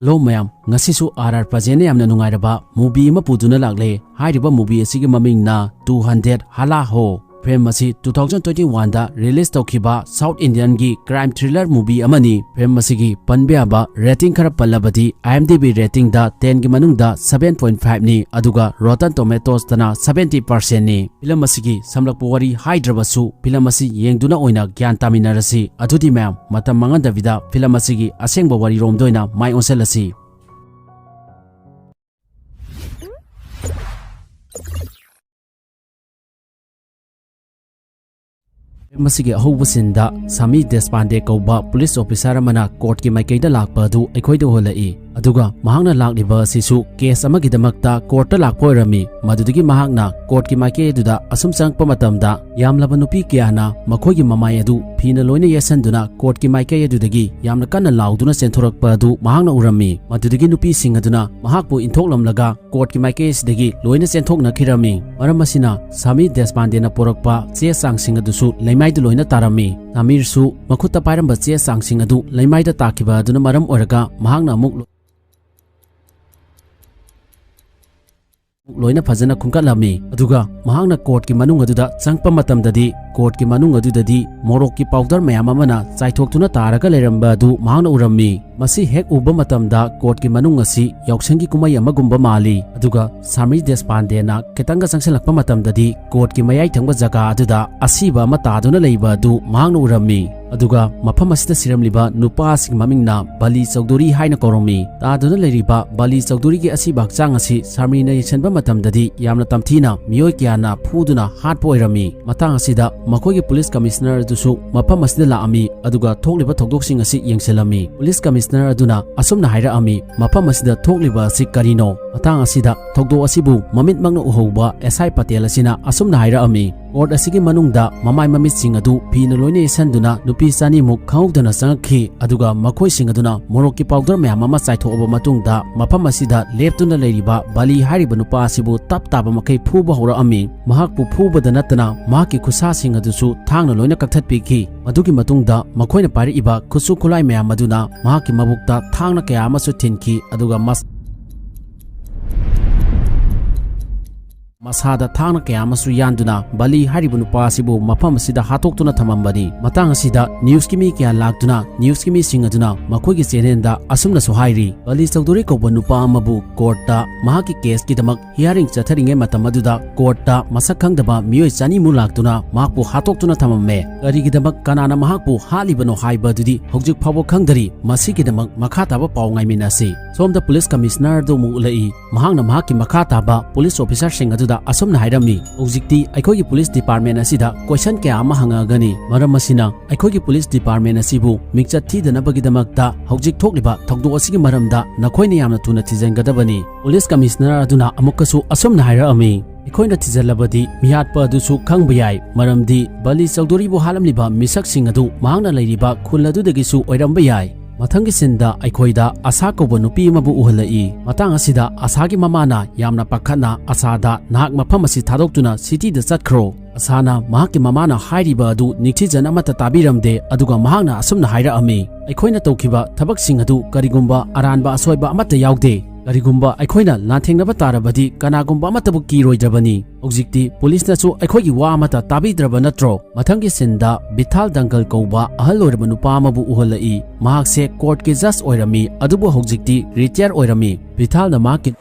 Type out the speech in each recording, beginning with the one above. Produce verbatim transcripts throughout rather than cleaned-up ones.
Hello ꯃꯌꯥꯝ, ꯉꯁꯤꯁꯨ R R ꯄ꯭ꯔꯖꯦꯟꯅ ꯌꯥꯝꯅ ꯅꯨꯡꯉꯥꯏꯔꯕ movie ꯑꯃ ꯄꯨꯗꯨꯅ ꯂꯥꯛꯂꯦ꯫ ꯍꯥꯏꯔꯤꯕ movie ꯑꯁꯤꯒꯤ ꯃꯃꯤꯡꯅ Two Hundred ꯍꯥꯂꯥ ꯍꯣ꯫ Film ꯑꯁꯤ two thousand twenty one ꯗ release ꯇꯧꯈꯤꯕ South Indian ꯒꯤ crime thriller movie ꯑꯃꯅꯤ꯫ Film ꯑꯁꯤꯒꯤ ꯄꯟꯕ ꯌꯥꯕ rating ꯈꯔ ꯄꯜꯂꯕꯗꯤ, IMDb rating ꯗ ten ꯒꯤ ꯃꯅꯨꯡꯗ seven point five ꯅꯤ, ꯑꯗꯨꯒ Rotten Tomatoes ꯇꯅ seventy percent ꯅꯤ꯫ Film ꯑꯁꯤꯒꯤ ꯁꯝꯂꯞꯄ ꯋꯥꯔꯤ ꯍꯥꯏꯗ꯭ꯔꯕꯁꯨ, film ꯑꯁꯤ ꯌꯦꯡꯗꯨꯅ ꯑꯣꯏꯅ ꯒ꯭ꯌꯥꯟ ꯇꯥꯃꯤꯟꯅꯔꯁꯤ꯫ ꯑꯗꯨꯗꯤ ꯃꯌꯥꯝ, ꯃꯇꯝ ꯃꯥꯡꯍꯟꯗꯕꯤꯗ film ꯑꯁꯤꯒꯤ ꯑꯁꯦꯡꯕ ꯋꯥꯔꯤꯔꯣꯝꯗ ꯑꯣꯏꯅ ꯃꯥꯏ ꯑꯣꯟꯁꯤꯜꯂꯁꯤ꯫ Film ꯑꯁꯤꯒꯤ ꯑꯍꯧꯕ scene ꯗ ꯁꯥꯃꯤ ꯗꯦꯁꯄꯥꯟꯗꯦ ꯀꯧꯕ police officer ꯑꯃꯅ court ꯀꯤ ꯃꯥꯏꯀꯩꯗ ꯂꯥꯛꯄ ꯑꯗꯨ ꯑꯩꯈꯣꯏꯗ ꯎꯍꯜꯂꯛꯏ꯫ ꯑꯗꯨꯒ ꯃꯍꯥꯛꯅ ꯂꯥꯛꯂꯤꯕ ꯑꯁꯤꯁꯨ case ꯑꯃꯒꯤꯗꯃꯛꯇ court ꯇ ꯂꯥꯛꯄ ꯑꯣꯏꯔꯝꯃꯤ꯫ ꯃꯗꯨꯗꯒꯤ ꯃꯍꯥꯛꯅ court ꯀꯤ ꯃꯥꯏꯀꯩ ꯑꯗꯨꯗ ꯑꯁꯨꯝ ꯆꯪꯂꯛꯄ ꯃꯇꯝꯗ, ꯌꯥꯝꯂꯕ ꯅꯨꯄꯤ ꯀꯌꯥꯅ ꯃꯈꯣꯏꯒꯤ ꯃꯃꯥꯏ ꯑꯗꯨ ꯐꯤꯅ ꯂꯣꯏꯅ ꯌꯦꯠꯁꯟꯗꯨꯅ court ꯀꯤ ꯃꯥꯏꯀꯩ ꯑꯗꯨꯗꯒꯤ ꯌꯥꯝꯅ ꯀꯟꯅ ꯂꯥꯎꯗꯨꯅ ꯆꯦꯟꯊꯣꯔꯛꯄ ꯑꯗꯨ ꯃꯍꯥꯛꯅ ꯎꯔꯝꯃꯤ꯫ ꯃꯗꯨꯗꯒꯤ ꯅꯨꯄꯤꯁꯤꯡ ꯑꯗꯨꯅ ꯃꯍꯥꯛꯄꯨ ꯏꯟꯊꯣꯛꯂꯝꯂꯒ court ꯀꯤ ꯃꯥꯏꯀꯩ ꯑꯁꯤꯗꯒꯤ ꯂꯣꯏꯅ ꯆꯦꯟꯊꯣꯛꯅꯈꯤꯔꯝꯃꯤ꯫ ꯃꯔꯝ ꯑꯁꯤꯅ ꯁꯥꯃꯤ ꯗꯦꯁꯄꯥꯟꯗꯦꯅ ꯄꯣꯔꯛꯄ ꯆꯦ ꯆꯥꯡꯁꯤꯡ ꯑꯗꯨꯁꯨ ꯂꯩꯃꯥꯏꯗ ꯂꯣꯏꯅ ꯇꯥꯔꯝꯃꯤ꯫ ꯁꯥꯃꯤꯔꯁꯨ ꯃꯈꯨꯠꯇ ꯄꯥꯏꯔꯝꯕ ꯆꯦ ꯆꯥꯡꯁꯤꯡ ꯑꯗꯨ ꯂꯩꯃꯥꯏꯗ ꯇꯥꯈꯤꯕ ꯑꯗꯨꯅ ꯃꯔꯝ ꯑꯣꯏꯔꯒ ꯃꯍꯥꯛꯅ ꯑꯃꯨꯛ ꯂꯣꯏꯅ ꯐꯖꯅ ꯈꯨꯝꯒꯠꯂꯝꯃꯤ꯫ ꯑꯗꯨꯒ ꯃꯍꯥꯛꯅ court ꯀꯤ ꯃꯅꯨꯡ ꯑꯗꯨꯗ ꯆꯪꯂꯛꯄ ꯃꯇꯝꯗꯗꯤ, court ꯀꯤ ꯃꯅꯨꯡ ꯑꯗꯨꯗꯗꯤ ꯃꯣꯔꯣꯛꯀꯤ powder ꯃꯌꯥꯝ ꯑꯃꯅ ꯆꯥꯏꯊꯣꯛꯇꯨꯅ ꯇꯥꯔꯒ ꯂꯩꯔꯝꯕ ꯑꯗꯨ ꯃꯍꯥꯛꯅ ꯎꯔꯝꯃꯤ꯫ ꯃꯁꯤ ꯍꯦꯛ ꯎꯕ ꯃꯇꯝꯗ court ꯀꯤ ꯃꯅꯨꯡ ꯑꯁꯤ ꯌꯥꯎꯁꯪꯒꯤ ꯀꯨꯝꯍꯩ ꯑꯃꯒꯨꯝꯕ ꯃꯥꯜꯂꯤ꯫ ꯑꯗꯨꯒ ꯁꯥꯃꯤ ꯗꯦꯁꯄꯥꯟꯗꯦꯅ ꯈꯤꯇꯪꯒ ꯆꯪꯁꯤꯜꯂꯛꯄ ꯃꯇꯝꯗꯗꯤ, court ꯀꯤ ꯃꯌꯥꯏ ꯊꯪꯕ ꯖꯒꯥ ꯑꯗꯨꯗ ꯑꯁꯤꯕ ꯑꯃ ꯇꯥꯗꯨꯅ ꯂꯩꯕ ꯑꯗꯨ ꯃꯍꯥꯛꯅ ꯎꯔꯝꯃꯤ꯫ ꯑꯗꯨꯒ ꯃꯐꯝ ꯑꯁꯤꯗ ꯁꯤꯔꯝꯂꯤꯕ ꯅꯨꯄꯥ ꯑꯁꯤꯒꯤ ꯃꯃꯤꯡꯅ ꯕꯂꯤ ꯆꯧꯙꯨꯔꯤ ꯍꯥꯏꯅ ꯀꯧꯔꯝꯃꯤ꯫ ꯇꯥꯗꯨꯅ ꯂꯩꯔꯤꯕ ꯕꯂꯤ ꯆꯧꯙꯨꯔꯤꯒꯤ ꯑꯁꯤꯕ ꯍꯛꯆꯥꯡ ꯑꯁꯤ ꯁꯥꯃꯤꯅ ꯌꯦꯡꯁꯤꯟꯕ ꯃꯇꯝꯗꯗꯤ ꯌꯥꯝꯅ ꯇꯝꯊꯤꯅ ꯃꯤꯑꯣꯏ ꯀꯌꯥꯅ ꯐꯨꯗꯨꯅ ꯍꯥꯠꯄ ꯑꯣꯏꯔꯝꯃꯤ꯫ ꯃꯇꯥꯡ ꯑꯁꯤꯗ ꯃꯈꯣꯏꯒꯤ police commissioner ꯑꯗꯨꯁꯨ ꯃꯐꯝ ꯑꯁꯤꯗ ꯂꯥꯛꯂꯝꯃꯤ, ꯑꯗꯨꯒ ꯊꯣꯛꯂꯤꯕ ꯊꯧꯗꯣꯛꯁꯤꯡ ꯑꯁꯤ ꯌꯦꯡꯁꯤꯜꯂꯝꯃꯤ꯫ Police commissioner ꯑꯗꯨꯅ ꯑꯁꯨꯝꯅ ꯍꯥꯏꯔꯛꯂꯝꯃꯤ, "ꯃꯐꯝ ꯑꯁꯤꯗ ꯊꯣꯛꯂꯤꯕ ꯑꯁꯤ ꯀꯔꯤꯅꯣ?" ꯃꯇꯥꯡ ꯑꯁꯤꯗ ꯊꯧꯗꯣꯛ ꯑꯁꯤꯕꯨ ꯃꯃꯤꯠꯃꯛꯅ ꯎꯍꯧꯕ ꯑꯦꯁ ꯑꯥꯏ ꯄꯇꯦꯜ ꯑꯁꯤꯅ ꯑꯁꯨꯝꯅ ꯍꯥꯏꯔꯛꯂꯝꯃꯤ, ꯀꯣꯔꯠ ꯑꯁꯤꯒꯤ ꯃꯅꯨꯡꯗ ꯃꯃꯥꯏ ꯃꯃꯤꯠꯁꯤꯡ ꯑꯗꯨ ꯐꯤꯅ ꯂꯣꯏꯅ ꯌꯦꯠꯁꯟꯗꯨꯅ ꯅꯨꯄꯤ ꯆꯅꯤꯃꯨꯛ ꯈꯪꯍꯧꯗꯅ ꯆꯪꯉꯛꯈꯤ, ꯑꯗꯨꯒ ꯃꯈꯣꯏꯁꯤꯡ ꯑꯗꯨꯅ ꯃꯣꯔꯣꯛꯀꯤ ꯄꯥꯎꯗꯔ ꯃꯌꯥꯝ ꯑꯃ ꯆꯥꯏꯊꯣꯛꯑꯕ ꯃꯇꯨꯡꯗ ꯃꯐꯝ ꯑꯁꯤꯗ ꯂꯦꯞꯇꯨꯅ ꯂꯩꯔꯤꯕ ꯕꯂꯤ ꯍꯥꯏꯔꯤꯕ ꯅꯨꯄꯥ ꯑꯁꯤꯕꯨ ꯇꯞ ꯇꯥꯕ ꯃꯈꯩ ꯐꯨꯕ ꯍꯧꯔꯛꯑꯝꯃꯤ꯫ ꯃꯍꯥꯛꯄꯨ ꯐꯨꯕꯗ ꯅꯠꯇꯅ ꯃꯍꯥꯛꯀꯤ ꯈꯨꯠꯁꯥꯁꯤꯡ ꯑꯗꯨꯁꯨ ꯊꯥꯡꯅ ꯂꯣꯏꯅ ꯀꯛꯊꯠꯄꯤꯈꯤ꯫ ꯃꯗꯨꯒꯤ ꯃꯇꯨꯡꯗ ꯃꯈꯣꯏꯅ ꯄꯥꯏꯔꯛꯏꯕ ꯈꯨꯠꯁꯨ ꯈꯨꯠꯂꯥꯏ ꯃꯌꯥꯝ ꯑꯗꯨꯅ ꯃꯍꯥꯛꯀꯤ ꯃꯕꯨꯛꯇ ꯊꯥꯡꯅ ꯀꯌꯥ ꯑꯃꯁꯨ ꯊꯤꯟꯈꯤ, ꯑꯗꯨꯒ ꯃꯁ-, ꯃꯁꯥꯗ ꯊꯥꯡꯅ ꯀꯌꯥ ꯑꯃꯁꯨ ꯌꯥꯟꯗꯨꯅ ꯕꯂꯤ ꯍꯥꯏꯔꯤꯕ ꯅꯨꯄꯥ ꯑꯁꯤꯕꯨ ꯃꯐꯝ ꯑꯁꯤꯗ ꯍꯥꯠꯇꯣꯛꯇꯨꯅ ꯊꯝꯃꯝꯕꯅꯤ꯫ ꯃꯇꯥꯡ ꯑꯁꯤꯗ ꯅ꯭ꯌꯨꯁꯀꯤ ꯃꯤ ꯀꯌꯥ ꯂꯥꯛꯇꯨꯅ ꯅ꯭ꯌꯨꯁꯀꯤ ꯃꯤꯁꯤꯡ ꯑꯗꯨꯅ ꯃꯈꯣꯏꯒꯤ ꯆꯦꯅꯦꯜꯗ ꯑꯁꯨꯝꯅꯁꯨ ꯍꯥꯏꯔꯤ, ꯕꯂꯤ ꯆꯧꯙꯨꯔꯤ ꯀꯧꯕ ꯅꯨꯄꯥ ꯑꯃꯕꯨ ꯀꯣꯔꯠꯇ ꯃꯍꯥꯛꯀꯤ ꯀꯦꯁꯀꯤꯗꯃꯛ ꯍꯤꯌꯥꯔꯤꯡ ꯆꯠꯊꯔꯤꯉꯩ ꯃꯇꯝ ꯑꯗꯨꯗ ꯀꯣꯔꯠꯇ ꯃꯁꯛ ꯈꯪꯗꯕ ꯃꯤꯑꯣꯏ ꯆꯅꯤꯃꯨꯛ ꯂꯥꯛꯇꯨꯅ ꯃꯍꯥꯛꯄꯨ ꯍꯥꯠꯇꯣꯛꯇꯨꯅ ꯊꯝꯃꯝꯃꯦ꯫ ꯀꯔꯤꯒꯤꯗꯃꯛ, ꯀꯅꯥꯅ ꯃꯍꯥꯛꯄꯨ ꯍꯥꯠꯂꯤꯕꯅꯣ ꯍꯥꯏꯕ ꯑꯗꯨꯗꯤ ꯍꯧꯖꯤꯛ ꯐꯥꯎꯕ ꯈꯪꯗꯔꯤ꯫ ꯃꯁꯤꯒꯤꯗꯃꯛ ꯃꯈꯥ ꯇꯥꯕ ꯄꯥꯎ ꯉꯥꯏꯃꯤꯟꯅꯁꯤ꯫ ꯁꯣꯝꯗ ꯄꯨꯂꯤꯁ ꯀꯃꯤꯁꯅꯔ ꯑꯗꯨ ꯑꯃꯨꯛ ꯎꯠꯂꯛꯏ꯫ ꯃꯍꯥꯛꯅ ꯃꯍꯥꯛꯀꯤ ꯃꯈꯥ ꯇꯥꯕ ꯄꯨꯂꯤꯁ ꯑꯣꯐꯤꯁꯥꯔꯁꯤꯡ ꯑꯗꯨꯗ ꯑꯁꯨꯝꯅ ꯍꯥꯏꯔꯝꯃꯤ, "ꯍꯧꯖꯤꯛꯇꯤ ꯑꯩꯈꯣꯏꯒꯤ ꯄꯨꯂꯤꯁ ꯗꯤꯄꯥꯔꯠꯃꯦꯟ ꯑꯁꯤꯗ ꯀꯣꯏꯁꯟ ꯀꯌꯥ ꯑꯃ ꯍꯪꯉꯛꯑꯒꯅꯤ꯫ ꯃꯔꯝ ꯑꯁꯤꯅ ꯑꯩꯈꯣꯏꯒꯤ ꯄꯨꯂꯤꯁ ꯗꯤꯄꯥꯔꯠꯃꯦꯟ ꯑꯁꯤꯕꯨ ꯃꯤꯡꯆꯠ ꯊꯤꯗꯅꯕꯒꯤꯗꯃꯛꯇ ꯍꯧꯖꯤꯛ ꯊꯣꯛꯂꯤꯕ ꯊꯧꯗꯣꯛ ꯑꯁꯤꯒꯤ ꯃꯔꯝꯗ ꯅꯈꯣꯏꯅ ꯌꯥꯝꯅ ꯊꯨꯅ ꯊꯤꯖꯤꯟꯒꯗꯕꯅꯤ"꯫ ꯄꯨꯂꯤꯁ ꯀꯃꯤꯁꯅꯔ ꯑꯗꯨꯅ ꯑꯃꯨꯛꯀꯁꯨ ꯑꯁꯨꯝꯅ ꯍꯥꯏꯔꯛꯑꯝꯃꯤ, "ꯑꯩꯈꯣꯏꯅ ꯊꯤꯖꯤꯜꯂꯕꯗꯤ ꯃꯤꯍꯥꯠꯄ ꯑꯗꯨꯁꯨ ꯈꯪꯕ ꯌꯥꯏ, ꯃꯔꯝꯗꯤ ꯕꯂꯤ ꯆꯧꯙꯨꯔꯤꯕꯨ ꯍꯥꯠꯂꯝꯂꯤꯕ ꯃꯤꯁꯛꯁꯤꯡ ꯑꯗꯨ ꯃꯍꯥꯛꯅ ꯂꯩꯔꯤꯕ ꯈꯨꯜ ꯑꯗꯨꯗꯒꯤꯁꯨ ꯑꯣꯏꯔꯝꯕ ꯌꯥꯏ"꯫ ꯃꯊꯪꯒꯤ ꯁꯤꯟꯗ ꯑꯩꯈꯣꯏꯗ ꯑꯁꯥ ꯀꯧꯕ ꯅꯨꯄꯤ ꯑꯃꯕꯨ ꯎꯍꯜꯂꯛꯏ꯫ ꯃꯇꯥꯡ ꯑꯁꯤꯗ ꯑꯁꯥꯒꯤ ꯃꯃꯥꯅ ꯌꯥꯝꯅ ꯄꯥꯈꯠꯅ ꯑꯁꯥꯗ, "ꯅꯍꯥꯛ ꯃꯐꯝ ꯑꯁꯤ ꯊꯥꯗꯣꯛꯇꯨꯅ ꯁꯤꯇꯤꯗ ꯆꯠꯈ꯭ꯔꯣ"꯫ ꯑꯁꯥꯅ ꯃꯍꯥꯛꯀꯤ ꯃꯃꯥꯅ ꯍꯥꯏꯔꯤꯕ ꯑꯗꯨ ꯅꯤꯡꯊꯤꯖꯅ ꯑꯃꯠꯇ ꯇꯥꯕꯤꯔꯝꯗꯦ, ꯑꯗꯨꯒ ꯃꯍꯥꯛꯅ ꯑꯁꯨꯝꯅ ꯍꯥꯏꯔꯛꯑꯝꯃꯤ, "ꯑꯩꯈꯣꯏꯅ ꯇꯧꯈꯤꯕ ꯊꯕꯛꯁꯤꯡ ꯑꯗꯨ ꯀꯔꯤꯒꯨꯝꯕ ꯑꯔꯥꯟꯕ ꯑꯁꯣꯏꯕ ꯑꯃꯠꯇ ꯌꯥꯎꯗꯦ꯫ ꯀꯔꯤꯒꯨꯝꯕ ꯑꯩꯈꯣꯏꯅ ꯂꯥꯟꯊꯦꯡꯅꯕ ꯇꯥꯔꯕꯗꯤ ꯀꯅꯥꯒꯨꯝꯕ ꯑꯃꯠꯇꯕꯨ ꯀꯤꯔꯣꯏꯗ꯭ꯔꯕꯅꯤ꯫ ꯍꯧꯖꯤꯛꯇꯤ ꯄꯨꯂꯤꯁꯅꯁꯨ ꯑꯩꯈꯣꯏꯒꯤ ꯋꯥ ꯑꯃꯠꯇ ꯇꯥꯕꯤꯗ꯭ꯔꯕ ꯅꯠꯇ꯭ꯔꯣ?" ꯃꯊꯪꯒꯤ ꯁꯤꯟꯗ ꯕꯤꯊꯥꯜ ꯗꯪꯒꯜ ꯀꯧꯕ ꯑꯍꯜ ꯑꯣꯏꯔꯕ ꯅꯨꯄꯥ ꯑꯃꯕꯨ ꯎꯍꯜꯂꯛꯏ꯫ ꯃꯍꯥꯛꯁꯦ ꯀꯣꯔꯠꯀꯤ ꯖꯖ ꯑꯣꯏꯔꯝꯃꯤ, ꯑꯗꯨꯕꯨ ꯍꯧꯖꯤꯛꯇꯤ ꯔꯤꯇꯥꯌꯔ ꯑꯣꯏꯔꯝꯃꯤ꯫ ꯕꯤꯊꯥꯜꯅ ꯃꯍꯥꯛꯀꯤ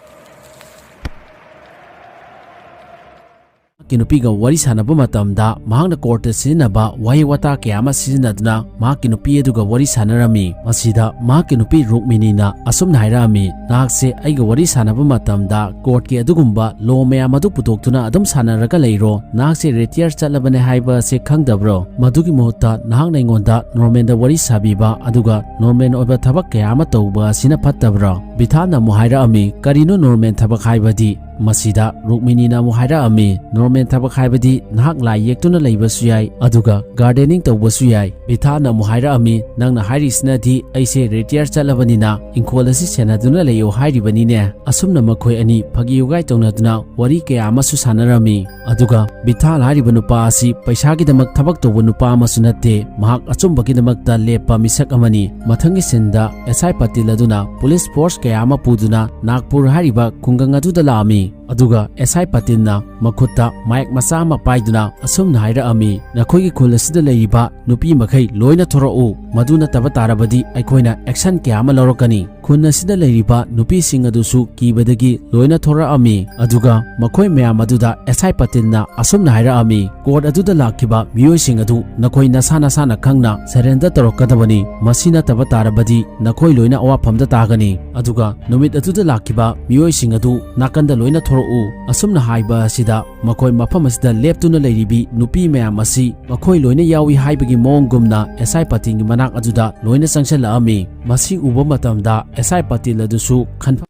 ꯃꯍꯥꯛꯀꯤ ꯅꯨꯄꯤꯒ ꯋꯥꯔꯤ ꯁꯥꯟꯅꯕ ꯃꯇꯝꯗ ꯃꯍꯥꯛꯅ ꯀꯣꯔꯠꯇ ꯁꯤꯖꯤꯟꯅꯕ ꯋꯥꯍꯩ ꯋꯥꯇꯥ ꯀꯌꯥ ꯑꯃ ꯁꯤꯖꯤꯟꯅꯗꯨꯅ ꯃꯍꯥꯛꯀꯤ ꯅꯨꯄꯤ ꯑꯗꯨꯒ ꯋꯥꯔꯤ ꯁꯥꯟꯅꯔꯝꯃꯤ꯫ ꯃꯁꯤꯗ ꯃꯍꯥꯛꯀꯤ ꯅꯨꯄꯤ ꯔꯨꯛꯃꯤꯅꯤꯅ ꯑꯁꯨꯝꯅ ꯍꯥꯏꯔꯛꯑꯝꯃꯤ, "ꯅꯍꯥꯛꯁꯦ ꯑꯩꯒ ꯋꯥꯔꯤ ꯁꯥꯟꯅꯕ ꯃꯇꯝꯗ ꯀꯣꯔꯠꯀꯤ ꯑꯗꯨꯒꯨꯝꯕ ꯂꯣ ꯃꯌꯥꯝ ꯑꯗꯨ ꯄꯨꯊꯣꯛꯇꯨꯅ ꯑꯗꯨꯝ ꯁꯥꯟꯅꯔꯒ ꯂꯩꯔꯣ? ꯅꯍꯥꯛꯁꯦ ꯔꯤꯇꯥꯌꯔ ꯆꯠꯂꯕꯅꯦ ꯍꯥꯏꯕ ꯑꯁꯦ ꯈꯪꯗꯕ꯭ꯔꯣ? ꯃꯗꯨꯒꯤ ꯃꯍꯨꯠꯇ ꯅꯍꯥꯛꯅ ꯑꯩꯉꯣꯟꯗ ꯅꯣꯔꯃꯦꯜꯗ ꯋꯥꯔꯤ ꯁꯥꯕꯤꯕ ꯑꯗꯨꯒ ꯅꯣꯔꯃꯦꯜ ꯑꯣꯏꯕ ꯊꯕꯛ ꯀꯌꯥ ꯑꯃ ꯇꯧꯕ ꯑꯁꯤꯅ ꯐꯠꯇꯕ꯭ꯔꯣ?" ꯕꯤꯊꯥꯜꯅ ꯑꯃꯨꯛ ꯍꯥꯏꯔꯛꯑꯝꯃꯤ, "ꯀꯔꯤꯅꯣ ꯅꯣꯔꯃꯦꯜ ꯊꯕꯛ ꯍꯥꯏꯕꯗꯤ?" ꯃꯁꯤꯗ ꯔꯨꯛꯃꯤꯅꯤꯅ ꯑꯃꯨꯛ ꯍꯥꯏꯔꯛꯑꯝꯃꯤ, "ꯅꯣꯔꯃꯦꯜ ꯊꯕꯛ ꯍꯥꯏꯕꯗꯤ ꯅꯍꯥꯛ ꯂꯥꯏ ꯌꯦꯛꯇꯨꯅ ꯂꯩꯕꯁꯨ ꯌꯥꯏ, ꯑꯗꯨꯒ ꯒꯥꯔꯗꯦꯅꯤꯡ ꯇꯧꯕꯁꯨ ꯌꯥꯏ꯫" ꯕꯤꯊꯥꯅ ꯑꯃꯨꯛ ꯍꯥꯏꯔꯛꯑꯝꯃꯤ, "ꯅꯪꯅ ꯍꯥꯏꯔꯤꯁꯤꯅꯗꯤ ꯑꯩꯁꯦ ꯔꯤꯇꯤꯌꯔ ꯆꯠꯂꯕꯅꯤꯅ ꯏꯪꯈꯣꯜ ꯑꯁꯤ ꯁꯦꯟꯅꯗꯨꯅ ꯂꯩꯌꯣ ꯍꯥꯏꯔꯤꯕꯅꯤꯅꯦ?" ꯑꯁꯨꯝꯅ ꯃꯈꯣꯏ ꯑꯅꯤ ꯐꯥꯒꯤ ꯎꯒꯥꯏ ꯇꯧꯅꯗꯨꯅ ꯋꯥꯔꯤ ꯀꯌꯥ ꯑꯃꯁꯨ ꯁꯥꯟꯅꯔꯝꯃꯤ꯫ ꯑꯗꯨꯒ ꯕꯤꯊꯥꯜ ꯍꯥꯏꯔꯤꯕ ꯅꯨꯄꯥ ꯑꯁꯤ ꯄꯩꯁꯥꯒꯤꯗꯃꯛ ꯊꯕꯛ ꯇꯧꯕ ꯅꯨꯄꯥ ꯑꯃꯁꯨ ꯅꯠꯇꯦ, ꯃꯍꯥꯛ ꯑꯆꯨꯝꯕꯒꯤꯗꯃꯛꯇ ꯂꯦꯞꯄ ꯃꯤꯁꯛ ꯑꯃꯅꯤ꯫ ꯃꯊꯪꯒꯤ ꯁꯤꯟꯗ ꯑꯦꯁ ꯑꯥꯏ ꯄꯇꯤꯜ ꯑꯗꯨꯅ ꯄꯨꯂꯤꯁ ꯐꯣꯔꯁ ꯀꯌꯥ ꯑꯃ ꯄꯨꯗꯨꯅ ꯅꯥꯒꯄꯨꯔ ꯍꯥꯏꯔꯤꯕ ꯈꯨꯡꯒꯪ ꯑꯗꯨꯗ ꯂꯥꯛꯑꯝꯃꯤ꯫ ꯑꯗꯨꯒ ꯑꯦꯁ ꯑꯥꯏ ꯄꯇꯤꯜꯅ ꯃꯈꯨꯠꯇ ꯃꯥꯏꯛ ꯃꯆꯥ ꯑꯃ ꯄꯥꯏꯗꯨꯅ ꯑꯁꯨꯝꯅ ꯍꯥꯏꯔꯛꯑꯝꯃꯤ, "ꯅꯈꯣꯏꯒꯤ ꯈꯨꯜ ꯑꯁꯤꯗ ꯂꯩꯔꯤꯕ ꯅꯨꯄꯤ ꯃꯈꯩ ꯂꯣꯏꯅ ꯊꯣꯔꯛꯎ, ꯃꯗꯨ ꯅꯠꯇꯕ ꯇꯥꯔꯕꯗꯤ ꯑꯩꯈꯣꯏꯅ ꯑꯦꯛꯁꯟ ꯀꯌꯥ ꯑꯃ ꯂꯧꯔꯛꯀꯅꯤ꯫" ꯈꯨꯟ ꯑꯁꯤꯗ ꯂꯩꯔꯤꯕ ꯅꯨꯄꯤꯁꯤꯡ ꯑꯗꯨꯁꯨ ꯀꯤꯕꯗꯒꯤ ꯂꯣꯏꯅ ꯊꯣꯔꯛꯑꯝꯃꯤ꯫ ꯑꯗꯨꯒ ꯃꯈꯣꯏ ꯃꯌꯥꯝ ꯑꯗꯨꯗ ꯑꯦꯁ ꯑꯥꯏ ꯄꯇꯤꯜꯅ ꯑꯁꯨꯝꯅ ꯍꯥꯏꯔꯛꯑꯝꯃꯤ, "ꯀꯣꯔꯠ ꯑꯗꯨꯗ ꯂꯥꯛꯈꯤꯕ ꯃꯤꯑꯣꯏꯁꯤꯡ ꯑꯗꯨ ꯅꯈꯣꯏ ꯅꯁꯥ ꯅꯁꯥꯅ ꯈꯪꯅ ꯁꯔꯦꯟꯗꯔ ꯇꯧꯔꯛꯀꯗꯕꯅꯤ꯫ ꯃꯁꯤ ꯅꯠꯇꯕ ꯇꯥꯔꯕꯗꯤ ꯅꯈꯣꯏ ꯂꯣꯏꯅ ꯑꯋꯥꯐꯝꯗ ꯇꯥꯒꯅꯤ꯫" ꯑꯗꯨꯒ ꯅꯨꯃꯤꯠ ꯑꯗꯨꯗ ꯂꯥꯛꯈꯤꯕ ꯃꯤꯑꯣꯏꯁꯤꯡ ꯑꯗꯨ ꯅꯥꯀꯟꯗ ꯂꯣꯏꯅ ꯊꯣꯔꯛꯎ꯫ ꯑꯁꯨꯝꯅ ꯍꯥꯏꯕ ꯑꯁꯤꯗ ꯃꯈꯣꯏ ꯃꯐꯝ ꯑꯁꯤꯗ ꯂꯦꯞꯇꯨꯅ ꯂꯩꯔꯤꯕꯤ ꯅꯨꯄꯤ ꯃꯌꯥꯝ ꯑꯁꯤ ꯃꯈꯣꯏ ꯂꯣꯏꯅ ꯌꯥꯎꯏ ꯍꯥꯏꯕꯒꯤ ꯃꯑꯣꯡꯒꯨꯝꯅ ꯑꯦꯁ ꯑꯥꯏ ꯄꯇꯤꯜꯒꯤ ꯃꯅꯥꯛ ꯑꯗꯨꯗ ꯂꯣꯏꯅ ꯆꯪꯁꯤꯜꯂꯛꯑꯝꯃꯤ꯫ ꯃꯁꯤ ꯎꯕ ꯃꯇꯝꯗ ꯑꯦꯁ ꯑꯥꯏ ꯄꯇꯤꯜ ꯑꯗꯨꯁꯨ ꯈꯟꯐꯝ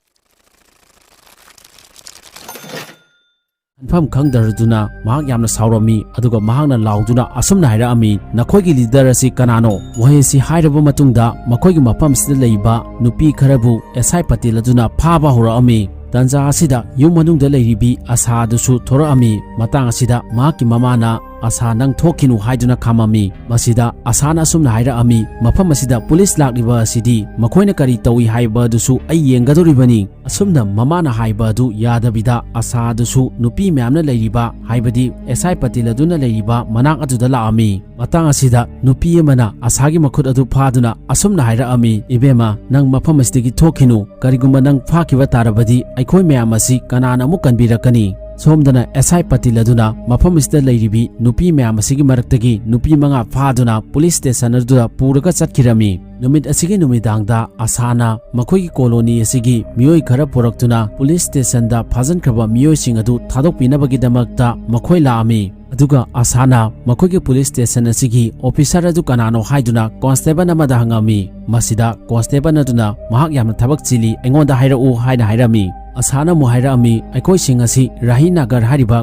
ꯈꯟꯐꯝ ꯈꯪꯗꯔꯗꯨꯅ ꯃꯍꯥꯛ ꯌꯥꯝꯅ ꯁꯥꯎꯔꯝꯃꯤ꯫ ꯑꯗꯨꯒ ꯃꯍꯥꯛꯅ ꯂꯥꯎꯗꯨꯅ ꯑꯁꯨꯝꯅ ꯍꯥꯏꯔꯛꯑꯝꯃꯤ, "ꯅꯈꯣꯏꯒꯤ ꯂꯤꯗꯔ ꯑꯁꯤ ꯀꯅꯥꯅꯣ?" ꯋꯥꯍꯩ ꯑꯁꯤ ꯍꯥꯏꯔꯕ ꯃꯇꯨꯡꯗ ꯃꯈꯣꯏꯒꯤ ꯃꯐꯝꯁꯤꯗ ꯂꯩꯕ ꯅꯨꯄꯤ ꯈꯔꯕꯨ ꯑꯦꯁ ꯑꯥꯏ ꯄꯇꯤꯜ ꯑꯗꯨꯅ ꯐꯥꯕ ꯍꯧꯔꯛꯑꯝꯃꯤ꯫ ꯇꯥꯟꯖꯥ ꯑꯁꯤꯗ ꯌꯨꯝ ꯃꯅꯨꯡꯗ ꯂꯩꯔꯤꯕꯤ ꯑꯁꯥ ꯑꯗꯨꯁꯨ ꯊꯣꯔꯛꯑꯝꯃꯤ꯫ ꯃꯇꯥꯡ ꯑꯁꯤꯗ ꯃꯍꯥꯛꯀꯤ ꯃꯃꯥꯅ, "ꯑꯁꯥ, ꯅꯪ ꯊꯣꯛꯈꯤꯅꯨ" ꯍꯥꯏꯗꯨꯅ ꯈꯥꯝꯃꯝꯃꯤ꯫ ꯃꯁꯤꯗ ꯑꯁꯥꯅ ꯑꯁꯨꯝꯅ ꯍꯥꯏꯔꯛꯑꯝꯃꯤ, "ꯃꯐꯝ ꯑꯁꯤꯗ ꯄꯨꯂꯤꯁ ꯂꯥꯛꯂꯤꯕ ꯑꯁꯤꯗꯤ ꯃꯈꯣꯏꯅ ꯀꯔꯤ ꯇꯧꯏ ꯍꯥꯏꯕ ꯑꯗꯨꯁꯨ ꯑꯩ ꯌꯦꯡꯒꯗꯧꯔꯤꯕꯅꯤ꯫" ꯑꯁꯨꯝꯅ ꯃꯃꯥꯅ ꯍꯥꯏꯕ ꯑꯗꯨ ꯌꯥꯗꯕꯤꯗ ꯑꯁꯥ ꯑꯗꯨꯁꯨ ꯅꯨꯄꯤ ꯃꯌꯥꯝꯅ ꯂꯩꯔꯤꯕ, ꯍꯥꯏꯕꯗꯤ ꯑꯦꯁ ꯑꯥꯏ ꯄꯇꯤꯜ ꯑꯗꯨꯅ ꯂꯩꯔꯤꯕ ꯃꯅꯥꯛ ꯑꯗꯨꯗ ꯂꯥꯛꯑꯝꯃꯤ꯫ ꯃꯇꯥꯡ ꯑꯁꯤꯗ ꯅꯨꯄꯤ ꯑꯃꯅ ꯑꯁꯥꯒꯤ ꯃꯈꯨꯠ ꯑꯗꯨ ꯐꯥꯗꯨꯅ ꯑꯁꯨꯝꯅ ꯍꯥꯏꯔꯛꯑꯝꯃꯤ, "ꯏꯕꯦꯝꯃ, ꯅꯪ ꯃꯐꯝ ꯑꯁꯤꯗꯒꯤ ꯊꯣꯛꯈꯤꯅꯨ꯫ ꯀꯔꯤꯒꯨꯝꯕ ꯅꯪ ꯐꯥꯈꯤꯕ ꯇꯥꯔꯕꯗꯤ ꯑꯩꯈꯣꯏ ꯃꯌꯥꯝ ꯑꯁꯤ ꯀꯅꯥꯅ ꯑꯃꯨꯛ ꯀꯟꯕꯤꯔꯛꯀꯅꯤ?" ꯁꯣꯝꯗꯅ ꯑꯦꯁ ꯑꯥꯏ ꯄꯇꯤꯜ ꯑꯗꯨꯅ ꯃꯐꯝ ꯑꯁꯤꯗ ꯂꯩꯔꯤꯕꯤ ꯅꯨꯄꯤ ꯃꯌꯥꯝ ꯑꯁꯤꯒꯤ ꯃꯔꯛꯇꯒꯤ ꯅꯨꯄꯤ ꯃꯉꯥ ꯐꯥꯗꯨꯅ ꯄꯨꯂꯤꯁ ꯁ꯭ꯇꯦꯁꯟ ꯑꯗꯨꯗ ꯄꯨꯔꯒ ꯆꯠꯈꯤꯔꯝꯃꯤ꯫ ꯅꯨꯃꯤꯠ ꯑꯁꯤꯒꯤ ꯅꯨꯃꯤꯗꯥꯡꯗ ꯑꯁꯥꯅ ꯃꯈꯣꯏꯒꯤ ꯀꯣꯂꯣꯅꯤ ꯑꯁꯤꯒꯤ ꯃꯤꯑꯣꯏ ꯈꯔ ꯄꯨꯔꯛꯇꯨꯅ ꯄꯨꯂꯤꯁ ꯁ꯭ꯇꯦꯁꯟꯗ ꯐꯥꯖꯤꯟꯈ꯭ꯔꯕ ꯃꯤꯑꯣꯏꯁꯤꯡ ꯑꯗꯨ ꯊꯥꯗꯣꯛꯄꯤꯅꯕꯒꯤꯗꯃꯛꯇ ꯃꯈꯣꯏ ꯂꯥꯛꯑꯝꯃꯤ꯫ ꯑꯗꯨꯒ ꯑꯁꯥꯅ ꯃꯈꯣꯏꯒꯤ ꯄꯨꯂꯤꯁ ꯁ꯭ꯇꯦꯁꯟ ꯑꯁꯤꯒꯤ ꯑꯣꯐꯤꯁꯔ ꯑꯗꯨ ꯀꯅꯥꯅꯣ ꯍꯥꯏꯗꯨꯅ ꯀꯣꯟꯁꯇꯦꯕꯜ ꯑꯃꯗ ꯍꯪꯉꯝꯃꯤ꯫ ꯃꯁꯤꯗ ꯀꯣꯟꯁꯇꯦꯕꯜ ꯑꯗꯨꯅ, "ꯃꯍꯥꯛ ꯌꯥꯝꯅ ꯊꯕꯛ ꯆꯤꯜꯂꯤ, ꯑꯩꯉꯣꯟꯗ ꯍꯥꯏꯔꯛꯎ" ꯍꯥꯏꯅ ꯍꯥꯏꯔꯝꯃꯤ꯫ ꯑꯁꯥꯅ ꯑꯃꯨꯛ ꯍꯥꯏꯔꯛꯑꯝꯃꯤ, "ꯑꯩꯈꯣꯏꯁꯤꯡ ꯑꯁꯤ ꯔꯥꯍꯤ ꯅꯥꯒꯔ ꯍꯥꯏꯔꯤꯕ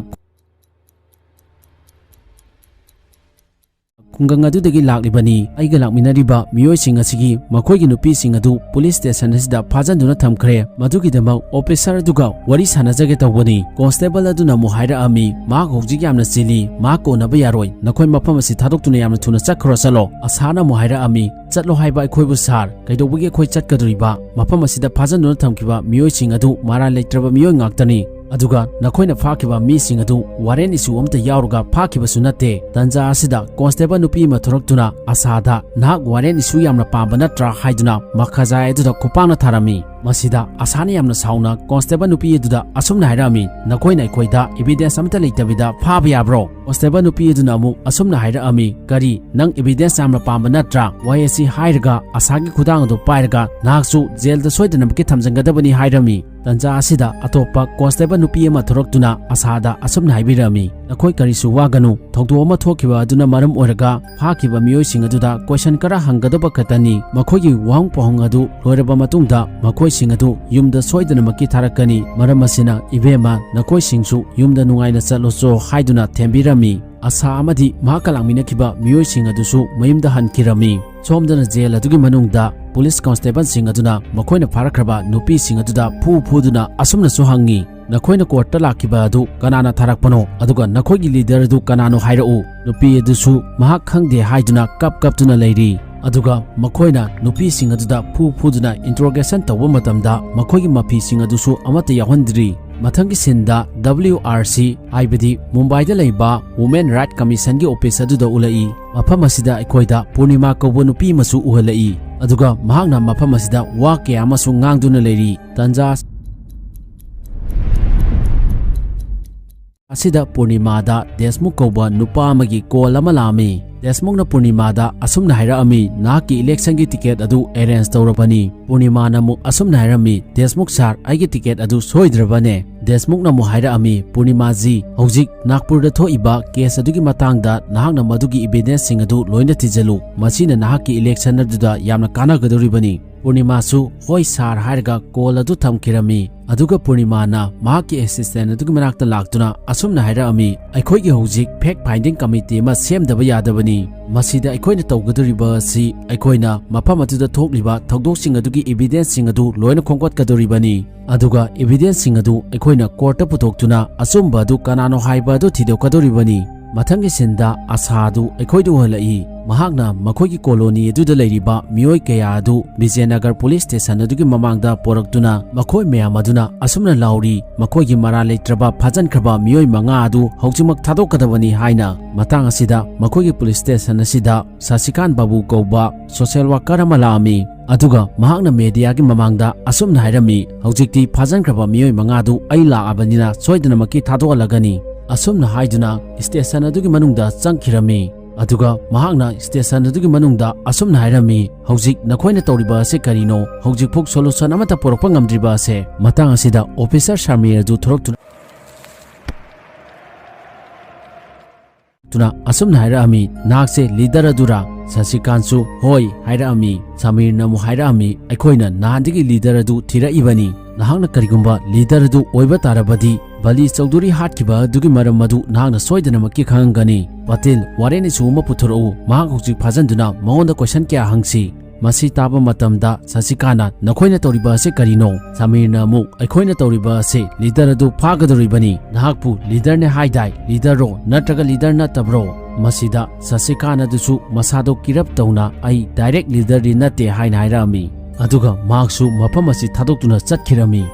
ꯈꯨꯡꯒꯪ ꯑꯗꯨꯗꯒꯤ ꯂꯥꯛꯂꯤꯕꯅꯤ꯫ ꯑꯩꯒ ꯂꯥꯛꯃꯤꯟꯅꯔꯤꯕ ꯃꯤꯑꯣꯏꯁꯤꯡ ꯑꯁꯤꯒꯤ ꯃꯈꯣꯏꯒꯤ ꯅꯨꯄꯤꯁꯤꯡ ꯑꯗꯨ ꯄꯨꯂꯤꯁ ꯁ꯭ꯇꯦꯁꯟ ꯑꯁꯤꯗ ꯐꯥꯖꯤꯟꯗꯨꯅ ꯊꯝꯈ꯭ꯔꯦ꯫ ꯃꯗꯨꯒꯤꯗꯃꯛ ꯑꯣꯐꯤꯁꯥꯔ ꯑꯗꯨꯒ ꯋꯥꯔꯤ ꯁꯥꯟꯅꯖꯒꯦ ꯇꯧꯕꯅꯤ꯫" ꯀꯣꯟꯁꯇꯦꯕꯜ ꯑꯗꯨꯅ ꯑꯃꯨꯛ ꯍꯥꯏꯔꯛꯑꯝꯃꯤ, "ꯃꯍꯥꯛ ꯍꯧꯖꯤꯛ ꯌꯥꯝꯅ ꯆꯤꯜꯂꯤ, ꯃꯍꯥꯛ ꯀꯣꯟꯅꯕ ꯌꯥꯔꯣꯏ꯫ ꯅꯈꯣꯏ ꯃꯐꯝ ꯑꯁꯤ ꯊꯥꯗꯣꯛꯇꯨꯅ ꯌꯥꯝꯅ ꯊꯨꯅ ꯆꯠꯈ꯭ꯔꯣ, ꯆꯠꯂꯣ꯫" ꯑꯁꯥꯅ ꯑꯃꯨꯛ ꯍꯥꯏꯔꯛꯑꯝꯃꯤ, "ꯆꯠꯂꯣ ꯍꯥꯏꯕ ꯑꯩꯈꯣꯏꯕꯨ ꯁꯥꯔ, ꯀꯩꯗꯧꯕꯒꯤ ꯑꯩꯈꯣꯏ ꯆꯠꯀꯗꯣꯔꯤꯕ? ꯃꯐꯝ ꯑꯁꯤꯗ ꯐꯥꯖꯤꯟꯗꯨꯅ ꯊꯝꯈꯤꯕ ꯃꯤꯑꯣꯏꯁꯤꯡ ꯑꯗꯨ ꯃꯔꯥꯜ ꯂꯩꯇ꯭ꯔꯕ ꯃꯤꯑꯣꯏ ꯉꯥꯛꯇꯅꯤ꯫ ꯑꯗꯨꯒ ꯅꯈꯣꯏꯅ ꯐꯥꯈꯤꯕ ꯃꯤꯁꯤꯡ ꯑꯗꯨ ꯋꯥꯔꯦꯟ ꯏꯁꯨ ꯑꯃꯠꯇ ꯌꯥꯎꯔꯒ ꯐꯥꯈꯤꯕꯁꯨ ꯅꯠꯇꯦ꯫" ꯇꯟꯖꯥ ꯑꯁꯤꯗ ꯀꯣꯟꯁꯇꯦꯕꯜ ꯅꯨꯄꯤ ꯑꯃ ꯊꯣꯔꯛꯇꯨꯅ ꯑꯁꯥꯗ, "ꯅꯍꯥꯛ ꯋꯥꯔꯦꯟ ꯏꯁꯨ ꯌꯥꯝꯅ ꯄꯥꯝꯕ ꯅꯠꯇ꯭ꯔꯥ?" ꯍꯥꯏꯗꯨꯅ ꯃꯈꯥꯖꯥꯏ ꯑꯗꯨꯗ ꯈꯨꯄꯥꯛꯅ ꯊꯥꯔꯝꯃꯤ꯫ ꯃꯁꯤꯗ ꯑꯁꯥꯅ ꯌꯥꯝꯅ ꯁꯥꯎꯅ ꯀꯣꯟꯁꯇꯦꯕꯜ ꯅꯨꯄꯤ ꯑꯗꯨꯗ ꯑꯁꯨꯝꯅ ꯍꯥꯏꯔꯛꯑꯝꯃꯤ, "ꯅꯈꯣꯏꯅ ꯑꯩꯈꯣꯏꯗ ꯏꯕꯤꯗꯦꯟꯁ ꯑꯃꯠꯇ ꯂꯩꯇꯕꯤꯗ ꯐꯥꯕ ꯌꯥꯕ꯭ꯔꯣ?" ꯀꯣꯟꯁꯇꯦꯕꯜ ꯅꯨꯄꯤ ꯑꯗꯨꯅ ꯑꯃꯨꯛ ꯑꯁꯨꯝꯅ ꯍꯥꯏꯔꯛꯑꯝꯃꯤ, "ꯀꯔꯤ, ꯅꯪ ꯏꯕꯤꯗꯦꯟꯁ ꯌꯥꯝꯅ ꯄꯥꯝꯕ ꯅꯠꯇ꯭ꯔꯥ?" ꯋꯥꯍꯩ ꯑꯁꯤ ꯍꯥꯏꯔꯒ ꯑꯁꯥꯒꯤ ꯈꯨꯗꯥꯡ ꯑꯗꯨ ꯄꯥꯏꯔꯒ, "ꯅꯍꯥꯛꯁꯨ ꯖꯦꯜꯗ ꯁꯣꯏꯗꯅꯃꯛꯀꯤ ꯊꯝꯖꯤꯟꯒꯗꯕꯅꯤ" ꯍꯥꯏꯔꯝꯃꯤ꯫ ꯇꯟꯖꯥ ꯑꯁꯤꯗ ꯑꯇꯣꯞꯄ ꯀꯣꯟꯁꯇꯦꯕꯜ ꯅꯨꯄꯤ ꯑꯃ ꯊꯣꯔꯛꯇꯨꯅ ꯑꯁꯥꯗ ꯑꯁꯨꯝꯅ ꯍꯥꯏꯕꯤꯔꯝꯃꯤ, "ꯅꯈꯣꯏ ꯀꯔꯤꯁꯨ ꯋꯥꯒꯅꯨ, ꯊꯧꯗꯣꯛ ꯑꯃ ꯊꯣꯛꯈꯤꯕ ꯑꯗꯨꯅ ꯃꯔꯝ ꯑꯣꯏꯔꯒ ꯐꯥꯈꯤꯕ ꯃꯤꯑꯣꯏꯁꯤꯡ ꯑꯗꯨꯗ ꯀꯣꯏꯁꯟ ꯈꯔ ꯍꯪꯒꯗꯕ ꯈꯛꯇꯅꯤ꯫ ꯃꯈꯣꯏꯒꯤ ꯋꯥꯍꯪ ꯄꯥꯎꯍꯪ ꯑꯗꯨ ꯂꯣꯏꯔꯕ ꯃꯇꯨꯡꯗ ꯃꯈꯣꯏꯁꯤꯡ ꯑꯗꯨ ꯌꯨꯝꯗ ꯁꯣꯏꯗꯅꯃꯛꯀꯤ ꯊꯥꯔꯛꯀꯅꯤ꯫ ꯃꯔꯝ ꯑꯁꯤꯅ, ꯏꯕꯦꯝꯃ, ꯅꯈꯣꯏꯁꯤꯡꯁꯨ ꯌꯨꯝꯗ ꯅꯨꯡꯉꯥꯏꯅ ꯆꯠꯂꯨꯆꯣ" ꯍꯥꯏꯗꯨꯅ ꯊꯦꯝꯕꯤꯔꯝꯃꯤ꯫ ꯑꯁꯥ ꯑꯃꯗꯤ ꯃꯍꯥꯛꯀ ꯂꯥꯛꯃꯤꯟꯅꯈꯤꯕ ꯃꯤꯑꯣꯏꯁꯤꯡ ꯑꯗꯨꯁꯨ ꯃꯌꯨꯝꯗ ꯍꯟꯈꯤꯔꯝꯃꯤ꯫ ꯁꯣꯝꯗꯅ ꯖꯦꯜ ꯑꯗꯨꯒꯤ ꯃꯅꯨꯡꯗ ꯄꯨꯂꯤꯁ ꯀꯣꯟꯁꯇꯦꯕꯜꯁꯤꯡ ꯑꯗꯨꯅ ꯃꯈꯣꯏꯅ ꯐꯥꯔꯛꯈ꯭ꯔꯕ ꯅꯨꯄꯤꯁꯤꯡ ꯑꯗꯨꯗ ꯐꯨ ꯐꯨꯗꯨꯅ ꯑꯁꯨꯝꯅꯁꯨ ꯍꯪꯉꯤ, "ꯅꯈꯣꯏꯅ ꯀꯣꯔꯠꯇ ꯂꯥꯛꯈꯤꯕ ꯑꯗꯨ ꯀꯅꯥꯅ ꯊꯥꯔꯛꯄꯅꯣ? ꯑꯗꯨꯒ ꯅꯈꯣꯏꯒꯤ ꯂꯤꯗꯔ ꯑꯗꯨ ꯀꯅꯥꯅꯣ ꯍꯥꯏꯔꯛꯎ?" ꯅꯨꯄꯤ ꯑꯗꯨꯁꯨ ꯃꯍꯥꯛ ꯈꯪꯗꯦ ꯍꯥꯏꯗꯨꯅ ꯀꯞ ꯀꯞꯇꯨꯅ ꯂꯩꯔꯤ꯫ ꯑꯗꯨꯒ ꯃꯈꯣꯏꯅ ꯅꯨꯄꯤꯁꯤꯡ ꯑꯗꯨꯗ ꯐꯨ ꯐꯨꯗꯨꯅ ꯏꯟꯇ꯭ꯔꯣꯒꯦꯁꯟ ꯇꯧꯕ ꯃꯇꯝꯗ ꯃꯈꯣꯏꯒꯤ ꯃꯐꯤꯁꯤꯡ ꯑꯗꯨꯁꯨ ꯑꯃꯠꯇ ꯌꯥꯎꯍꯟꯗ꯭ꯔꯤ꯫ ꯃꯊꯪꯒꯤ ꯁꯤꯟꯗ W R C, ꯍꯥꯏꯕꯗꯤ ꯃꯨꯝꯕꯥꯏꯗ ꯂꯩꯕ ꯋꯨꯃꯦꯟ ꯔꯥꯏꯠ ꯀꯃꯤꯁꯟꯒꯤ ꯑꯣꯐꯤꯁ ꯑꯗꯨꯗ ꯎꯠꯂꯛꯏ꯫ ꯃꯐꯝ ꯑꯁꯤꯗ ꯑꯩꯈꯣꯏꯗ ꯄꯨꯔꯅꯤꯃꯥ ꯀꯧꯕ ꯅꯨꯄꯤ ꯑꯃꯁꯨ ꯎꯍꯜꯂꯛꯏ, ꯑꯗꯨꯒ ꯃꯍꯥꯛꯅ ꯃꯐꯝ ꯑꯁꯤꯗ ꯋꯥ ꯀꯌꯥ ꯑꯃꯁꯨ ꯉꯥꯡꯗꯨꯅ ꯂꯩꯔꯤ꯫ ꯇꯟꯖꯥ ꯑꯁꯤꯗ ꯄꯨꯔꯅꯤꯃꯥꯗ ꯗꯦꯁꯃꯨꯈ ꯀꯧꯕ ꯅꯨꯄꯥ ꯑꯃꯒꯤ ꯀꯣꯜ ꯑꯃ ꯂꯥꯛꯑꯝꯃꯤ꯫ ꯗꯦꯁꯃꯨꯈꯅ ꯄꯨꯔꯅꯤꯃꯥꯗ ꯑꯁꯨꯝꯅ ꯍꯥꯏꯔꯛꯑꯝꯃꯤ, "ꯅꯍꯥꯛꯀꯤ ꯏꯂꯦꯛꯁꯟꯒꯤ ꯇꯤꯀꯦꯠ ꯑꯗꯨ ꯑꯦꯔꯦꯟꯖ ꯇꯧꯔꯕꯅꯤ꯫" ꯄꯨꯔꯅꯤꯃꯥꯅ ꯑꯃꯨꯛ ꯑꯁꯨꯝꯅ ꯍꯥꯏꯔꯝꯃꯤ, "ꯗꯦꯁꯃꯨꯈ ꯁꯥꯔ, ꯑꯩꯒꯤ ꯇꯤꯀꯦꯠ ꯑꯗꯨ ꯁꯣꯏꯗ꯭ꯔꯕꯅꯦ?" ꯗꯦꯁꯃꯨꯈꯅ ꯑꯃꯨꯛ ꯍꯥꯏꯔꯛꯑꯝꯃꯤ, "ꯄꯨꯔꯅꯤꯃꯥꯖꯤ, ꯍꯧꯖꯤꯛ ꯅꯥꯒꯄꯨꯔꯗ ꯊꯣꯛꯏꯕ ꯀꯦꯁ ꯑꯗꯨꯒꯤ ꯃꯇꯥꯡꯗ ꯅꯍꯥꯛꯅ ꯃꯗꯨꯒꯤ ꯏꯕꯤꯗꯦꯟꯁꯁꯤꯡ ꯑꯗꯨ ꯂꯣꯏꯅ ꯊꯤꯖꯤꯜꯂꯨ꯫ ꯃꯁꯤꯅ ꯅꯍꯥꯛꯀꯤ ꯏꯂꯦꯛꯁꯟ ꯑꯗꯨꯗ ꯌꯥꯝꯅ ꯀꯥꯟꯅꯒꯗꯧꯔꯤꯕꯅꯤ꯫" ꯄꯨꯔꯅꯤꯃꯥꯁꯨ "ꯍꯣꯏ ꯁꯥꯔ" ꯍꯥꯏꯔꯒ ꯀꯣꯜ ꯑꯗꯨ ꯊꯝꯈꯤꯔꯝꯃꯤ꯫ ꯑꯗꯨꯒ ꯄꯨꯔꯅꯤꯃꯥꯅ ꯃꯍꯥꯛꯀꯤ ꯑꯦꯁꯤꯁꯇꯦꯟ ꯑꯗꯨꯒꯤ ꯃꯅꯥꯛꯇ ꯂꯥꯛꯇꯨꯅ ꯑꯁꯨꯝꯅ ꯍꯥꯏꯔꯛꯑꯝꯃꯤ, "ꯑꯩꯈꯣꯏꯒꯤ ꯍꯧꯖꯤꯛ ꯐꯦꯛ ꯐꯥꯏꯟꯗꯤꯡ ꯀꯃꯤꯇꯤ ꯑꯃ ꯁꯦꯝꯗꯕ ꯌꯥꯗꯕꯅꯤ꯫ ꯃꯁꯤꯗ ꯑꯩꯈꯣꯏꯅ ꯇꯧꯒꯗꯧꯔꯤꯕ ꯑꯁꯤ ꯑꯩꯈꯣꯏꯅ ꯃꯐꯝ ꯑꯗꯨꯗ ꯊꯣꯛꯂꯤꯕ ꯊꯧꯗꯣꯛꯁꯤꯡ ꯑꯗꯨꯒꯤ ꯏꯕꯤꯗꯦꯟꯁꯁꯤꯡ ꯑꯗꯨ ꯂꯣꯏꯅ ꯈꯣꯝꯒꯠꯀꯗꯧꯔꯤꯕꯅꯤ꯫ ꯑꯗꯨꯒ ꯏꯕꯤꯗꯦꯟꯁꯁꯤꯡ ꯑꯗꯨ ꯑꯩꯈꯣꯏꯅ ꯀꯣꯔꯠꯇ ꯄꯨꯊꯣꯛꯇꯨꯅ ꯑꯆꯨꯝꯕ ꯑꯗꯨ ꯀꯅꯥꯅꯣ ꯍꯥꯏꯕ ꯑꯗꯨ ꯊꯤꯗꯣꯛꯀꯗꯧꯔꯤꯕꯅꯤ꯫" ꯃꯊꯪꯒꯤ ꯁꯤꯟꯗ ꯑꯁꯥ ꯑꯗꯨ ꯑꯩꯈꯣꯏꯗ ꯎꯍꯜꯂꯛꯏ꯫ ꯃꯍꯥꯛꯅ ꯃꯈꯣꯏꯒꯤ ꯀꯣꯂꯣꯅꯤ ꯑꯗꯨꯗ ꯂꯩꯔꯤꯕ ꯃꯤꯑꯣꯏ ꯀꯌꯥ ꯑꯗꯨ ꯕꯤꯖꯦꯅꯒꯔ ꯄꯨꯂꯤꯁ ꯁ꯭ꯇꯦꯁꯟ ꯑꯗꯨꯒꯤ ꯃꯃꯥꯡꯗ ꯄꯣꯔꯛꯇꯨꯅ ꯃꯈꯣꯏ ꯃꯌꯥꯝ ꯑꯗꯨꯅ ꯑꯁꯨꯝꯅ ꯂꯥꯎꯔꯤ, "ꯃꯈꯣꯏꯒꯤ ꯃꯔꯥꯜ ꯂꯩꯇ꯭ꯔꯕ ꯐꯥꯖꯟꯈ꯭ꯔꯕ ꯃꯤꯑꯣꯏ ꯃꯉꯥ ꯑꯗꯨ ꯍꯧꯖꯤꯛꯃꯛ ꯊꯥꯗꯣꯛꯀꯗꯕꯅꯤ" ꯍꯥꯏꯅ꯫ ꯃꯇꯥꯡ ꯑꯁꯤꯗ ꯃꯈꯣꯏꯒꯤ ꯄꯨꯂꯤꯁ ꯁ꯭ꯇꯦꯁꯟ ꯑꯁꯤꯗ ꯁꯁꯤꯀꯥꯟ ꯕꯥꯕꯨ ꯀꯧꯕ ꯁꯣꯁꯤꯌꯦꯜ ꯋꯥꯔꯀꯔ ꯑꯃ ꯂꯥꯛꯑꯝꯃꯤ꯫ ꯑꯗꯨꯒ ꯃꯍꯥꯛꯅ ꯃꯦꯗꯤꯌꯥꯒꯤ ꯃꯃꯥꯡꯗ ꯑꯁꯨꯝꯅ ꯍꯥꯏꯔꯝꯃꯤ, "ꯍꯧꯖꯤꯛꯇꯤ ꯐꯥꯖꯟꯈ꯭ꯔꯕ ꯃꯤꯑꯣꯏ ꯃꯉꯥꯗꯨ ꯑꯩ ꯂꯥꯛꯑꯕꯅꯤꯅ ꯁꯣꯏꯗꯅꯃꯛꯀꯤ ꯊꯥꯗꯣꯛꯍꯜꯂꯒꯅꯤ꯫" ꯑꯁꯨꯝꯅ ꯍꯥꯏꯗꯨꯅ ꯁ꯭ꯇꯦꯁꯟ ꯑꯗꯨꯒꯤ ꯃꯅꯨꯡꯗ ꯆꯪꯈꯤꯔꯝꯃꯤ꯫ ꯑꯗꯨꯒ ꯃꯍꯥꯛꯅ ꯁ꯭ꯇꯦꯁꯟ ꯑꯗꯨꯒꯤ ꯃꯅꯨꯡꯗ ꯑꯁꯨꯝꯅ ꯍꯥꯏꯔꯝꯃꯤ, "ꯍꯧꯖꯤꯛ ꯅꯈꯣꯏꯅ ꯇꯧꯔꯤꯕ ꯑꯁꯤ ꯀꯔꯤꯅꯣ? ꯍꯧꯖꯤꯛꯐꯥꯎ ꯁꯣꯂꯨꯁꯟ ꯑꯃꯠꯇ ꯄꯨꯔꯛꯄ ꯉꯝꯗ꯭ꯔꯤꯕ ꯑꯁꯦ?" ꯃꯇꯥꯡ ꯑꯁꯤꯗ ꯑꯣꯐꯤꯁꯔ ꯁꯥꯃꯤꯔ ꯑꯗꯨ ꯊꯣꯔꯛꯇꯨꯅ ꯇꯨꯅ ꯑꯁꯨꯝꯅ ꯍꯥꯏꯔꯛꯑꯝꯃꯤ, "ꯅꯍꯥꯛꯁꯦ ꯂꯤꯗꯔ ꯑꯗꯨꯔꯥ?" ꯁꯁꯤꯀꯥꯟꯁꯨ "ꯍꯣꯏ" ꯍꯥꯏꯔꯛꯑꯝꯃꯤ꯫ ꯁꯥꯃꯤꯔꯅ ꯑꯃꯨꯛ ꯍꯥꯏꯔꯛꯑꯝꯃꯤ, "ꯑꯩꯈꯣꯏꯅ ꯅꯍꯥꯟꯗꯒꯤ ꯂꯤꯗꯔ ꯑꯗꯨ ꯊꯤꯔꯛꯏꯕꯅꯤ꯫ ꯅꯍꯥꯛꯅ ꯀꯔꯤꯒꯨꯝꯕ ꯂꯤꯗꯔ ꯑꯗꯨ ꯑꯣꯏꯕ ꯇꯥꯔꯕꯗꯤ ꯕꯂꯤ ꯆꯧꯙꯨꯔꯤ ꯍꯥꯠꯈꯤꯕ ꯑꯗꯨꯒꯤ ꯃꯔꯝ ꯑꯗꯨ ꯅꯍꯥꯛꯅ ꯁꯣꯏꯗꯅꯃꯛꯀꯤ ꯈꯪꯉꯝꯒꯅꯤ꯫ ꯄꯇꯦꯜ, ꯋꯥꯔꯦꯟ ꯏꯁꯨ ꯑꯃ ꯄꯨꯊꯣꯔꯛꯎ꯫ ꯃꯍꯥꯛ ꯍꯧꯖꯤꯛ ꯐꯥꯖꯟꯗꯨꯅ ꯃꯉꯣꯟꯗ ꯀꯣꯏꯁꯟ ꯀꯌꯥ ꯍꯪꯁꯤ꯫" ꯃꯁꯤ ꯇꯥꯕ ꯃꯇꯝꯗ ꯁꯁꯤꯀꯥꯅ, "ꯅꯈꯣꯏꯅ ꯇꯧꯔꯤꯕ ꯑꯁꯤ ꯀꯔꯤꯅꯣ?" ꯁꯥꯃꯤꯔꯅ ꯑꯃꯨꯛ, "ꯑꯩꯈꯣꯏꯅ ꯇꯧꯔꯤꯕ ꯑꯁꯤ ꯂꯤꯗꯔ ꯑꯗꯨ ꯐꯥꯒꯗꯧꯔꯤꯕꯅꯤ꯫ ꯅꯍꯥꯛꯄꯨ ꯂꯤꯗꯔꯅꯦ ꯍꯥꯏꯗꯥꯏ? ꯂꯤꯗꯔꯔꯣ ꯅꯠꯇ꯭ꯔꯒ ꯂꯤꯗꯔ ꯅꯠꯇꯕ꯭ꯔꯣ?" ꯃꯁꯤꯗ ꯁꯁꯤꯀꯥꯟ ꯑꯗꯨꯁꯨ ꯃꯁꯥꯗꯣ ꯀꯤꯔꯞ ꯇꯧꯅ, "ꯑꯩ ꯗꯥꯏꯔꯦꯛ ꯂꯤꯗꯔꯗꯤ ꯅꯠꯇꯦ" ꯍꯥꯏꯅ ꯍꯥꯏꯔꯛꯑꯝꯃꯤ꯫ ꯑꯗꯨꯒ ꯃꯍꯥꯛꯁꯨ ꯃꯐꯝ ꯑꯁꯤ ꯊꯥꯗꯣꯛꯇꯨꯅ ꯆꯠꯈꯤꯔꯝꯃꯤ꯫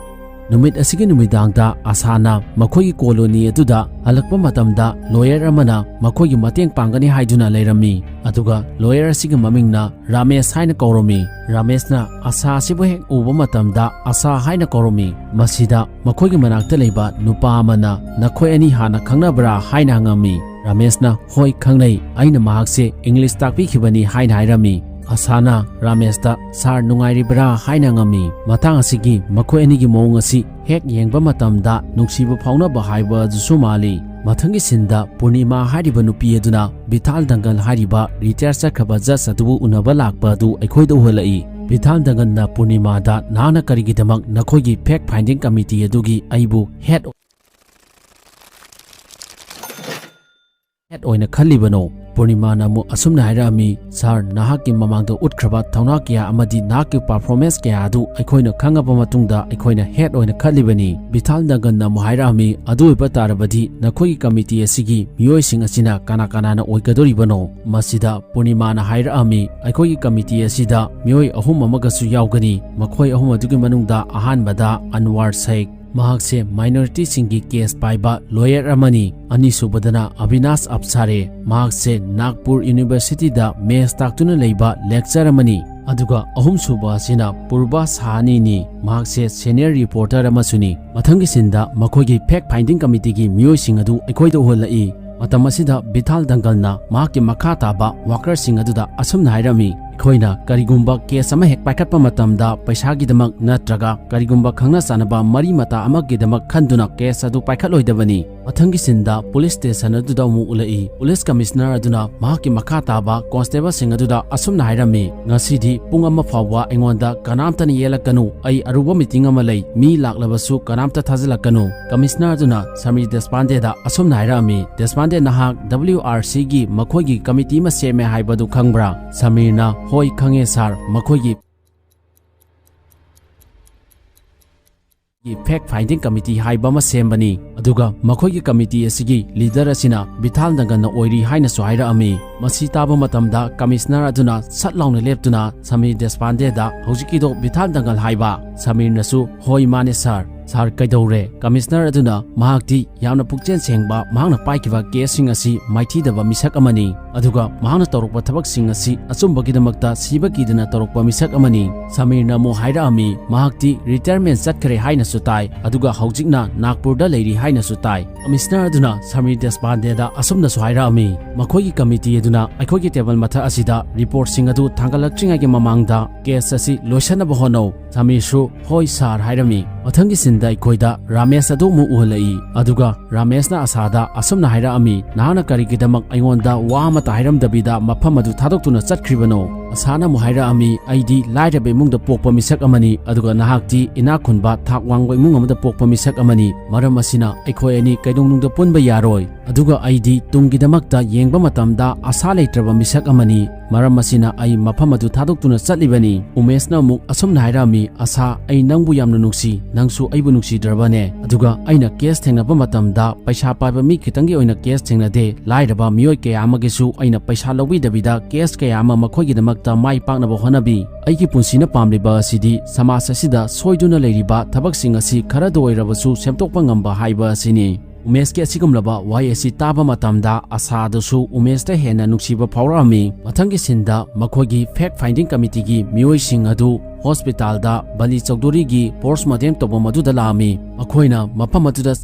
ꯅꯨꯃꯤꯠ ꯑꯁꯤꯒꯤ ꯅꯨꯃꯤꯗꯥꯡꯗ ꯑꯁꯥꯅ ꯃꯈꯣꯏꯒꯤ ꯀꯣꯂꯣꯅꯤ ꯑꯗꯨꯗ ꯍꯜꯂꯛꯄ ꯃꯇꯝꯗ ꯂꯣꯌꯔ ꯑꯃꯅ ꯃꯈꯣꯏꯒꯤ ꯃꯇꯦꯡ ꯄꯥꯡꯒꯅꯤ ꯍꯥꯏꯗꯨꯅ ꯂꯩꯔꯝꯃꯤ꯫ ꯑꯗꯨꯒ ꯂꯣꯌꯔ ꯑꯁꯤꯒꯤ ꯃꯃꯤꯡꯅ ꯔꯥꯃꯦꯁ ꯍꯥꯏꯅ ꯀꯧꯔꯝꯃꯤ꯫ ꯔꯥꯃꯦꯁꯅ ꯑꯁꯥ ꯑꯁꯤꯕꯨ ꯍꯦꯛ ꯎꯕ ꯃꯇꯝꯗ ꯑꯁꯥ ꯍꯥꯏꯅ ꯀꯧꯔꯝꯃꯤ꯫ ꯃꯁꯤꯗ ꯃꯈꯣꯏꯒꯤ ꯃꯅꯥꯛꯇ ꯂꯩꯕ ꯅꯨꯄꯥ ꯑꯃꯅ, "ꯅꯈꯣꯏ ꯑꯅꯤ ꯍꯥꯟꯅ ꯈꯪꯅꯕ꯭ꯔꯥ?" ꯍꯥꯏꯅ ꯍꯪꯉꯝꯃꯤ꯫ ꯔꯥꯃꯦꯁꯅ, "ꯍꯣꯏ, ꯈꯪꯅꯩ꯫ ꯑꯩꯅ ꯃꯍꯥꯛꯁꯦ ꯏꯪꯂꯤꯁ ꯇꯥꯛꯄꯤꯈꯤꯕꯅꯤ" ꯍꯥꯏꯅ ꯍꯥꯏꯔꯝꯃꯤ꯫ ꯑꯁꯥꯅ ꯔꯥꯃꯦꯁꯇ, "ꯁꯥꯔ ꯅꯨꯡꯉꯥꯏꯔꯤꯕ꯭ꯔꯥ?" ꯍꯥꯏꯅ ꯍꯪꯉꯝꯃꯤ꯫ ꯃꯇꯥꯡ ꯑꯁꯤꯒꯤ ꯃꯈꯣꯏ ꯑꯅꯤꯒꯤ ꯃꯑꯣꯡ ꯑꯁꯤ ꯍꯦꯛ ꯌꯦꯡꯕ ꯃꯇꯝꯗ ꯅꯨꯡꯁꯤꯕ ꯐꯥꯎꯅꯕ ꯍꯥꯏꯕ ꯑꯗꯨꯁꯨ ꯃꯥꯜꯂꯤ꯫ ꯃꯊꯪꯒꯤ ꯁꯤꯟꯗ ꯄꯨꯔꯅꯤꯃꯥ ꯍꯥꯏꯔꯤꯕ ꯅꯨꯄꯤ ꯑꯗꯨꯅ ꯚꯤꯊꯥꯜ ꯗꯪꯒꯜ ꯍꯥꯏꯔꯤꯕ ꯔꯤꯇꯥꯌꯔ ꯆꯠꯈ꯭ꯔꯕ ꯖꯖ ꯑꯗꯨꯕꯨ ꯎꯅꯕ ꯂꯥꯛꯄ ꯑꯗꯨ ꯑꯩꯈꯣꯏꯗ ꯎꯍꯜꯂꯛꯏ꯫ ꯕꯤꯊꯥꯜ ꯗꯪꯒꯜꯅ ꯄꯨꯔꯅꯤꯃꯥꯗ, "ꯅꯍꯥꯛꯅ ꯀꯔꯤꯒꯤꯗꯃꯛ ꯅꯈꯣꯏꯒꯤ fact finding committee ꯑꯗꯨꯒꯤ ꯑꯩꯕꯨ head head ꯑꯣꯏꯅ ꯈꯜꯂꯤꯕꯅꯣ?" ꯄꯨꯔꯅꯤꯃꯥꯅ ꯑꯃꯨꯛ ꯑꯁꯨꯝꯅ ꯍꯥꯏꯔꯛꯑꯝꯃꯤ, "ꯁꯥꯔ, ꯅꯍꯥꯛꯀꯤ ꯃꯃꯥꯡꯗ ꯎꯠꯈ꯭ꯔꯕ ꯊꯧꯅꯥ ꯀꯌꯥ ꯑꯃꯗꯤ ꯅꯍꯥꯛꯀꯤ performance ꯀꯌꯥ ꯑꯗꯨ ꯑꯩꯈꯣꯏꯅ ꯈꯪꯉꯕ ꯃꯇꯨꯡꯗ ꯑꯩꯈꯣꯏꯅ head ꯑꯣꯏꯅ ꯈꯜꯂꯤꯕꯅꯤ꯫" ꯕꯤꯊꯥꯜ ꯗꯪꯒꯜꯅ ꯑꯃꯨꯛ ꯍꯥꯏꯔꯛꯑꯝꯃꯤ, "ꯑꯗꯨ ꯑꯣꯏꯕ ꯇꯥꯔꯕꯗꯤ ꯅꯈꯣꯏꯒꯤ committee ꯑꯁꯤꯒꯤ ꯃꯤꯑꯣꯏꯁꯤꯡ ꯑꯁꯤꯅ ꯀꯅꯥ ꯀꯅꯥꯅ ꯑꯣꯏꯒꯗꯧꯔꯤꯕꯅꯣ?" ꯃꯁꯤꯗ ꯄꯨꯔꯅꯤꯃꯥꯅ ꯍꯥꯏꯔꯛꯑꯝꯃꯤ, "ꯑꯩꯈꯣꯏꯒꯤ committee ꯑꯁꯤꯗ ꯃꯤꯑꯣꯏ ꯑꯍꯨꯝ ꯑꯃꯒꯁꯨ ꯌꯥꯎꯒꯅꯤ꯫ ꯃꯈꯣꯏ ꯑꯍꯨꯝ ꯑꯗꯨꯒꯤ ꯃꯅꯨꯡꯗ ꯑꯍꯥꯟꯕꯗ ꯑꯟꯋꯥꯔ ꯁꯦꯈ, ꯃꯍꯥꯛꯁꯦ minority ꯁꯤꯡꯒꯤ case ꯄꯥꯏꯕ lawyer ꯑꯃꯅꯤ꯫ ꯑꯅꯤꯁꯨꯕꯗꯅ ꯑꯕꯤꯅꯥꯁ ꯑꯞꯁꯥꯔꯦ, ꯃꯍꯥꯛꯁꯦ ꯅꯥꯒꯄꯨꯔ University ꯗ maths ꯇꯥꯛꯇꯨꯅ ꯂꯩꯕ lecturer ꯑꯃꯅꯤ꯫ ꯑꯗꯨꯒ ꯑꯍꯨꯝꯁꯨꯕ ꯑꯁꯤꯅ ꯄꯨꯔꯕꯥ ꯁꯥꯍꯅꯤꯅꯤ, ꯃꯍꯥꯛꯁꯦ senior reporter ꯑꯃꯁꯨꯅꯤ꯫ ꯃꯊꯪꯒꯤ scene ꯗ ꯃꯈꯣꯏꯒꯤ fact finding committee ꯒꯤ ꯃꯤꯑꯣꯏꯁꯤꯡ ꯑꯗꯨ ꯑꯩꯈꯣꯏꯗ ꯎꯍꯜꯂꯛꯏ꯫ ꯃꯇꯝ ꯑꯁꯤꯗ ꯕꯤꯊꯥꯜ ꯗꯪꯒꯜꯅ ꯃꯍꯥꯛꯀꯤ ꯃꯈꯥ ꯇꯥꯕ worker ꯁꯤꯡ ꯑꯗꯨꯗ ꯑꯁꯨꯝꯅ ꯍꯥꯏꯔꯝꯃꯤ, "ꯑꯩꯈꯣꯏꯅ ꯀꯔꯤꯒꯨꯝꯕ case ꯑꯃ ꯍꯦꯛ ꯄꯥꯏꯈꯠꯄ ꯃꯇꯝꯗ ꯄꯩꯁꯥꯒꯤꯗꯃꯛ ꯅꯠꯇ꯭ꯔꯒ ꯀꯔꯤꯒꯨꯝꯕ ꯈꯪꯅ ꯆꯥꯟꯅꯕ ꯃꯔꯤ ꯃꯇꯥ ꯑꯃꯒꯤꯗꯃꯛ ꯈꯟꯗꯨꯅ case ꯑꯗꯨ ꯄꯥꯏꯈꯠꯂꯣꯏꯗꯕꯅꯤ꯫" ꯃꯊꯪꯒꯤ scene ꯗ police station ꯑꯗꯨꯗ ꯑꯃꯨꯛ ꯎꯠꯂꯛꯏ꯫ Police commissioner ꯑꯗꯨꯅ ꯃꯍꯥꯛꯀꯤ ꯃꯈꯥ ꯇꯥꯕ constable ꯁꯤꯡ ꯑꯗꯨꯗ ꯑꯁꯨꯝꯅ ꯍꯥꯏꯔꯝꯃꯤ, "ꯉꯁꯤꯗꯤ ꯄꯨꯡ ꯑꯃ ꯐꯥꯎꯕ ꯑꯩꯉꯣꯟꯗ ꯀꯅꯥꯝꯇꯅ ꯌꯦꯠꯂꯛꯀꯅꯨ꯫ ꯑꯩ ꯑꯔꯨꯕ meeting ꯑꯃ ꯂꯩ꯫ ꯃꯤ ꯂꯥꯛꯂꯕꯁꯨ ꯀꯅꯥꯝꯇ ꯊꯥꯖꯤꯜꯂꯛꯀꯅꯨ꯫" Commissioner ꯑꯗꯨꯅ ꯁꯃꯤꯔ ꯗꯦꯁꯄꯥꯟꯗꯦꯗ ꯑꯁꯨꯝꯅ ꯍꯥꯏꯔꯛꯑꯝꯃꯤ, "ꯗꯦꯁꯄꯥꯟꯗꯦ, ꯅꯍꯥꯛ W R C ꯒꯤ ꯃꯈꯣꯏꯒꯤ committee ꯑꯃ ꯁꯦꯝꯃꯦ ꯍꯥꯏꯕꯗꯨ ꯈꯪꯕ꯭ꯔꯥ?" ꯁꯃꯤꯔꯅ, "ꯍꯣꯏ, ꯈꯪꯉꯦ ꯁꯥꯔ, ꯃꯈꯣꯏꯒꯤ fact finding committee ꯍꯥꯏꯕ ꯑꯃ ꯁꯦꯝꯕꯅꯤ꯫ ꯑꯗꯨꯒ ꯃꯈꯣꯏꯒꯤ committee ꯑꯁꯤꯒꯤ leader ꯑꯁꯤꯅ ꯕꯤꯊꯥꯜ ꯗꯪꯒꯜꯅ ꯑꯣꯏꯔꯤ" ꯍꯥꯏꯅꯁꯨ ꯍꯥꯏꯔꯛꯑꯝꯃꯤ꯫ ꯃꯁꯤ ꯇꯥꯕ ꯃꯇꯝꯗ commissioner ꯑꯗꯨꯅ ꯁꯠ ꯂꯥꯎꯅ ꯂꯦꯞꯇꯨꯅ ꯁꯃꯤꯔ ꯗꯦꯁꯄꯥꯟꯗꯦꯗ, "ꯍꯧꯖꯤꯛꯀꯤꯗꯣ ꯕꯤꯊꯥꯜ ꯗꯪꯒꯜ ꯍꯥꯏꯕ?" ꯁꯃꯤꯔꯅꯁꯨ, "ꯍꯣꯏ, ꯃꯥꯅꯦ ꯁꯥꯔ꯫" "ꯁꯥꯔ, ꯀꯩꯗꯧꯔꯦ?" Commissioner ꯑꯗꯨꯅ, "ꯃꯍꯥꯛꯇꯤ ꯌꯥꯝꯅ ꯄꯨꯛꯆꯦꯜ ꯁꯦꯡꯕ, ꯃꯍꯥꯛꯅ ꯄꯥꯏꯈꯤꯕ case ꯁꯤꯡ ꯑꯁꯤ ꯃꯥꯏꯊꯤꯗꯕ ꯃꯤꯁꯛ ꯑꯃꯅꯤ, ꯑꯗꯨꯒ ꯃꯍꯥꯛꯅ ꯇꯧꯔꯛꯄ ꯊꯕꯛꯁꯤꯡ ꯑꯁꯤ ꯑꯆꯨꯝꯕꯒꯤꯗꯃꯛꯇ ꯁꯤꯕ ꯀꯤꯗꯅ ꯇꯧꯔꯛꯄ ꯃꯤꯁꯛ ꯑꯃꯅꯤ꯫" ꯁꯃꯤꯔꯅ ꯑꯃꯨꯛ ꯍꯥꯏꯔꯛꯑꯝꯃꯤ, "ꯃꯍꯥꯛꯇꯤ retirement ꯆꯠꯈ꯭ꯔꯦ ꯍꯥꯏꯅꯁꯨ ꯇꯥꯏ, ꯑꯗꯨꯒ ꯍꯧꯖꯤꯛꯅ ꯅꯥꯒꯄꯨꯔꯗ ꯂꯩꯔꯤ ꯍꯥꯏꯅꯁꯨ ꯇꯥꯏ꯫" Commissioner ꯑꯗꯨꯅ ꯁꯃꯤꯔ ꯗꯦꯁꯄꯥꯟꯗꯦꯗ ꯑꯁꯨꯝꯅꯁꯨ ꯍꯥꯏꯔꯛꯑꯝꯃꯤ, "ꯃꯈꯣꯏꯒꯤ committee ꯑꯗꯨꯅ ꯑꯩꯈꯣꯏꯒꯤ table ꯃꯊꯛ ꯑꯁꯤꯗ report ꯁꯤꯡ ꯑꯗꯨ ꯊꯥꯡꯒꯠꯂꯛꯇ꯭ꯔꯤꯉꯩꯒꯤ ꯃꯃꯥꯡꯗ case ꯑꯁꯤ ꯂꯣꯏꯁꯤꯟꯅꯕ ꯍꯣꯠꯅꯧ꯫" ꯁꯃꯤꯔꯁꯨ, "ꯍꯣꯏ ꯁꯥꯔ" ꯍꯥꯏꯔꯝꯃꯤ꯫ ꯃꯊꯪꯒꯤ scene ꯗ ꯑꯩꯈꯣꯏꯗ ꯔꯥꯃꯦꯁ ꯑꯗꯨ ꯑꯃꯨꯛ ꯎꯍꯜꯂꯛꯏ꯫ ꯑꯗꯨꯒ ꯔꯥꯃꯦꯁꯅ ꯑꯁꯥꯗ ꯑꯁꯨꯝꯅ ꯍꯥꯏꯔꯛꯑꯝꯃꯤ, "ꯅꯍꯥꯛꯅ ꯀꯔꯤꯒꯤꯗꯃꯛ ꯑꯩꯉꯣꯟꯗ ꯋꯥ ꯑꯃꯠꯇ ꯍꯥꯏꯔꯝꯗꯕꯤꯗ ꯃꯐꯝ ꯑꯗꯨ ꯊꯥꯗꯣꯛꯇꯨꯅ ꯆꯠꯈ꯭ꯔꯤꯕꯅꯣ?" ꯑꯁꯥꯅ ꯑꯃꯨꯛ ꯍꯥꯏꯔꯛꯑꯝꯃꯤ, "ꯑꯩꯗꯤ ꯂꯥꯏꯔꯕ ꯏꯃꯨꯡꯗ ꯄꯣꯛꯄ ꯃꯤꯁꯛ ꯑꯃꯅꯤ, ꯑꯗꯨꯒ ꯅꯍꯥꯛꯇꯤ ꯏꯅꯥꯛ ꯈꯨꯟꯕ ꯊꯥꯛ ꯋꯥꯡꯕ ꯏꯃꯨꯡ ꯑꯃꯗ ꯄꯣꯛꯄ ꯃꯤꯁꯛ ꯑꯃꯅꯤ꯫ ꯃꯔꯝ ꯑꯁꯤꯅ ꯑꯩꯈꯣꯏ ꯑꯅꯤ ꯀꯩꯗꯧꯅꯨꯡꯗ ꯄꯨꯟꯕ ꯌꯥꯔꯣꯏ꯫ ꯑꯗꯨꯒ ꯑꯩꯗꯤ ꯇꯨꯡꯒꯤꯗꯃꯛꯇ ꯌꯦꯡꯕ ꯃꯇꯝꯗ ꯑꯁꯥ ꯂꯩꯇ꯭ꯔꯕ ꯃꯤꯁꯛ ꯑꯃꯅꯤ꯫ ꯃꯔꯝ ꯑꯁꯤꯅ ꯑꯩ ꯃꯐꯝ ꯑꯗꯨ ꯊꯥꯗꯣꯛꯇꯨꯅ ꯆꯠꯂꯤꯕꯅꯤ꯫" ꯎꯃꯦꯁꯅ ꯑꯃꯨꯛ ꯑꯁꯨꯝꯅ ꯍꯥꯏꯔꯛꯑꯝꯃꯤ, "ꯑꯁꯥ, ꯑꯩ ꯅꯪꯕꯨ ꯌꯥꯝꯅ ꯅꯨꯡꯁꯤ, ꯅꯪꯁꯨ ꯑꯩꯕꯨ ꯅꯨꯡꯁꯤꯗ꯭ꯔꯕꯅꯦ? ꯑꯗꯨꯒ ꯑꯩꯅ ꯀꯦꯁ ꯊꯦꯡꯅꯕ ꯃꯇꯝꯗ ꯄꯩꯁꯥ ꯄꯥꯏꯕ ꯃꯤ ꯈꯤꯇꯪꯒꯤ ꯑꯣꯏꯅ ꯀꯦꯁ ꯊꯦꯡꯅꯗꯦ, ꯂꯥꯏꯔꯕ ꯃꯤꯑꯣꯏ ꯀꯌꯥ ꯑꯃꯒꯤꯁꯨ ꯑꯩꯅ ꯄꯩꯁꯥ ꯂꯧꯕꯤꯗꯕꯤꯗ ꯀꯦꯁ ꯀꯌꯥ ꯑꯃ ꯃꯈꯣꯏꯒꯤꯗꯃꯛꯇ ꯃꯥꯏ ꯄꯥꯛꯅꯕ ꯍꯣꯠꯅꯕꯤ꯫ ꯑꯩꯒꯤ ꯄꯨꯟꯁꯤꯅ ꯄꯥꯝꯂꯤꯕ ꯑꯁꯤꯗꯤ ꯁꯃꯥꯖ ꯑꯁꯤꯗ ꯁꯣꯏꯗꯨꯅ ꯂꯩꯔꯤꯕ ꯊꯕꯛꯁꯤꯡ ꯑꯁꯤ ꯈꯔꯗ ꯑꯣꯏꯔꯕꯁꯨ ꯁꯦꯝꯗꯣꯛꯄ ꯉꯝꯕ ꯍꯥꯏꯕ ꯑꯁꯤꯅꯤ꯫" ꯎꯃꯦꯁꯀꯤ ꯑꯁꯤꯒꯨꯝꯂꯕ ꯋꯥꯍꯩ ꯑꯁꯤ ꯇꯥꯕ ꯃꯇꯝꯗ ꯑꯁꯥꯗꯁꯨ ꯎꯃꯦꯁꯇ ꯍꯦꯟꯅ ꯅꯨꯡꯁꯤꯕ ꯐꯥꯎꯔꯛꯑꯝꯃꯤ꯫ ꯃꯊꯪꯒꯤ ꯁꯤꯟꯗ ꯃꯈꯣꯏꯒꯤ ꯐꯦꯛ ꯐꯥꯏꯟꯗꯤꯡ ꯀꯃꯤꯇꯤꯒꯤ ꯃꯤꯑꯣꯏꯁꯤꯡ ꯑꯗꯨ ꯍꯣꯁꯄꯤꯇꯥꯜꯗ ꯕꯂꯤ ꯆꯧꯙꯨꯔꯤꯒꯤ ꯄꯣꯁꯃꯣꯔꯇꯦꯝ ꯇꯧꯐꯝ ꯑꯗꯨꯗ ꯂꯥꯛꯑꯝꯃꯤ꯫ ꯃꯈꯣꯏꯅ ꯃꯐꯝ ꯑꯗꯨꯗ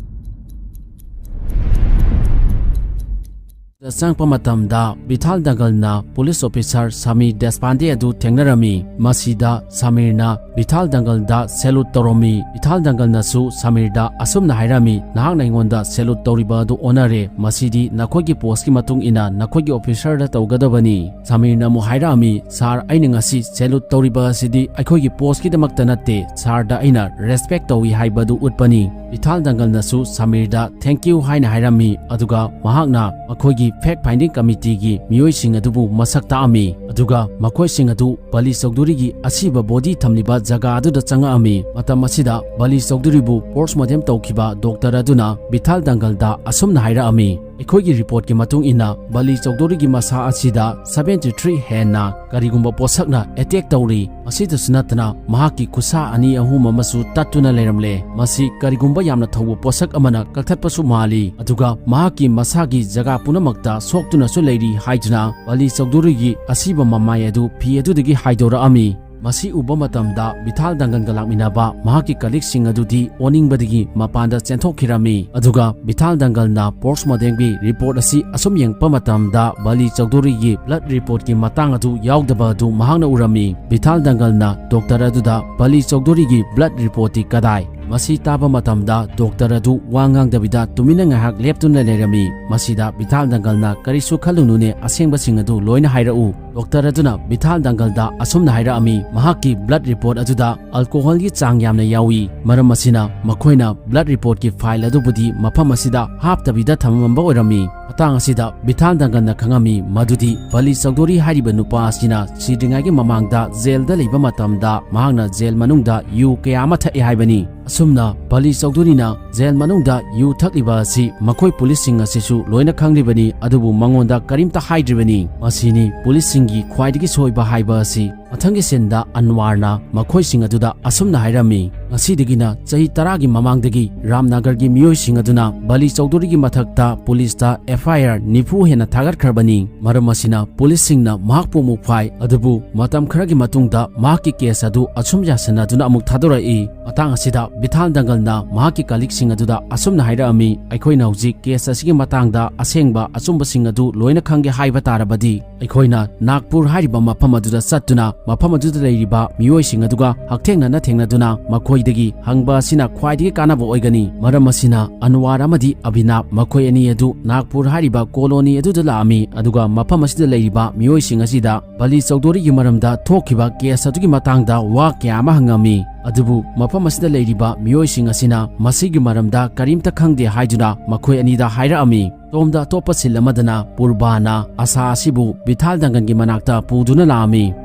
ꯆꯪꯉꯛꯄ ꯃꯇꯝꯗ ꯕꯤꯊꯥꯜ ꯗꯪꯒꯜꯅ ꯄꯨꯂꯤꯁ ꯑꯣꯐꯤꯁꯥꯔ ꯁꯃꯤꯔ ꯗꯦꯁꯄꯥꯟꯗꯦ ꯑꯗꯨ ꯊꯦꯡꯅꯔꯝꯃꯤ꯫ ꯃꯁꯤꯗ ꯁꯃꯤꯔꯅ ꯕꯤꯊꯥꯜ ꯗꯪꯒꯜꯗ ꯁꯦꯂꯨꯠ ꯇꯧꯔꯝꯃꯤ꯫ ꯕꯤꯊꯥꯜ ꯗꯪꯒꯜꯅꯁꯨ ꯁꯃꯤꯔꯗ ꯑꯁꯨꯝꯅ ꯍꯥꯏꯔꯝꯃꯤ, "ꯅꯍꯥꯛꯅ ꯑꯩꯉꯣꯟꯗ ꯁꯦꯂꯨꯠ ꯇꯧꯔꯤꯕ ꯑꯗꯨ ꯑꯣꯟꯅꯔꯦ꯫ ꯃꯁꯤꯗꯤ ꯅꯈꯣꯏꯒꯤ ꯄꯣꯁꯀꯤ ꯃꯇꯨꯡ ꯏꯟꯅ ꯅꯈꯣꯏꯒꯤ ꯑꯣꯐꯤꯁꯔꯗ ꯇꯧꯒꯗꯕꯅꯤ꯫" ꯁꯃꯤꯔꯅ ꯑꯃꯨꯛ ꯍꯥꯏꯔꯛꯑꯝꯃꯤ, "ꯁꯥꯔ, ꯑꯩꯅ ꯉꯁꯤ ꯁꯦꯂꯨꯠ ꯇꯧꯔꯤꯕ ꯑꯁꯤꯗꯤ ꯑꯩꯈꯣꯏꯒꯤ ꯄꯣꯁꯀꯤꯗꯃꯛꯇ ꯅꯠꯇꯦ, ꯁꯥꯔꯗ ꯑꯩꯅ ꯔꯦꯁꯄꯦꯛ ꯇꯧꯏ ꯍꯥꯏꯕꯗꯨ ꯎꯠꯄꯅꯤ꯫" ꯕꯤꯊꯥꯜ ꯗꯪꯒꯜꯅꯁꯨ ꯁꯃꯤꯔꯗ "ꯊꯦꯡꯀ꯭ꯌꯨ" ꯍꯥꯏꯅ ꯍꯥꯏꯔꯝꯃꯤ꯫ ꯑꯗꯨꯒ ꯃꯍꯥꯛꯅ ꯃꯈꯣꯏꯒꯤ ꯐꯦꯛ ꯐꯥꯏꯟꯗꯤꯡ ꯀꯃꯤꯇꯤꯒꯤ ꯃꯤꯑꯣꯏꯁꯤꯡ ꯑꯗꯨꯕꯨ ꯃꯁꯛ ꯇꯥꯛꯑꯝꯃꯤ꯫ ꯑꯗꯨꯒ ꯃꯈꯣꯏꯁꯤꯡ ꯑꯗꯨ ꯕꯂꯤ ꯆꯧꯙꯨꯔꯤꯒꯤ ꯑꯁꯤꯕ ꯕꯣꯗꯤ ꯊꯝꯂꯤꯕ ꯖꯒꯥ ꯑꯗꯨꯗ ꯆꯪꯉꯛꯑꯝꯃꯤ꯫ ꯃꯇꯝ ꯑꯁꯤꯗ ꯕꯂꯤ ꯆꯧꯙꯨꯔꯤꯕꯨ ꯄꯣꯁꯃꯣꯔꯇꯦꯝ ꯇꯧꯈꯤꯕ ꯗꯣꯛꯇꯔ ꯑꯗꯨꯅ ꯕꯤꯊꯥꯜ ꯗꯪꯒꯜꯗ ꯑꯁꯨꯝꯅ ꯍꯥꯏꯔꯛꯑꯝꯃꯤ, "ꯑꯩꯈꯣꯏꯒꯤ ꯔꯤꯄꯣꯔꯠꯀꯤ ꯃꯇꯨꯡ ꯏꯟꯅ ꯕꯂꯤ ꯆꯧꯙꯨꯔꯤꯒꯤ ꯃꯁꯥ ꯑꯁꯤꯗ ꯁꯚꯦꯟꯇꯤ ꯊ꯭ꯔꯤ ꯍꯦꯟꯅ ꯀꯔꯤꯒꯨꯝꯕ ꯄꯣꯠꯁꯛꯅ ꯑꯦꯇꯦꯛ ꯇꯧꯔꯤ꯫ ꯃꯁꯤꯗꯁꯨ ꯅꯠꯇꯅ ꯃꯍꯥꯛꯀꯤ ꯈꯨꯠꯁꯥ ꯑꯅꯤ ꯑꯍꯨꯝ ꯑꯃꯁꯨ ꯇꯠꯇꯨꯅ ꯂꯩꯔꯝꯂꯦ꯫ ꯃꯁꯤ ꯀꯔꯤꯒꯨꯝꯕ ꯌꯥꯝꯅ ꯊꯧꯕ ꯄꯣꯠꯁꯛ ꯑꯃꯅ ꯀꯛꯊꯠꯄꯁꯨ ꯃꯥꯜꯂꯤ꯫ ꯑꯗꯨꯒ ꯃꯍꯥꯛꯀꯤ ꯃꯁꯥꯒꯤ ꯖꯒꯥ ꯄꯨꯝꯅꯃꯛꯇ ꯁꯣꯛꯇꯨꯅꯁꯨ ꯂꯩꯔꯤ" ꯍꯥꯏꯗꯨꯅ ꯕꯂꯤ ꯆꯧꯙꯨꯔꯤꯒꯤ ꯑꯁꯤꯕ ꯃꯃꯥꯏ ꯑꯗꯨ ꯐꯤ ꯑꯗꯨꯗꯒꯤ ꯍꯥꯏꯗꯣꯔꯛꯑꯝꯃꯤ꯫ ꯃꯁꯤ ꯎꯕ ꯃꯇꯝꯗ ꯕꯤꯊꯥꯜ ꯗꯪꯒꯜꯒ ꯂꯥꯛꯃꯤꯟꯅꯕ ꯃꯍꯥꯛꯀꯤ ꯀꯂꯤꯛꯁꯤꯡ ꯑꯗꯨꯗꯤ ꯑꯣꯅꯤꯡꯕꯗꯒꯤ ꯃꯄꯥꯟꯗ ꯆꯦꯟꯊꯣꯛꯈꯤꯔꯝꯃꯤ꯫ ꯑꯗꯨꯒ ꯕꯤꯊꯥꯜ ꯗꯪꯒꯜꯅ ꯄꯣꯁꯃꯣꯔꯇꯦꯝꯒꯤ ꯔꯤꯄꯣꯔꯠ ꯑꯁꯤ ꯑꯁꯨꯝ ꯌꯦꯡꯉꯛꯄ ꯃꯇꯝꯗ ꯕꯂꯤ ꯆꯧꯙꯨꯔꯤꯒꯤ ꯕ꯭ꯂꯗ ꯔꯤꯄꯣꯔꯠꯀꯤ ꯃꯇꯥꯡ ꯑꯗꯨ ꯌꯥꯎꯗꯕ ꯑꯗꯨ ꯃꯍꯥꯛꯅ ꯎꯔꯝꯃꯤ꯫ ꯕꯤꯊꯥꯜ ꯗꯪꯒꯜꯅ ꯗꯣꯛꯇꯔ ꯑꯗꯨꯗ, "ꯕꯂꯤ ꯆꯧꯙꯨꯔꯤꯒꯤ ꯕ꯭ꯂꯗ ꯔꯤꯄꯣꯔꯠꯇꯤ ꯀꯗꯥꯏ?" ꯃꯁꯤ ꯇꯥꯕ ꯃꯇꯝꯗ ꯗꯣꯛꯇꯔ ꯑꯗꯨ ꯋꯥ ꯉꯥꯡꯗꯕꯤꯗ ꯇꯨꯃꯤꯟꯅ ꯉꯥꯏꯍꯥꯛ ꯂꯦꯞꯇꯨꯅ ꯂꯩꯔꯝꯃꯤ꯫ ꯃꯁꯤꯗ ꯕꯤꯊꯥꯜ ꯗꯪꯒꯜꯅ, "ꯀꯔꯤꯁꯨ ꯈꯜꯂꯨꯅꯨꯅꯦ, ꯑꯁꯦꯡꯕꯁꯤꯡ ꯑꯗꯨ ꯂꯣꯏꯅ ꯍꯥꯏꯔꯛꯎ"꯫ ꯗꯣꯛꯇꯔ ꯑꯗꯨꯅ ꯕꯤꯊꯥꯜ ꯗꯪꯒꯜꯗ ꯑꯁꯨꯝꯅ ꯍꯥꯏꯔꯛꯑꯝꯃꯤ, ꯃꯍꯥꯛꯀꯤ blood report ꯑꯗꯨꯗ alcoholꯒꯤ ꯆꯥꯡ ꯌꯥꯝꯅ ꯌꯥꯎꯏ, ꯃꯔꯝ ꯑꯁꯤꯅ ꯃꯈꯣꯏꯅ blood reportꯀꯤ file ꯑꯗꯨꯕꯨꯗꯤ ꯃꯐꯝ ꯑꯁꯤꯗ ꯍꯥꯞꯇꯕꯤꯗ ꯊꯝꯃꯝꯕ ꯑꯣꯏꯔꯝꯃꯤ꯫ ꯃꯇꯥꯡ ꯑꯁꯤꯗ ꯕꯤꯊꯥꯜ ꯗꯪꯒꯜꯅ ꯈꯪꯉꯝꯃꯤ ꯃꯗꯨꯗꯤ ꯕꯂꯤ ꯆꯧꯙꯨꯔꯤ ꯍꯥꯏꯔꯤꯕ ꯅꯨꯄꯥ ꯑꯁꯤꯅ ꯁꯤꯗ꯭ꯔꯤꯉꯩꯒꯤ ꯃꯃꯥꯡꯗ ꯖꯦꯜꯗ ꯂꯩꯕ ꯃꯇꯝꯗ ꯃꯍꯥꯛꯅ ꯖꯦꯜ ꯃꯅꯨꯡꯗ ꯌꯨ ꯀꯌꯥ ꯑꯃ ꯊꯛꯑꯦ ꯍꯥꯏꯕꯅꯤ꯫ ꯑꯁꯨꯝꯅ ꯕꯂꯤ ꯆꯧꯙꯨꯔꯤꯅ ꯖꯦꯜ ꯃꯅꯨꯡꯗ ꯌꯨ ꯊꯛꯂꯤꯕ ꯑꯁꯤ ꯃꯈꯣꯏ ꯄꯨꯂꯤꯁꯁꯤꯡ ꯑꯁꯤꯁꯨ ꯂꯣꯏꯅ ꯈꯪꯂꯤꯕꯅꯤ, ꯑꯗꯨꯕꯨ ꯃꯉꯣꯟꯗ ꯀꯔꯤꯝꯇ ꯍꯥꯏꯗ꯭ꯔꯤꯕꯅꯤ꯫ ꯃꯁꯤꯅꯤ ꯄꯨꯂꯤꯁꯁꯤꯡꯒꯤ ꯈ꯭ꯋꯥꯏꯗꯒꯤ ꯁꯣꯏꯕ ꯍꯥꯏꯕ ꯑꯁꯤ꯫ ꯃꯊꯪꯒꯤ ꯁꯤꯟꯗ ꯑꯟꯋꯥꯔꯅ ꯃꯈꯣꯏꯁꯤꯡ ꯑꯗꯨꯗ ꯑꯁꯨꯝꯅ ꯍꯥꯏꯔꯝꯃꯤ, "ꯉꯁꯤꯗꯒꯤꯅ ꯆꯍꯤ ꯇꯔꯥꯒꯤ ꯃꯃꯥꯡꯗꯒꯤ ꯔꯥꯝꯅꯒꯔꯒꯤ ꯃꯤꯑꯣꯏꯁꯤꯡ ꯑꯗꯨꯅ ꯕꯂꯤ ꯆꯧꯙꯨꯔꯤꯒꯤ ꯃꯊꯛꯇ ꯄꯨꯂꯤꯁꯇ F I R ꯅꯤꯐꯨ ꯍꯦꯟꯅ ꯊꯥꯒꯠꯈ꯭ꯔꯕꯅꯤ꯫ ꯃꯔꯝ ꯑꯁꯤꯅ ꯄꯨꯂꯤꯁꯁꯤꯡꯅ ꯃꯍꯥꯛꯄꯨ ꯑꯃꯨꯛ ꯐꯥꯏ, ꯑꯗꯨꯕꯨ ꯃꯇꯝ ꯈꯔꯒꯤ ꯃꯇꯨꯡꯗ ꯃꯍꯥꯛꯀꯤ ꯀꯦꯁ ꯑꯗꯨ ꯑꯁꯨꯝ ꯌꯥꯁꯤꯟꯅꯗꯨꯅ ꯑꯃꯨꯛ ꯊꯥꯗꯣꯔꯛꯏ꯫" ꯃꯇꯥꯡ ꯑꯁꯤꯗ ꯕꯤꯊꯥꯜ ꯗꯪꯒꯜꯅ ꯃꯍꯥꯛꯀꯤ ꯀꯂꯤꯛꯁꯤꯡ ꯑꯗꯨꯗ ꯑꯁꯨꯝꯅ ꯍꯥꯏꯔꯛꯑꯝꯃꯤ, "ꯑꯩꯈꯣꯏꯅ ꯍꯧꯖꯤꯛ ꯀꯦꯁ ꯑꯁꯤꯒꯤ ꯃꯇꯥꯡꯗ ꯑꯁꯦꯡꯕ ꯑꯆꯨꯝꯕꯁꯤꯡ ꯑꯗꯨ ꯂꯣꯏꯅ ꯈꯪꯒꯦ ꯍꯥꯏꯕ ꯇꯥꯔꯕꯗꯤ, ꯑꯩꯈꯣꯏꯅ ꯅꯥꯒꯄꯨꯔ ꯍꯥꯏꯔꯤꯕ ꯃꯐꯝ ꯑꯗꯨꯗ ꯆꯠꯇꯨꯅ ꯃꯐꯝ ꯑꯗꯨꯗ ꯂꯩꯔꯤꯕ ꯃꯤꯑꯣꯏꯁꯤꯡ ꯑꯗꯨꯒ ꯍꯛꯊꯦꯡꯅꯅ ꯊꯦꯡꯅꯗꯨꯅ ꯃꯈꯣꯏꯗꯒꯤ ꯍꯪꯕ ꯑꯁꯤꯅ ꯈ꯭ꯋꯥꯏꯗꯒꯤ ꯀꯥꯟꯅꯕ ꯑꯣꯏꯒꯅꯤ꯫" ꯃꯔꯝ ꯑꯁꯤꯅ ꯑꯟꯋꯥꯔ ꯑꯃꯗꯤ ꯑꯕꯤꯅꯥꯕ ꯃꯈꯣꯏ ꯑꯅꯤ ꯑꯗꯨ ꯅꯥꯒꯄꯨꯔ ꯍꯥꯏꯔꯤꯕ ꯀꯣꯂꯣꯅꯤ ꯑꯗꯨꯗ ꯂꯥꯛꯑꯝꯃꯤ, ꯑꯗꯨꯒ ꯃꯐꯝ ꯑꯁꯤꯗ ꯂꯩꯔꯤꯕ ꯃꯤꯑꯣꯏꯁꯤꯡ ꯑꯁꯤꯗ ꯕꯂꯤ ꯆꯧꯙꯨꯔꯤꯒꯤ ꯃꯔꯝꯗ ꯊꯣꯛꯈꯤꯕ ꯀꯦꯁ ꯑꯗꯨꯒꯤ ꯃꯇꯥꯡꯗ ꯋꯥ ꯀꯌꯥ ꯑꯃ ꯍꯪꯉꯝꯃꯤ꯫ ꯑꯗꯨꯕꯨ ꯃꯐꯝ ꯑꯁꯤꯗ ꯂꯩꯔꯤꯕ ꯃꯤꯑꯣꯏꯁꯤꯡ ꯑꯁꯤꯅ ꯃꯁꯤꯒꯤ ꯃꯔꯝꯗ ꯀꯔꯤꯝꯇ ꯈꯪꯗꯦ ꯍꯥꯏꯗꯨꯅ ꯃꯈꯣꯏ ꯑꯅꯤꯗ ꯍꯥꯏꯔꯛꯑꯝꯃꯤ꯫ ꯁꯣꯝꯗ ꯑꯇꯣꯞꯄ ꯁꯤꯟ ꯑꯃꯗꯅ ꯄꯨꯔꯕꯥꯅ ꯑꯁꯥ ꯑꯁꯤꯕꯨ ꯕꯤꯊꯥꯜ ꯗꯪꯒꯜꯒꯤ ꯃꯅꯥꯛꯇ ꯄꯨꯗꯨꯅ ꯂꯥꯛꯑꯝꯃꯤ꯫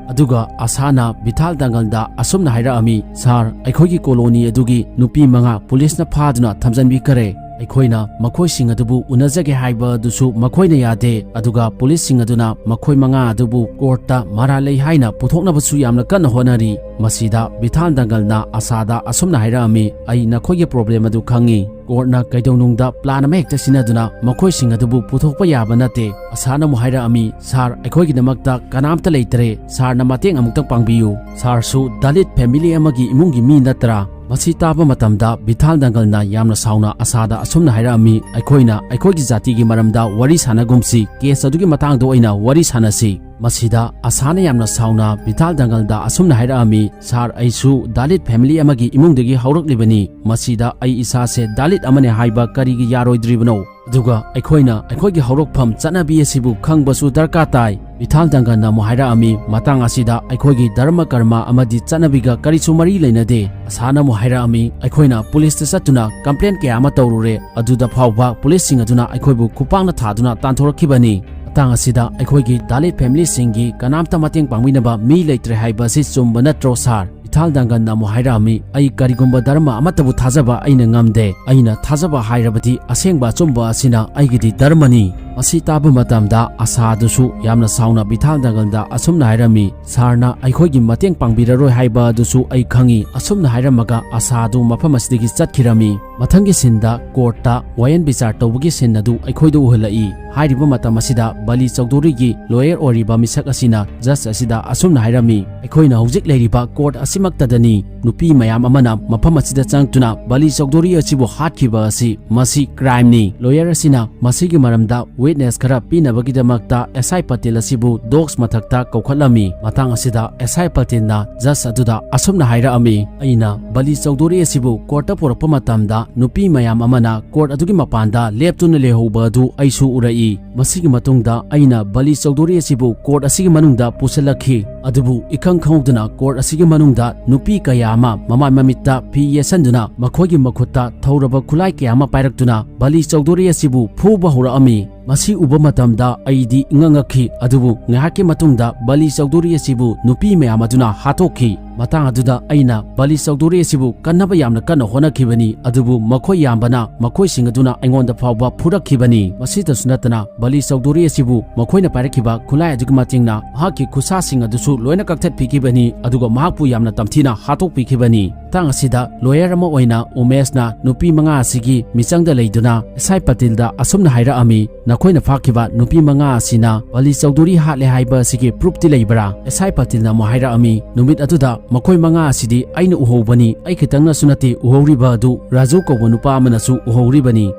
ꯑꯗꯨꯒ ꯑꯁꯥꯅ ꯕꯤꯊꯥꯜ ꯗꯪꯒꯜꯗ ꯑꯁꯨꯝꯅ ꯍꯥꯏꯔꯛꯑꯝꯃꯤ, "ꯁꯥꯔ, ꯑꯩꯈꯣꯏꯒꯤ ꯀꯣꯂꯣꯅꯤ ꯑꯗꯨꯒꯤ ꯅꯨꯄꯤ ꯃꯉꯥ ꯄꯨꯂꯤꯁꯅ ꯐꯥꯗꯨꯅ ꯊꯝꯖꯤꯟꯕꯤꯈꯔꯦ꯫ ꯑꯩꯈꯣꯏꯅ ꯃꯈꯣꯏꯁꯤꯡ ꯑꯗꯨꯕꯨ ꯎꯅꯖꯒꯦ ꯍꯥꯏꯕ ꯑꯗꯨꯁꯨ ꯃꯈꯣꯏꯅ ꯌꯥꯗꯦ, ꯑꯗꯨꯒ ꯄꯨꯂꯤꯁꯁꯤꯡ ꯑꯗꯨꯅ ꯃꯈꯣꯏ ꯃꯉꯥ ꯑꯗꯨꯕꯨ ꯀꯣꯔꯠꯇ ꯃꯔꯥꯜ ꯂꯩ ꯍꯥꯏꯅ ꯄꯨꯊꯣꯛꯅꯕꯁꯨ ꯌꯥꯝꯅ ꯀꯟꯅ ꯍꯣꯠꯅꯔꯤ꯫" ꯃꯁꯤꯗ ꯕꯤꯊꯥꯜ ꯗꯪꯒꯜꯅ ꯑꯁꯥꯗ ꯑꯁꯨꯝꯅ ꯍꯥꯏꯔꯛꯑꯝꯃꯤ, "ꯑꯩ ꯅꯈꯣꯏꯒꯤ ꯄ꯭ꯔꯣꯕ꯭ꯂꯦꯝ ꯑꯗꯨ ꯈꯪꯉꯤ꯫ ꯀꯣꯔꯠꯅ ꯀꯩꯗꯧꯅꯨꯡꯗ ꯄ꯭ꯂꯥꯟ ꯑꯃ ꯍꯦꯛꯇ ꯁꯤꯟꯅꯗꯨꯅ ꯃꯈꯣꯏꯁꯤꯡ ꯑꯗꯨꯕꯨ ꯄꯨꯊꯣꯛꯄ ꯌꯥꯕ ꯅꯠꯇꯦ꯫" ꯑꯁꯥꯅ ꯑꯃꯨꯛ ꯍꯥꯏꯔꯛꯑꯝꯃꯤ, "ꯁꯥꯔ, ꯑꯩꯈꯣꯏꯒꯤꯗꯃꯛꯇ ꯀꯅꯥꯝꯇ ꯂꯩꯇ꯭ꯔꯦ꯫ ꯁꯥꯔꯅ ꯃꯇꯦꯡ ꯑꯃꯨꯛꯇꯪ ꯄꯥꯡꯕꯤꯌꯨ꯫ ꯁꯥꯔꯁꯨ ꯗꯂꯤꯠ ꯐꯦꯃꯤꯂꯤ ꯑꯃꯒꯤ ꯏꯃꯨꯡꯒꯤ ꯃꯤ ꯅꯠꯇ꯭ꯔꯥ?" ꯃꯁꯤ ꯇꯥꯕ ꯃꯇꯝꯗ ꯕꯤꯊꯥꯜ ꯗꯪꯒꯜꯅ ꯌꯥꯝꯅ ꯁꯥꯎꯅ ꯑꯁꯥꯗ ꯑꯁꯨꯝꯅ ꯍꯥꯏꯔꯛꯑꯝꯃꯤ, "ꯑꯩꯈꯣꯏꯅ ꯑꯩꯈꯣꯏꯒꯤ ꯖꯥꯇꯤꯒꯤ ꯃꯔꯝꯗ ꯋꯥꯔꯤ ꯁꯥꯟꯅꯒꯨꯝꯁꯤ, ꯀꯦꯁ ꯑꯗꯨꯒꯤ ꯃꯇꯥꯡꯗ ꯑꯣꯏꯅ ꯋꯥꯔꯤ ꯁꯥꯟꯅꯁꯤ꯫ ꯃꯁꯤꯗ ꯑꯁꯥꯅ ꯌꯥꯝꯅ ꯁꯥꯎꯅ ꯚꯤꯊꯥꯜ ꯗꯪꯒꯜꯗ ꯑꯁꯨꯝꯅ ꯍꯥꯏꯔꯛꯑꯝꯃꯤ, "ꯁꯥꯔ, ꯑꯩꯁꯨ ꯗꯥꯂꯤꯠ ꯐꯦꯃꯤꯂꯤ ꯑꯃꯒꯤ ꯏꯃꯨꯡꯗꯒꯤ ꯍꯧꯔꯛꯂꯤꯕꯅꯤ꯫ ꯃꯁꯤꯗ ꯑꯩ ꯏꯁꯥꯁꯦ ꯗꯥꯂꯤꯠ ꯑꯃꯅꯤ ꯍꯥꯏꯕ ꯀꯔꯤꯒꯤ ꯌꯥꯔꯣꯏꯗ꯭ꯔꯤꯕꯅꯣ? ꯑꯗꯨꯒ ꯑꯩꯈꯣꯏꯅ ꯑꯩꯈꯣꯏꯒꯤ ꯍꯧꯔꯛꯐꯝ ꯆꯠꯅꯕꯤ ꯑꯁꯤꯕꯨ ꯈꯪꯕꯁꯨ ꯗꯔꯀꯥꯔ ꯇꯥꯏ꯫" ꯚꯤꯊꯥꯜ ꯗꯪꯒꯜꯅ ꯑꯃꯨꯛ ꯍꯥꯏꯔꯛꯑꯝꯃꯤ, "ꯃꯇꯥꯡ ꯑꯁꯤꯗ ꯑꯩꯈꯣꯏꯒꯤ ꯙꯔꯃ ꯀꯔꯃ ꯑꯃꯗꯤ ꯆꯠꯅꯕꯤꯒ ꯀꯔꯤꯁꯨ ꯃꯔꯤ ꯂꯩꯅꯗꯦ꯫" ꯑꯁꯥꯅ ꯑꯃꯨꯛ ꯍꯥꯏꯔꯛꯑꯝꯃꯤ, "ꯑꯩꯈꯣꯏꯅ ꯄꯨꯂꯤꯁꯇ ꯆꯠꯇꯨꯅ ꯀꯝꯄ꯭ꯂꯦꯟ ꯀꯌꯥ ꯑꯃ ꯇꯧꯔꯨꯔꯦ꯫ ꯑꯗꯨꯗ ꯐꯥꯎꯕ ꯄꯨꯂꯤꯁꯁꯤꯡ ꯑꯗꯨꯅ ꯑꯩꯈꯣꯏꯕꯨ ꯈꯨꯄꯥꯛꯅ ꯊꯥꯗꯨꯅ ꯇꯥꯟꯊꯣꯔꯛꯈꯤꯕꯅꯤ꯫ ꯃꯇꯥꯡ ꯑꯁꯤꯗ ꯑꯩꯈꯣꯏꯒꯤ ꯗꯥꯂꯤꯠ ꯐꯦꯃꯤꯂꯤꯁꯤꯡꯒꯤ ꯀꯅꯥꯝꯇ ꯃꯇꯦꯡ ꯄꯥꯡꯕꯤꯅꯕ ꯃꯤ ꯂꯩꯇ꯭ꯔꯦ ꯍꯥꯏꯕ ꯑꯁꯤ ꯆꯨꯝꯕ ꯅꯠꯇ꯭ꯔꯣ, ꯁꯥꯔ?" ꯚꯤꯊꯥꯜ ꯗꯪꯒꯜꯅ ꯑꯃꯨꯛ ꯍꯥꯏꯔꯛꯑꯝꯃꯤ, "ꯑꯩ ꯀꯔꯤꯒꯨꯝꯕ ꯙꯔꯃ ꯑꯃꯠꯇꯕꯨ ꯊꯥꯖꯕ ꯑꯩꯅ ꯉꯝꯗꯦ꯫ ꯑꯩꯅ ꯊꯥꯖꯕ ꯍꯥꯏꯔꯕꯗꯤ ꯑꯁꯦꯡꯕ ꯑꯆꯨꯝꯕ ꯑꯁꯤꯅ ꯑꯩꯒꯤꯗꯤ ꯙꯔꯃꯅꯤ꯫" ꯃꯁꯤ ꯇꯥꯕ ꯃꯇꯝꯗ ꯑꯁꯥꯗꯨꯁꯨ ꯌꯥꯝꯅ ꯁꯥꯎꯅ ꯚꯤꯊꯥꯜ ꯗꯪꯒꯜꯗ ꯑꯁꯨꯝꯅ ꯍꯥꯏꯔꯝꯃꯤ, "ꯁꯥꯔꯅ ꯑꯩꯈꯣꯏꯒꯤ ꯃꯇꯦꯡ ꯄꯥꯡꯕꯤꯔꯔꯣꯏ ꯍꯥꯏꯕ ꯑꯗꯨꯁꯨ ꯑꯩ ꯈꯪꯉꯤ꯫" ꯑꯁꯨꯝꯅ ꯍꯥꯏꯔꯝꯃꯒ ꯑꯁꯥꯗꯨ ꯃꯐꯝ ꯑꯁꯤꯗꯒꯤ ꯆꯠꯈꯤꯔꯝꯃꯤ꯫ ꯃꯊꯪꯒꯤ ꯁꯤꯟꯗ ꯀꯣꯔꯠꯇ ꯋꯥꯌꯦꯜ ꯕꯤꯆꯥꯔ ꯇꯧꯕꯒꯤ ꯁꯤꯟ ꯑꯗꯨ ꯑꯩꯈꯣꯏꯗ ꯎꯍꯜꯂꯛꯏ꯫ ꯍꯥꯏꯔꯤꯕ ꯃꯇꯝ ꯑꯁꯤꯗ ꯕꯂꯤ ꯆꯧꯙꯨꯔꯤꯒꯤ ꯂꯣꯌꯔ ꯑꯣꯏꯔꯤꯕ ꯃꯤꯁꯛ ꯑꯁꯤꯅ ꯖꯖ ꯑꯁꯤꯗ ꯑꯁꯨꯝꯅ ꯍꯥꯏꯔꯝꯃꯤ, "ꯑꯩꯈꯣꯏꯅ ꯍꯧꯖꯤꯛ ꯂꯩꯔꯤꯕ ꯀꯣꯔꯠ ꯑꯁꯤꯃꯛꯇꯗꯅꯤ ꯅꯨꯄꯤ ꯃꯌꯥꯝ ꯑꯃꯅ ꯃꯐꯝ ꯑꯁꯤꯗ ꯆꯪꯂꯛꯇꯨꯅ ꯕꯂꯤ ꯆꯧꯙꯨꯔꯤ ꯑꯁꯤꯕꯨ ꯍꯥꯠꯈꯤꯕ ꯑꯁꯤ꯫ ꯃꯁꯤ ꯀ꯭ꯔꯥꯏꯝꯅꯤ꯫" ꯂꯣꯌꯔ ꯑꯁꯤꯅ ꯃꯁꯤꯒꯤ ꯃꯔꯝꯗ ꯋꯤꯠꯅꯦꯁ ꯈꯔ ꯄꯤꯅꯕꯒꯤꯗꯃꯛꯇ ꯑꯦꯁ ꯑꯥꯏ ꯄꯇꯦꯜ ꯑꯁꯤꯕꯨ ꯗꯣꯛꯁ ꯃꯊꯛꯇ ꯀꯧꯈꯠꯂꯝꯃꯤ꯫ ꯃꯇꯥꯡ ꯑꯁꯤꯗ ꯑꯦꯁ ꯑꯥꯏ ꯄꯇꯦꯜꯅ ꯖꯖ ꯑꯗꯨꯗ ꯑꯁꯨꯝꯅ ꯍꯥꯏꯔꯛꯑꯝꯃꯤ, "ꯑꯩꯅ ꯕꯂꯤ ꯆꯧꯙꯨꯔꯤ ꯑꯁꯤꯕꯨ ꯀꯣꯔꯠꯇ ꯄꯨꯔꯛꯄ ꯃꯇꯝꯗ ꯅꯨꯄꯤ ꯃꯌꯥꯝ ꯑꯃꯅ ꯀꯣꯔꯠ ꯑꯗꯨꯒꯤ ꯃꯄꯥꯟꯗ ꯂꯦꯞꯇꯨꯅ ꯂꯩꯍꯧꯕ ꯑꯗꯨ ꯑꯩꯁꯨ ꯎꯔꯛꯏ꯫ ꯃꯁꯤꯒꯤ ꯃꯇꯨꯡꯗ ꯑꯩꯅ ꯕꯂꯤ ꯆꯧꯙꯨꯔꯤ ꯑꯁꯤꯕꯨ ꯀꯣꯔꯠ ꯑꯁꯤꯒꯤ ꯃꯅꯨꯡꯗ ꯄꯨꯁꯤꯜꯂꯛꯈꯤ꯫ ꯑꯗꯨꯕꯨ ꯏꯈꯪ ꯈꯪꯍꯧꯗꯅ ꯀꯣꯔꯠ ꯑꯁꯤꯒꯤ ꯃꯅꯨꯡꯗ ꯅꯨꯄꯤ ꯀꯌꯥ ꯑꯃ ꯃꯃꯥꯏ ꯃꯃꯤꯠꯇ ꯐꯤ ꯌꯦꯠꯁꯟꯗꯨꯅ ꯃꯈꯣꯏꯒꯤ ꯃꯈꯨꯠꯇ ꯊꯧꯔꯕ ꯈꯨꯠꯂꯥꯏ ꯀꯌꯥ ꯑꯃ ꯄꯥꯏꯔꯛꯇꯨꯅ ꯕꯂꯤ ꯆꯧꯙꯨꯔꯤ ꯑꯁꯤꯕꯨ ꯐꯨꯕ ꯍꯧꯔꯛꯑꯝꯃꯤ꯫ ꯃꯁꯤ ꯎꯕ ꯃꯇꯝꯗ ꯑꯩꯗꯤ ꯏꯉꯛ ꯉꯛꯈꯤ, ꯑꯗꯨꯕꯨ ꯉꯥꯏꯍꯥꯛꯀꯤ ꯃꯇꯨꯡꯗ ꯕꯂꯤ ꯆꯧꯙꯨꯔꯤ ꯑꯁꯤꯕꯨ ꯅꯨꯄꯤ ꯃꯌꯥꯝ ꯑꯗꯨꯅ ꯍꯥꯠꯇꯣꯛꯈꯤ꯫ ꯃꯇꯥꯡ ꯑꯗꯨꯗ ꯑꯩꯅ ꯕꯂꯤ ꯆꯧꯙꯨꯔꯤ ꯑꯁꯤꯕꯨ ꯀꯟꯅꯕ ꯌꯥꯝꯅ ꯀꯟꯅ ꯍꯣꯠꯅꯈꯤꯕꯅꯤ, ꯑꯗꯨꯕꯨ ꯃꯈꯣꯏ ꯌꯥꯝꯕꯅ ꯃꯈꯣꯏꯁꯤꯡ ꯑꯗꯨꯅ ꯑꯩꯉꯣꯟꯗ ꯐꯥꯎꯕ ꯐꯨꯔꯛꯈꯤꯕꯅꯤ꯫ ꯃꯁꯤꯇꯁꯨ ꯅꯠꯇꯅ ꯕꯂꯤ ꯆꯧꯙꯨꯔꯤ ꯑꯁꯤꯕꯨ ꯃꯈꯣꯏꯅ ꯄꯥꯏꯔꯛꯈꯤꯕ ꯈꯨꯠꯂꯥꯏ ꯑꯗꯨꯒꯤ ꯃꯇꯦꯡꯅ ꯃꯍꯥꯛꯀꯤ ꯈꯨꯠꯁꯥꯁꯤꯡ ꯑꯗꯨꯁꯨ ꯂꯣꯏꯅ ꯀꯛꯊꯠꯄꯤꯈꯤꯕꯅꯤ, ꯑꯗꯨꯒ ꯃꯍꯥꯛꯄꯨ ꯌꯥꯝꯅ ꯇꯝꯊꯤꯅ ꯍꯥꯠꯇꯣꯛꯄꯤꯈꯤꯕꯅꯤ꯫ ꯃꯇꯥꯡ ꯑꯁꯤꯗ ꯂꯣꯌꯔ ꯑꯃ ꯑꯣꯏꯅ ꯎꯃꯦꯁꯅ ꯅꯨꯄꯤ ꯃꯉꯥ ꯑꯁꯤꯒꯤ ꯃꯤꯆꯪꯗ ꯂꯩꯗꯨꯅ ꯑꯦꯁ ꯑꯥꯏ ꯄꯇꯦꯜꯗ ꯑꯁꯨꯝꯅ ꯍꯥꯏꯔꯛꯑꯝꯃꯤ, "ꯅꯈꯣꯏꯅ ꯐꯥꯈꯤꯕ ꯅꯨꯄꯤ ꯃꯉꯥ ꯑꯁꯤꯅ ꯕꯂꯤ ꯆꯧꯙꯨꯔꯤ ꯍꯥꯠꯂꯦ ꯍꯥꯏꯕ ꯑꯁꯤꯒꯤ ꯄ꯭ꯔꯨꯐꯇꯤ ꯂꯩꯕ꯭ꯔꯥ?" ꯑꯦꯁ ꯑꯥꯏ ꯄꯇꯦꯜꯅ ꯑꯃꯨꯛ ꯍꯥꯏꯔꯛꯑꯝꯃꯤ, "ꯅꯨꯃꯤꯠ ꯑꯗꯨꯗ ꯃꯈꯣꯏ ꯃꯉꯥ ꯑꯁꯤꯗꯤ ꯑꯩꯅ ꯎꯍꯧꯕꯅꯤ, ꯑꯩ ꯈꯤꯇꯪꯅꯁꯨ ꯅꯠꯇꯦ ꯎꯍꯧꯔꯤꯕ ꯑꯗꯨ, ꯔꯥꯖꯨ ꯀꯧꯕ ꯅꯨꯄꯥ ꯑꯃꯅꯁꯨ ꯎꯍꯧꯔꯤꯕꯅꯤ꯫"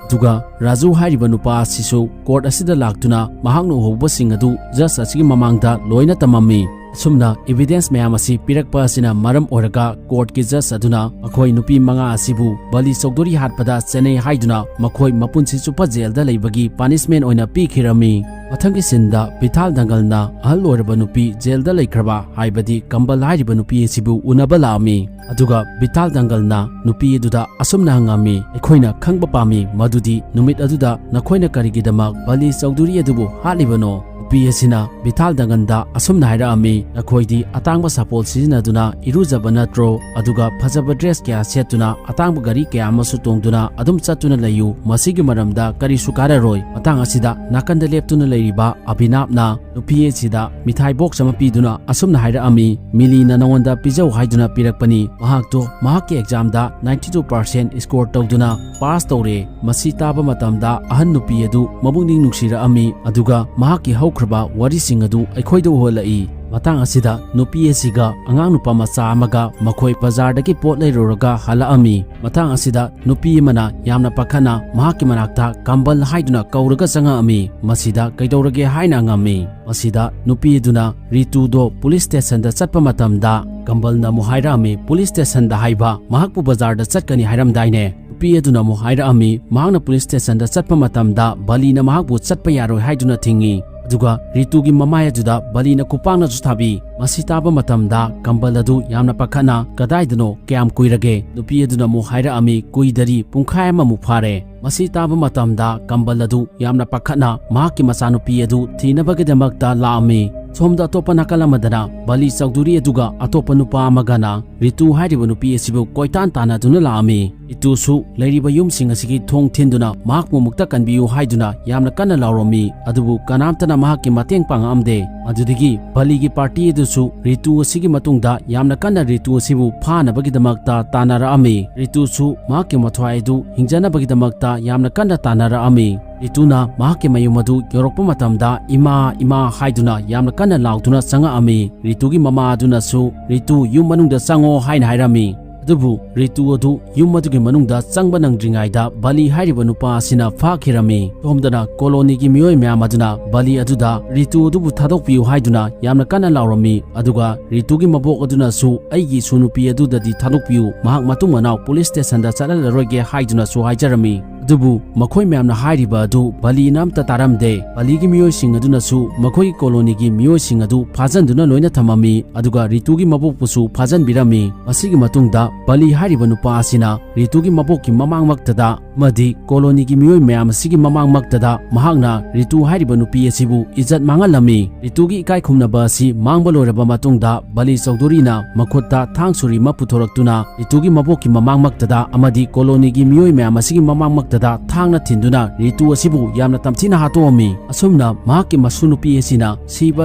ꯑꯗꯨꯒ ꯔꯥꯖꯨ ꯍꯥꯏꯔꯤꯕ ꯅꯨꯄꯥ ꯑꯁꯤꯁꯨ ꯀꯣꯔꯠ ꯑꯁꯤꯗ ꯂꯥꯛꯇꯨꯅ ꯃꯍꯥꯛꯅ ꯎꯍꯧꯕꯁꯤꯡ ꯑꯗꯨ ꯖꯖ ꯑꯁꯤꯒꯤ ꯃꯃꯥꯡꯗ ꯂꯣꯏꯅ ꯇꯝꯃꯝꯃꯤ꯫ ꯑꯁꯨꯝꯅ ꯏꯕꯤꯗꯦꯟꯁ ꯃꯌꯥꯝ ꯑꯁꯤ ꯄꯤꯔꯛꯄ ꯑꯁꯤꯅ ꯃꯔꯝ ꯑꯣꯏꯔꯒ ꯀꯣꯔꯠꯀꯤ ꯖꯖ ꯑꯗꯨꯅ ꯃꯈꯣꯏ ꯅꯨꯄꯤ ꯃꯉꯥ ꯑꯁꯤꯕꯨ ꯕꯂꯤ ꯆꯧꯙꯨꯔꯤ ꯍꯥꯠꯄꯗ ꯆꯦꯟꯅꯩ ꯍꯥꯏꯗꯨꯅ ꯃꯈꯣꯏ ꯃꯄꯨꯟꯁꯤ ꯆꯨꯞꯄ ꯖꯦꯜꯗ ꯂꯩꯕꯒꯤ ꯄꯅꯤꯁꯃꯦꯟ ꯑꯣꯏꯅ ꯄꯤꯈꯤꯔꯝꯃꯤ꯫ ꯃꯊꯪꯒꯤ ꯁꯤꯟꯗ ꯕꯤꯊꯥꯜ ꯗꯪꯒꯜꯅ ꯑꯍꯜ ꯑꯣꯏꯔꯕ ꯅꯨꯄꯤ ꯖꯦꯜꯗ ꯂꯩꯈ꯭ꯔꯕ ꯍꯥꯏꯕꯗꯤ ꯀꯝꯕꯜ ꯍꯥꯏꯔꯤꯕ ꯅꯨꯄꯤ ꯑꯁꯤꯕꯨ ꯎꯅꯕ ꯂꯥꯛꯑꯝꯃꯤ꯫ ꯑꯗꯨꯒ ꯕꯤꯊꯥꯜ ꯗꯪꯒꯜꯅ ꯅꯨꯄꯤ ꯑꯗꯨꯗ ꯑꯁꯨꯝꯅ ꯍꯪꯉꯝꯃꯤ, "ꯑꯩꯈꯣꯏꯅ ꯈꯪꯕ ꯄꯥꯝꯃꯤ ꯃꯗꯨꯗꯤ ꯅꯨꯃꯤꯠ ꯑꯗꯨꯗ ꯅꯈꯣꯏꯅ ꯀꯔꯤꯒꯤꯗꯃꯛ ꯕꯂꯤ ꯆꯧꯙꯨꯔꯤ ꯑꯗꯨꯕꯨ ꯍꯥꯠꯂꯤꯕꯅꯣ?" ꯅꯨꯄꯤ ꯑꯁꯤꯅ ꯕꯤꯊꯥꯜ ꯗꯪꯒꯜꯗ ꯑꯁꯨꯝꯅ ꯍꯥꯏꯔꯛꯑꯝꯃꯤ, "ꯅꯈꯣꯏꯗꯤ ꯑꯇꯥꯡꯕ ꯁꯥꯄꯣꯜ ꯁꯤꯖꯤꯟꯅꯗꯨꯅ ꯏꯔꯨꯖꯕ ꯅꯠꯇ꯭ꯔꯣ? ꯑꯗꯨꯒ ꯐꯖꯕ ꯗ꯭ꯔꯦꯁ ꯀꯌꯥ ꯁꯦꯠꯇꯨꯅ ꯑꯇꯥꯡꯕ ꯒꯥꯔꯤ ꯀꯌꯥ ꯑꯃꯁꯨ ꯇꯣꯡꯗꯨꯅ ꯑꯗꯨꯝ ꯆꯠꯇꯨꯅ ꯂꯩꯌꯨ꯫ ꯃꯁꯤꯒꯤ ꯃꯔꯝꯗ ꯀꯔꯤꯁꯨ ꯀꯥꯔꯔꯣꯏ꯫" ꯃꯇꯥꯡ ꯑꯁꯤꯗ ꯅꯥꯀꯟꯗ ꯂꯦꯞꯇꯨꯅ ꯂꯩꯔꯤꯕ ꯑꯕꯤꯅꯥꯞꯅ ꯅꯨꯄꯤ ꯑꯁꯤꯗ ꯃꯤꯊꯥꯏ ꯕꯣꯛꯁ ꯑꯃ ꯄꯤꯗꯨꯅ ꯑꯁꯨꯝꯅ ꯍꯥꯏꯔꯛꯑꯝꯃꯤ, "ꯃꯤꯂꯤꯅ ꯅꯉꯣꯟꯗ ꯄꯤꯖꯧ ꯍꯥꯏꯗꯨꯅ ꯄꯤꯔꯛꯄꯅꯤ꯫ ꯃꯍꯥꯛꯇꯣ ꯃꯍꯥꯛꯀꯤ ꯑꯦꯛꯖꯥꯝꯗ ꯅꯥꯏꯟꯇꯤ ꯇꯨ ꯄꯥꯔꯁꯦꯟ ꯁ꯭ꯀꯣꯔ ꯇꯧꯗꯨꯅ ꯄꯥꯁ ꯇꯧꯔꯦ꯫" ꯃꯁꯤ ꯇꯥꯕ ꯃꯇꯝꯗ ꯑꯍꯟ ꯅꯨꯄꯤ ꯑꯗꯨ ꯃꯕꯨꯛꯅꯤꯡ ꯅꯨꯡꯁꯤꯔꯛꯑꯝꯃꯤ, ꯑꯗꯨꯒ ꯃꯍꯥꯛꯀꯤ ꯍꯧꯈ꯭ꯔꯕ ꯋꯥꯔꯤꯁꯤꯡ ꯑꯗꯨ ꯑꯩꯈꯣꯏꯗ ꯎꯍꯜꯂꯛꯏ꯫ ꯃꯇꯥꯡ ꯑꯁꯤꯗ ꯅꯨꯄꯤ ꯑꯁꯤꯒ ꯑꯉꯥꯡ ꯅꯨꯄꯥ ꯃꯆꯥ ꯑꯃꯒ ꯃꯈꯣꯏ ꯕꯖꯥꯔꯗꯒꯤ ꯄꯣꯠ ꯂꯩꯔꯨꯔꯒ ꯍꯜꯂꯛꯑꯝꯃꯤ꯫ ꯃꯇꯥꯡ ꯑꯁꯤꯗ ꯅꯨꯄꯤ ꯑꯃꯅ ꯌꯥꯝꯅ ꯄꯥꯈꯠꯅ ꯃꯍꯥꯛꯀꯤ ꯃꯅꯥꯛꯇ ꯀꯝꯕꯜ ꯍꯥꯏꯗꯨꯅ ꯀꯧꯔꯒ ꯆꯪꯉꯛꯑꯝꯃꯤ꯫ ꯃꯁꯤꯗ ꯀꯩꯗꯧꯔꯒꯦ ꯍꯥꯏꯅ ꯍꯪꯉꯝꯃꯤ꯫ ꯃꯁꯤꯗ ꯅꯨꯄꯤ ꯑꯗꯨꯅ ꯔꯤꯇꯨꯗꯣ ꯄꯨꯂꯤꯁ ꯁ꯭ꯇꯦꯁꯟꯗ ꯆꯠꯄ ꯃꯇꯝꯗ ꯀꯝꯕꯜꯅ ꯑꯃꯨꯛ ꯍꯥꯏꯔꯛꯑꯝꯃꯤ, "ꯄꯨꯂꯤꯁ ꯁ꯭ꯇꯦꯁꯟꯗ ꯍꯥꯏꯕ? ꯃꯍꯥꯛꯄꯨ ꯕꯖꯥꯔꯗ ꯆꯠꯀꯅꯤ ꯍꯥꯏꯔꯝꯗꯥꯏꯅꯦ?" ꯅꯨꯄꯤ ꯑꯗꯨꯅ ꯑꯃꯨꯛ ꯍꯥꯏꯔꯛꯑꯝꯃꯤ, ꯃꯍꯥꯛꯅ ꯄꯨꯂꯤꯁ ꯁ꯭ꯇꯦꯁꯟꯗ ꯆꯠꯄ ꯃꯇꯝꯗ ꯕꯂꯤꯅ ꯃꯍꯥꯛꯄꯨ ꯆꯠꯄ ꯌꯥꯔꯣꯏ ꯍꯥꯏꯗꯨꯅ ꯊꯤꯡꯉꯤ꯫ ꯑꯗꯨꯒ ꯔꯤꯇꯨꯒꯤ ꯃꯃꯥꯏ ꯑꯗꯨꯗ ꯕꯂꯤꯅ ꯈꯨꯄꯥꯛꯅꯁꯨ ꯊꯥꯕꯤ꯫ ꯃꯁꯤ ꯇꯥꯕ ꯃꯇꯝꯗ ꯀꯝꯕꯜ ꯑꯗꯨ ꯌꯥꯝꯅ ꯄꯥꯈꯠꯅ, "ꯀꯗꯥꯏꯗꯅꯣ? ꯀꯌꯥꯝ ꯀꯨꯏꯔꯒꯦ?" ꯅꯨꯄꯤ ꯑꯗꯨꯅ ꯑꯃꯨꯛ ꯍꯥꯏꯔꯛꯑꯝꯃꯤ, "ꯀꯨꯏꯗꯔꯤ, ꯄꯨꯡꯈꯥꯏ ꯑꯃꯃꯨꯛ ꯐꯥꯔꯦ꯫" ꯃꯁꯤ ꯇꯥꯕ ꯃꯇꯝꯗ ꯀꯝꯕꯜ ꯑꯗꯨ ꯌꯥꯝꯅ ꯄꯥꯈꯠꯅ ꯃꯍꯥꯛꯀꯤ ꯃꯆꯥꯅꯨꯄꯤ ꯑꯗꯨ ꯊꯤꯅꯕꯒꯤꯗꯃꯛꯇ ꯂꯥꯛꯑꯝꯃꯤ꯫ ꯁꯣꯝꯗ ꯑꯇꯣꯞꯄ ꯅꯥꯀꯜ ꯑꯃꯗꯅ ꯕꯂꯤ ꯆꯧꯙꯨꯔꯤ ꯑꯗꯨꯒ ꯑꯇꯣꯞꯄ ꯅꯨꯄꯥ ꯑꯃꯒꯅ ꯔꯤꯇꯨ ꯍꯥꯏꯔꯤꯕ ꯅꯨꯄꯤ ꯑꯁꯤꯕꯨ ꯀꯣꯏꯇꯥꯟ ꯇꯥꯟꯅꯗꯨꯅ ꯂꯥꯛꯑꯝꯃꯤ꯫ ꯔꯤꯇꯨꯁꯨ ꯂꯩꯔꯤꯕ ꯌꯨꯝꯁꯤꯡ ꯑꯁꯤꯒꯤ ꯊꯣꯡ ꯊꯤꯟꯗꯨꯅ ꯃꯍꯥꯛꯄꯨ ꯑꯃꯨꯛꯇ ꯀꯟꯕꯤꯌꯨ ꯍꯥꯏꯗꯨꯅ ꯌꯥꯝꯅ ꯀꯟꯅ ꯂꯥꯎꯔꯝꯃꯤ, ꯑꯗꯨꯕꯨ ꯀꯅꯥꯝꯇꯅ ꯃꯍꯥꯛꯀꯤ ꯃꯇꯦꯡ ꯄꯥꯡꯉꯛꯑꯝꯗꯦ꯫ ꯑꯗꯨꯗꯒꯤ ꯕꯂꯤꯒꯤ ꯄꯥꯔꯇꯤ ꯑꯗꯨꯁꯨ ꯔꯤꯇꯨ ꯑꯁꯤꯒꯤ ꯃꯇꯨꯡꯗ ꯌꯥꯝꯅ ꯀꯟꯅ ꯔꯤꯇꯨ ꯑꯁꯤꯕꯨ ꯐꯥꯅꯕꯒꯤꯗꯃꯛꯇ ꯇꯥꯟꯅꯔꯛꯑꯝꯃꯤ꯫ ꯔꯤꯇꯨꯁꯨ ꯃꯍꯥꯛꯀꯤ ꯃꯊ꯭ꯋꯥꯏ ꯑꯗꯨ ꯍꯤꯡꯖꯅꯕꯒꯤꯗꯃꯛꯇ ꯌꯥꯝꯅ ꯀꯟꯅ ꯇꯥꯟꯅꯔꯛꯑꯝꯃꯤ꯫ ꯔꯤꯇꯨꯅ ꯃꯍꯥꯛꯀꯤ ꯃꯌꯨꯝ ꯑꯗꯨ ꯌꯧꯔꯛꯄ ꯃꯇꯝꯗ, "ꯏꯃꯥ, ꯏꯃꯥ" ꯍꯥꯏꯗꯨꯅ ꯌꯥꯝꯅ ꯀꯟꯅ ꯂꯥꯎꯗꯨꯅ ꯆꯪꯉꯛꯑꯝꯃꯤ꯫ ꯔꯤꯇꯨꯒꯤ ꯃꯃꯥ ꯑꯗꯨꯅꯁꯨ, "ꯔꯤꯇꯨ, ꯌꯨꯝ ꯃꯅꯨꯡꯗ ꯆꯪꯉꯣ" ꯍꯥꯏꯅ ꯍꯥꯏꯔꯝꯃꯤ꯫ ꯑꯗꯨꯕꯨ ꯔꯤꯇꯨ ꯑꯗꯨ ꯌꯨꯝ ꯑꯗꯨꯒꯤ ꯃꯅꯨꯡꯗ ꯆꯪꯕ ꯅꯪꯗ꯭ꯔꯤꯉꯩꯗ ꯕꯂꯤ ꯍꯥꯏꯔꯤꯕ ꯅꯨꯄꯥ ꯑꯁꯤꯅ ꯐꯥꯈꯤꯔꯝꯃꯤ꯫ ꯁꯣꯝꯗꯅ ꯀꯣꯂꯣꯅꯤꯒꯤ ꯃꯤꯑꯣꯏ ꯃꯌꯥꯝ ꯑꯗꯨꯅ ꯕꯂꯤ ꯑꯗꯨꯗ ꯔꯤꯇꯨ ꯑꯗꯨꯕꯨ ꯊꯥꯗꯣꯛꯄꯤꯌꯨ ꯍꯥꯏꯗꯨꯅ ꯌꯥꯝꯅ ꯀꯟꯅ ꯂꯥꯎꯔꯝꯃꯤ꯫ ꯑꯗꯨꯒ ꯔꯤꯇꯨꯒꯤ ꯃꯕꯣꯛ ꯑꯗꯨꯅꯁꯨ "ꯑꯩꯒꯤ ꯏꯁꯨ ꯅꯨꯄꯤ ꯑꯗꯨꯗꯗꯤ ꯊꯥꯗꯣꯛꯄꯤꯌꯨ, ꯃꯍꯥꯛ ꯃꯇꯨꯡ ꯃꯅꯥꯎ ꯄꯨꯂꯤꯁ ꯁ꯭ꯇꯦꯁꯟꯗ ꯆꯠꯍꯜꯂꯔꯣꯏꯒꯦ" ꯍꯥꯏꯗꯨꯅꯁꯨ ꯍꯥꯏꯖꯔꯝꯃꯤ꯫ ꯑꯗꯨꯕꯨ ꯃꯈꯣꯏ ꯃꯌꯥꯝꯅ ꯍꯥꯏꯔꯤꯕ ꯑꯗꯨ ꯕꯂꯤꯅ ꯑꯝꯇ ꯇꯥꯔꯝꯗꯦ꯫ ꯕꯂꯤꯒꯤ ꯃꯤꯑꯣꯏꯁꯤꯡ ꯑꯗꯨꯅꯁꯨ ꯃꯈꯣꯏꯒꯤ ꯀꯣꯂꯣꯅꯤꯒꯤ ꯃꯤꯑꯣꯏꯁꯤꯡ ꯑꯗꯨ ꯐꯥꯖꯟꯗꯨꯅ ꯂꯣꯏꯅ ꯊꯝꯃꯝꯃꯤ, ꯑꯗꯨꯒ ꯔꯤꯇꯨꯒꯤ ꯃꯕꯣꯛꯄꯨꯁꯨ ꯐꯥꯖꯟꯕꯤꯔꯝꯃꯤ꯫ ꯃꯁꯤꯒꯤ ꯃꯇꯨꯡꯗ ꯕꯂꯤ ꯍꯥꯏꯔꯤꯕ ꯅꯨꯄꯥ ꯑꯁꯤꯅ ꯔꯤꯇꯨꯒꯤ ꯃꯕꯣꯛꯀꯤ ꯃꯃꯥꯡꯃꯛꯇꯗ ꯑꯃꯗꯤ ꯀꯣꯂꯣꯅꯤꯒꯤ ꯃꯤꯑꯣꯏ ꯃꯌꯥꯝ ꯑꯁꯤꯒꯤ ꯃꯃꯥꯡꯃꯛꯇꯗ ꯃꯍꯥꯛꯅ ꯔꯤꯇꯨ ꯍꯥꯏꯔꯤꯕ ꯅꯨꯄꯤ ꯑꯁꯤꯕꯨ ꯏꯖꯠ ꯃꯥꯡꯍꯜꯂꯝꯃꯤ꯫ ꯔꯤꯇꯨꯒꯤ ꯏꯀꯥꯏ ꯈꯨꯝꯅꯕ ꯑꯁꯤ ꯃꯥꯡꯕ ꯂꯣꯏꯔꯕ ꯃꯇꯨꯡꯗ, ꯕꯂꯤ ꯆꯧꯙꯨꯔꯤꯅ ꯃꯈꯨꯠꯇ ꯊꯥꯡ ꯁꯨꯔꯤ ꯑꯃ ꯄꯨꯊꯣꯔꯛꯇꯨꯅ ꯔꯤꯇꯨꯒꯤ ꯃꯕꯣꯛꯀꯤ ꯃꯃꯥꯡꯃꯛꯇꯗ ꯑꯃꯗꯤ ꯀꯣꯂꯣꯅꯤꯒꯤ ꯃꯤꯑꯣꯏ ꯃꯌꯥꯝ ꯑꯁꯤꯒꯤ ꯃꯃꯥꯡꯃꯛꯇꯗ ꯊꯥꯡꯅ ꯊꯤꯟꯗꯨꯅ ꯔꯤꯇꯨ ꯑꯁꯤꯕꯨ ꯌꯥꯝꯅ ꯇꯝꯊꯤꯅ ꯍꯥꯠꯇꯣꯛꯑꯝꯃꯤ꯫ ꯑꯁꯨꯝꯅ ꯃꯍꯥꯛꯀꯤ ꯃꯁꯨ ꯅꯨꯄꯤ ꯑꯁꯤꯅ ꯁꯤꯕ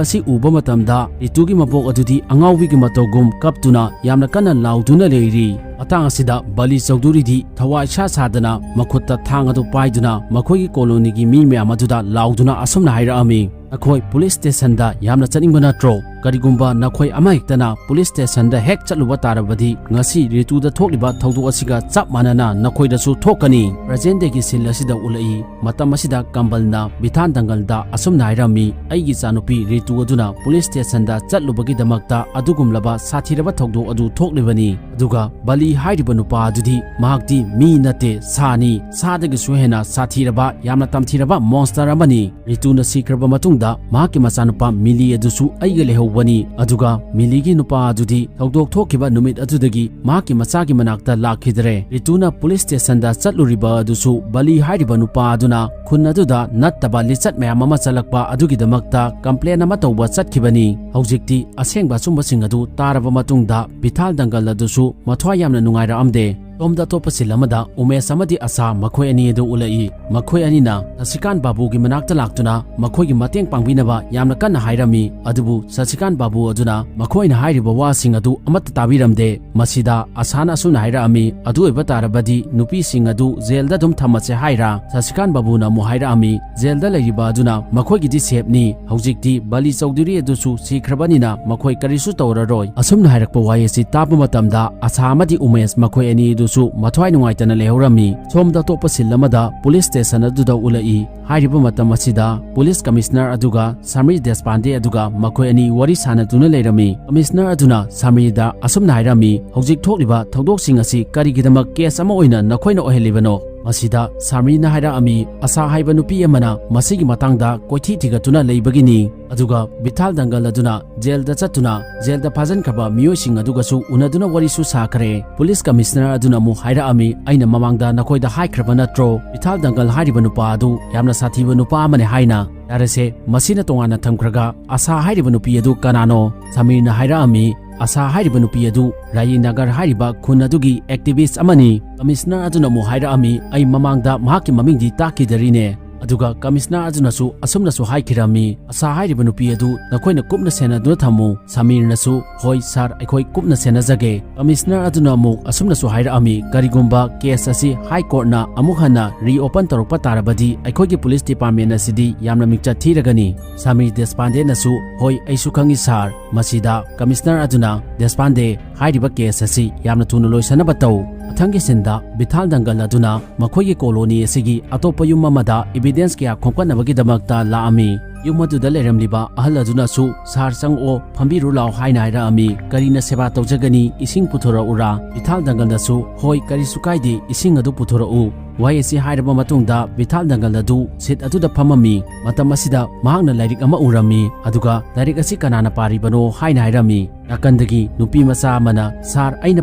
ꯑꯁꯤ ꯎꯕ ꯃꯇꯝꯗ, ꯔꯤꯇꯨꯒꯤ ꯃꯕꯣꯛ ꯑꯗꯨꯗꯤ ꯑꯉꯥꯎꯕꯤꯒꯤ ꯃꯇꯧꯒꯨꯝ ꯀꯞꯇꯨꯅ ꯌꯥꯝꯅ ꯀꯟꯅ ꯂꯥꯎꯗꯨꯅ ꯂꯩꯔꯤ꯫ ꯃꯇꯥꯡ ꯑꯁꯤꯗ ꯕꯂꯤ ꯆꯧꯙꯨꯔꯤꯗꯤ ꯊꯋꯥꯏ ꯁꯥ ꯁꯥꯗꯅ ꯃꯈꯨꯠꯇ ꯊꯥꯡ ꯑꯗꯨ ꯄꯥꯏꯗꯨꯅ ꯃꯈꯣꯏꯒꯤ ꯀꯣꯂꯣꯅꯤꯒꯤ ꯃꯤ ꯃꯌꯥꯝ ꯑꯗꯨꯗ ꯂꯥꯎꯗꯨꯅ ꯑꯁꯨꯝꯅ ꯍꯥꯏꯔꯛꯑꯝꯃꯤ, "ꯅꯈꯣꯏ ꯄꯨꯂꯤꯁ ꯁ꯭ꯇꯦꯁꯟꯗ ꯌꯥꯝꯅ ꯆꯠꯅꯤꯡꯕ ꯅꯠꯇ꯭ꯔꯣ? ꯀꯔꯤꯒꯨꯝꯕ ꯅꯈꯣꯏ ꯑꯃꯍꯦꯛꯇꯅ ꯄꯨꯂꯤꯁ ꯁ꯭ꯇꯦꯁꯟꯗ ꯍꯦꯛ ꯆꯠꯂꯨꯕ ꯇꯥꯔꯕꯗꯤ, ꯉꯁꯤ ꯔꯤꯇꯨꯗ ꯊꯣꯛꯂꯤꯕ ꯊꯧꯗꯣꯛ ꯑꯁꯤꯒ ꯆꯞ ꯃꯥꯟꯅꯅ ꯅꯈꯣꯏꯗꯁꯨ ꯊꯣꯛꯀꯅꯤ꯫" ꯄ꯭ꯔꯖꯦꯟ ꯗꯦꯒꯤ ꯁꯤꯟ ꯑꯁꯤꯗ ꯎꯠꯂꯛꯏ꯫ ꯃꯇꯝ ꯑꯁꯤꯗ ꯀꯝꯕꯜꯅ ꯕꯤꯊꯥꯟ ꯗꯪꯒꯜꯗ ꯑꯁꯨꯝꯅ ꯍꯥꯏꯔꯝꯃꯤ, "ꯑꯩꯒꯤ ꯏꯆꯥꯅꯨꯄꯤ ꯔꯤꯇꯨ ꯑꯗꯨꯅ ꯄꯨꯂꯤꯁ ꯁ꯭ꯇꯦꯁꯟꯗ ꯆꯠꯂꯨꯕꯒꯤꯗꯃꯛꯇ ꯑꯗꯨꯒꯨꯝꯂꯕ ꯁꯥꯊꯤꯔꯕ ꯊꯧꯗꯣꯛ ꯑꯗꯨ ꯊꯣꯛꯂꯤꯕꯅꯤ꯫ ꯑꯗꯨꯒ ꯕꯂꯤ ꯍꯥꯏꯔꯤꯕ ꯅꯨꯄꯥ ꯑꯗꯨꯗꯤ ꯃꯍꯥꯛꯇꯤ ꯃꯤ ꯅꯠꯇꯦ, ꯁꯥꯅꯤ꯫ ꯁꯥꯗꯒꯤꯁꯨ ꯍꯦꯟꯅ ꯁꯥꯊꯤꯔꯕ, ꯌꯥꯝꯅ ꯇꯝꯊꯤꯔꯕ ꯃꯣꯟꯁꯇꯔ ꯑꯃꯅꯤ꯫ ꯔꯤꯇꯨꯅ ꯁꯤꯈ꯭ꯔꯕ ꯃꯇꯨꯡꯗ ꯃꯍꯥꯛꯀꯤ ꯃꯆꯥꯅꯨꯄꯥ ꯃꯤꯂꯤ ꯑꯗꯨꯁꯨ ꯑꯩꯒ ꯂꯩꯍꯧꯕꯅꯤ꯫ ꯑꯗꯨꯒ ꯃꯤꯂꯤꯒꯤ ꯅꯨꯄꯥ ꯑꯗꯨꯗꯤ ꯊꯧꯗꯣꯛ ꯊꯣꯛꯈꯤꯕ ꯅꯨꯃꯤꯠ ꯑꯗꯨꯗꯒꯤ ꯃꯍꯥꯛꯀꯤ ꯃꯆꯥꯒꯤ ꯃꯅꯥꯛꯇ ꯂꯥꯛꯈꯤꯗ꯭ꯔꯦ꯫ ꯔꯤꯇꯨꯅ ꯄꯨꯂꯤꯁ ꯁ꯭ꯇꯦꯁꯟꯗ ꯆꯠꯂꯨꯔꯤꯕ ꯑꯗꯨꯁꯨ ꯕꯂꯤ ꯍꯥꯏꯔꯤꯕ ꯅꯨꯄꯥ ꯑꯗꯨꯅ ꯈꯨꯟ ꯑꯗꯨꯗ ꯅꯠꯇꯕ ꯂꯤꯆꯠ ꯃꯌꯥꯝ ꯑꯃ ꯆꯠꯂꯛꯄ ꯑꯗꯨꯒꯤꯗꯃꯛꯇ ꯀꯝꯄ꯭ꯂꯦꯟ ꯑꯃ ꯇꯧꯕ ꯆꯠꯈꯤꯕꯅꯤ꯫ ꯍꯧꯖꯤꯛꯇꯤ ꯑꯁꯦꯡꯕ ꯑꯆꯨꯝꯕꯁꯤꯡ ꯑꯗꯨ ꯇꯥꯔꯕ ꯃꯇꯨꯡꯗ ꯕꯤꯊꯥꯜ ꯗꯪꯒꯜ ꯑꯗꯨꯁꯨ ꯃꯊ꯭ꯋꯥꯏ ꯌꯥꯝꯅ ꯅꯨꯡꯉꯥꯏꯔꯛꯑꯝꯗꯦ꯫ ꯁꯣꯝꯗ ꯑꯇꯣꯞꯄ ꯁꯤꯟ ꯑꯃꯗ ꯎꯃꯦꯁ ꯑꯃꯗꯤ ꯑꯁꯥ ꯃꯈꯣꯏ ꯑꯅꯤ ꯑꯗꯨ ꯎꯠꯂꯛꯏ꯫ ꯃꯈꯣꯏ ꯑꯅꯤꯅ ꯁꯁꯤꯀꯥꯟ ꯕꯥꯕꯨꯒꯤ ꯃꯅꯥꯛꯇ ꯂꯥꯛꯇꯨꯅ ꯃꯈꯣꯏꯒꯤ ꯃꯇꯦꯡ ꯄꯥꯡꯕꯤꯅꯕ ꯌꯥꯝꯅ ꯀꯟꯅ ꯍꯥꯏꯔꯝꯃꯤ꯫ ꯑꯗꯨꯕꯨ ꯁꯁꯤꯀꯥꯟ ꯕꯥꯕꯨ ꯑꯗꯨꯅ ꯃꯈꯣꯏꯅ ꯍꯥꯏꯔꯤꯕ ꯋꯥꯁꯤꯡ ꯑꯗꯨ ꯑꯃꯠꯇ ꯇꯥꯕꯤꯔꯝꯗꯦ꯫ ꯃꯁꯤꯗ ꯑꯁꯥꯅ ꯑꯁꯨꯝꯅ ꯍꯥꯏꯔꯛꯑꯝꯃꯤ, "ꯑꯗꯨ ꯑꯣꯏꯕ ꯇꯥꯔꯕꯗꯤ ꯅꯨꯄꯤꯁꯤꯡ ꯑꯗꯨ ꯖꯦꯜꯗ ꯑꯗꯨꯝ ꯊꯝꯃꯁꯦ ꯍꯥꯏꯔꯥ?" ꯁꯁꯤꯀꯥꯟ ꯕꯥꯕꯨꯅ ꯑꯃꯨꯛ ꯍꯥꯏꯔꯛꯑꯝꯃꯤ, "ꯖꯦꯜꯗ ꯂꯩꯔꯤꯕ ꯑꯗꯨꯅ ꯃꯈꯣꯏꯒꯤꯗꯤ ꯁꯦꯐꯅꯤ꯫ ꯍꯧꯖꯤꯛꯇꯤ ꯕꯂꯤ ꯆꯧꯙꯨꯔꯤ ꯑꯗꯨꯁꯨ ꯁꯤꯈ꯭ꯔꯕꯅꯤꯅ ꯃꯈꯣꯏ ꯀꯔꯤꯁꯨ ꯇꯧꯔꯔꯣꯏ꯫" ꯑꯁꯨꯝꯅ ꯍꯥꯏꯔꯛꯄ ꯋꯥꯍꯩ ꯑꯁꯤ ꯇꯥꯕ ꯃꯇꯝꯗ ꯑꯁꯥ ꯑꯃꯗꯤ ꯎꯃꯦꯁ ꯃꯈꯣꯏ ꯑꯅꯤ ꯑꯗꯨꯁꯨ ꯃꯊ꯭ꯋꯥꯏ ꯅꯨꯡꯉꯥꯏꯇꯅ ꯂꯩꯍꯧꯔꯝꯃꯤ꯫ ꯁꯣꯝꯗ ꯑꯇꯣꯞꯄ ꯁꯤꯟ ꯑꯃꯗ ꯄꯨꯂꯤꯁ ꯁ꯭ꯇꯦꯁꯟ ꯑꯗꯨꯗ ꯎꯠꯂꯛꯏ꯫ ꯍꯥꯏꯔꯤꯕ ꯃꯇꯝ ꯑꯁꯤꯗ ꯄꯨꯂꯤꯁ ꯀꯃꯤꯁꯅꯔ ꯑꯗꯨꯒ ꯁꯃꯤꯔ ꯗꯦꯁꯄꯥꯟꯗꯦ ꯑꯗꯨꯒ ꯃꯈꯣꯏ ꯑꯅꯤ ꯋꯥꯔꯤ ꯁꯥꯟꯅꯗꯨꯅ ꯂꯩꯔꯝꯃꯤ꯫ ꯀꯃꯤꯁꯅꯔ ꯑꯗꯨꯅ ꯁꯃꯤꯔꯗ ꯑꯁꯨꯝꯅ ꯍꯥꯏꯔꯝꯃꯤ, "ꯍꯧꯖꯤꯛ ꯊꯣꯛꯂꯤꯕ ꯊꯧꯗꯣꯛꯁꯤꯡ ꯑꯁꯤ ꯀꯔꯤꯒꯤꯗꯃꯛ ꯀꯦꯁ ꯑꯃ ꯑꯣꯏꯅ ꯅꯈꯣꯏꯅ ꯑꯣꯏꯍꯜꯂꯤꯕꯅꯣ?" ꯃꯁꯤꯗ ꯁꯃꯤꯔꯅ ꯍꯥꯏꯔꯛꯑꯝꯃꯤ, "ꯑꯁꯥ ꯍꯥꯏꯕ ꯅꯨꯄꯤ ꯑꯃꯅ ꯃꯁꯤꯒꯤ ꯃꯇꯥꯡꯗ ꯀꯣꯏꯊꯤ ꯊꯤꯒꯠꯇꯨꯅ ꯂꯩꯕꯒꯤꯅꯤ꯫" ꯑꯗꯨꯒ ꯕꯤꯊꯥꯜ ꯗꯪꯒꯜ ꯑꯗꯨꯅ ꯖꯦꯜꯗ ꯆꯠꯇꯨꯅ ꯖꯦꯜꯗ ꯐꯥꯖꯤꯟꯈ꯭ꯔꯕ ꯃꯤꯑꯣꯏꯁꯤꯡ ꯑꯗꯨꯒꯁꯨ ꯎꯅꯗꯨꯅ ꯋꯥꯔꯤꯁꯨ ꯁꯥꯈ꯭ꯔꯦ꯫ ꯄꯨꯂꯤꯁ ꯀꯃꯤꯁꯅꯔ ꯑꯗꯨꯅ ꯑꯃꯨꯛ ꯍꯥꯏꯔꯛꯑꯝꯃꯤ, "ꯑꯩꯅ ꯃꯃꯥꯡꯗ ꯅꯈꯣꯏꯗ ꯍꯥꯏꯈ꯭ꯔꯕ ꯅꯠꯇ꯭ꯔꯣ, ꯕꯤꯊꯥꯜ ꯗꯪꯒꯜ ꯍꯥꯏꯔꯤꯕ ꯅꯨꯄꯥ ꯑꯗꯨ ꯌꯥꯝꯅ ꯁꯥꯊꯤꯕ ꯅꯨꯄꯥ ꯑꯃꯅꯤ ꯍꯥꯏꯅ?" ꯌꯥꯔꯦꯁꯦ, ꯃꯁꯤꯅ ꯇꯣꯉꯥꯟꯅ ꯊꯝꯈ꯭ꯔꯒ ꯑꯁꯥ ꯍꯥꯏꯔꯤꯕ ꯅꯨꯄꯤ ꯑꯗꯨ ꯀꯅꯥꯅꯣ? ꯁꯃꯤꯔꯅ ꯍꯥꯏꯔꯛꯑꯝꯃꯤ, "ꯑꯁꯥ ꯍꯥꯏꯔꯤꯕ ꯅꯨꯄꯤ ꯑꯗꯨ ꯔꯥꯌꯤ ꯅꯒꯔ ꯍꯥꯏꯔꯤꯕ ꯈꯨꯟ ꯑꯗꯨꯒꯤ ꯑꯦꯛꯇꯤꯚꯤꯁ ꯑꯃꯅꯤ꯫" ꯀꯃꯤꯁꯅꯔ ꯑꯗꯨꯅ ꯑꯃꯨꯛ ꯍꯥꯏꯔꯛꯑꯝꯃꯤ, "ꯑꯩ ꯃꯃꯥꯡꯗ ꯃꯍꯥꯛꯀꯤ ꯃꯃꯤꯡꯗꯤ ꯇꯥꯈꯤꯗꯔꯤꯅꯦ꯫" ꯑꯗꯨꯒ ꯀꯃꯤꯁꯅꯔ ꯑꯗꯨꯅꯁꯨ ꯑꯁꯨꯝꯅꯁꯨ ꯍꯥꯏꯈꯤꯔꯝꯃꯤ, "ꯑꯁꯥ ꯍꯥꯏꯔꯤꯕ ꯅꯨꯄꯤ ꯑꯗꯨ ꯅꯈꯣꯏꯅ ꯀꯨꯞꯅ ꯁꯦꯟꯅꯗꯨꯅ ꯊꯝꯃꯨ꯫" ꯁꯃꯤꯔꯅꯁꯨ, "ꯍꯣꯏ ꯁꯥꯔ, ꯑꯩꯈꯣꯏ ꯀꯨꯞꯅ ꯁꯦꯟꯅꯖꯒꯦ꯫" ꯀꯃꯤꯁꯅꯔ ꯑꯗꯨꯅ ꯑꯃꯨꯛ ꯑꯁꯨꯝꯅꯁꯨ ꯍꯥꯏꯔꯛꯑꯝꯃꯤ, "ꯀꯔꯤꯒꯨꯝꯕ ꯀꯦꯁ ꯑꯁꯤ ꯍꯥꯏ ꯀꯣꯔꯠꯅ ꯑꯃꯨꯛ ꯍꯟꯅ ꯔꯤꯑꯣꯄꯟ ꯇꯧꯔꯛꯄ ꯇꯥꯔꯕꯗꯤ ꯑꯩꯈꯣꯏꯒꯤ ꯄꯨꯂꯤꯁ ꯗꯤꯄꯥꯔꯠꯃꯦꯟ ꯑꯁꯤꯗꯤ ꯌꯥꯝꯅ ꯃꯤꯡꯆꯠ ꯊꯤꯔꯒꯅꯤ꯫" ꯁꯃꯤꯔ ꯗꯦꯁꯄꯥꯟꯗꯦꯅꯁꯨ, "ꯍꯣꯏ, ꯑꯩꯁꯨ ꯈꯪꯏ ꯁꯥꯔ꯫" ꯃꯁꯤꯗ ꯀꯃꯤꯁꯅꯔ ꯑꯗꯨꯅ, "ꯗꯦꯁꯄꯥꯟꯗꯦ, ꯍꯥꯏꯔꯤꯕ ꯀꯦꯁ ꯑꯁꯤ ꯌꯥꯝꯅ ꯊꯨꯅ ꯂꯣꯏꯁꯤꯟꯅꯕ ꯇꯧ꯫" ꯃꯊꯪꯒꯤ ꯁꯤꯟꯗ ꯕꯤꯊꯥꯜ ꯗꯪꯒꯜ ꯑꯗꯨꯅ ꯃꯈꯣꯏꯒꯤ ꯀꯣꯂꯣꯅꯤ ꯑꯁꯤꯒꯤ ꯑꯇꯣꯞꯄ ꯌꯨꯝ ꯑꯃꯗ ꯏꯕꯤꯗꯦꯟꯁ ꯀꯌꯥ ꯈꯣꯝꯒꯠꯅꯕꯒꯤꯗꯃꯛꯇ ꯂꯥꯛꯑꯝꯃꯤ꯫ ꯌꯨꯝ ꯑꯗꯨꯗ ꯂꯩꯔꯝꯂꯤꯕ ꯑꯍꯜ ꯑꯗꯨꯅꯁꯨ, "ꯁꯥꯔ, ꯆꯪꯉꯛꯑꯣ, ꯐꯝꯕꯤꯔꯨ ꯂꯥꯎ" ꯍꯥꯏꯅ ꯍꯥꯏꯔꯛꯑꯝꯃꯤ꯫ "ꯀꯔꯤꯅ ꯁꯦꯕꯥ ꯇꯧꯖꯒꯅꯤ? ꯏꯁꯤꯡ ꯄꯨꯊꯣꯔꯛꯎꯔꯥ?" ꯕꯤꯊꯥꯜ ꯗꯪꯒꯜꯅꯁꯨ, "ꯍꯣꯏ, ꯀꯔꯤꯁꯨ ꯀꯥꯏꯗꯦ, ꯏꯁꯤꯡ ꯑꯗꯨ ꯄꯨꯊꯣꯔꯛꯎ꯫" ꯋꯥꯍꯩ ꯑꯁꯤ ꯍꯥꯏꯔꯕ ꯃꯇꯨꯡꯗ ꯕꯤꯊꯥꯜ ꯗꯪꯒꯜ ꯑꯗꯨ ꯁꯤꯠ ꯑꯗꯨꯗ ꯐꯝꯃꯝꯃꯤ꯫ ꯃꯇꯝ ꯑꯁꯤꯗ ꯃꯍꯥꯛꯅ ꯂꯥꯏꯔꯤꯛ ꯑꯃ ꯎꯔꯝꯃꯤ, ꯑꯗꯨꯒ "ꯂꯥꯏꯔꯤꯛ ꯑꯁꯤ ꯀꯅꯥꯅ ꯄꯥꯔꯤꯕꯅꯣ?" ꯍꯥꯏꯅ ꯍꯥꯏꯔꯝꯃꯤ꯫ ꯅꯥꯀꯟꯗꯒꯤ ꯅꯨꯄꯤ ꯃꯆꯥ ꯑꯃꯅ, "ꯁꯥꯔ, ꯑꯩꯅ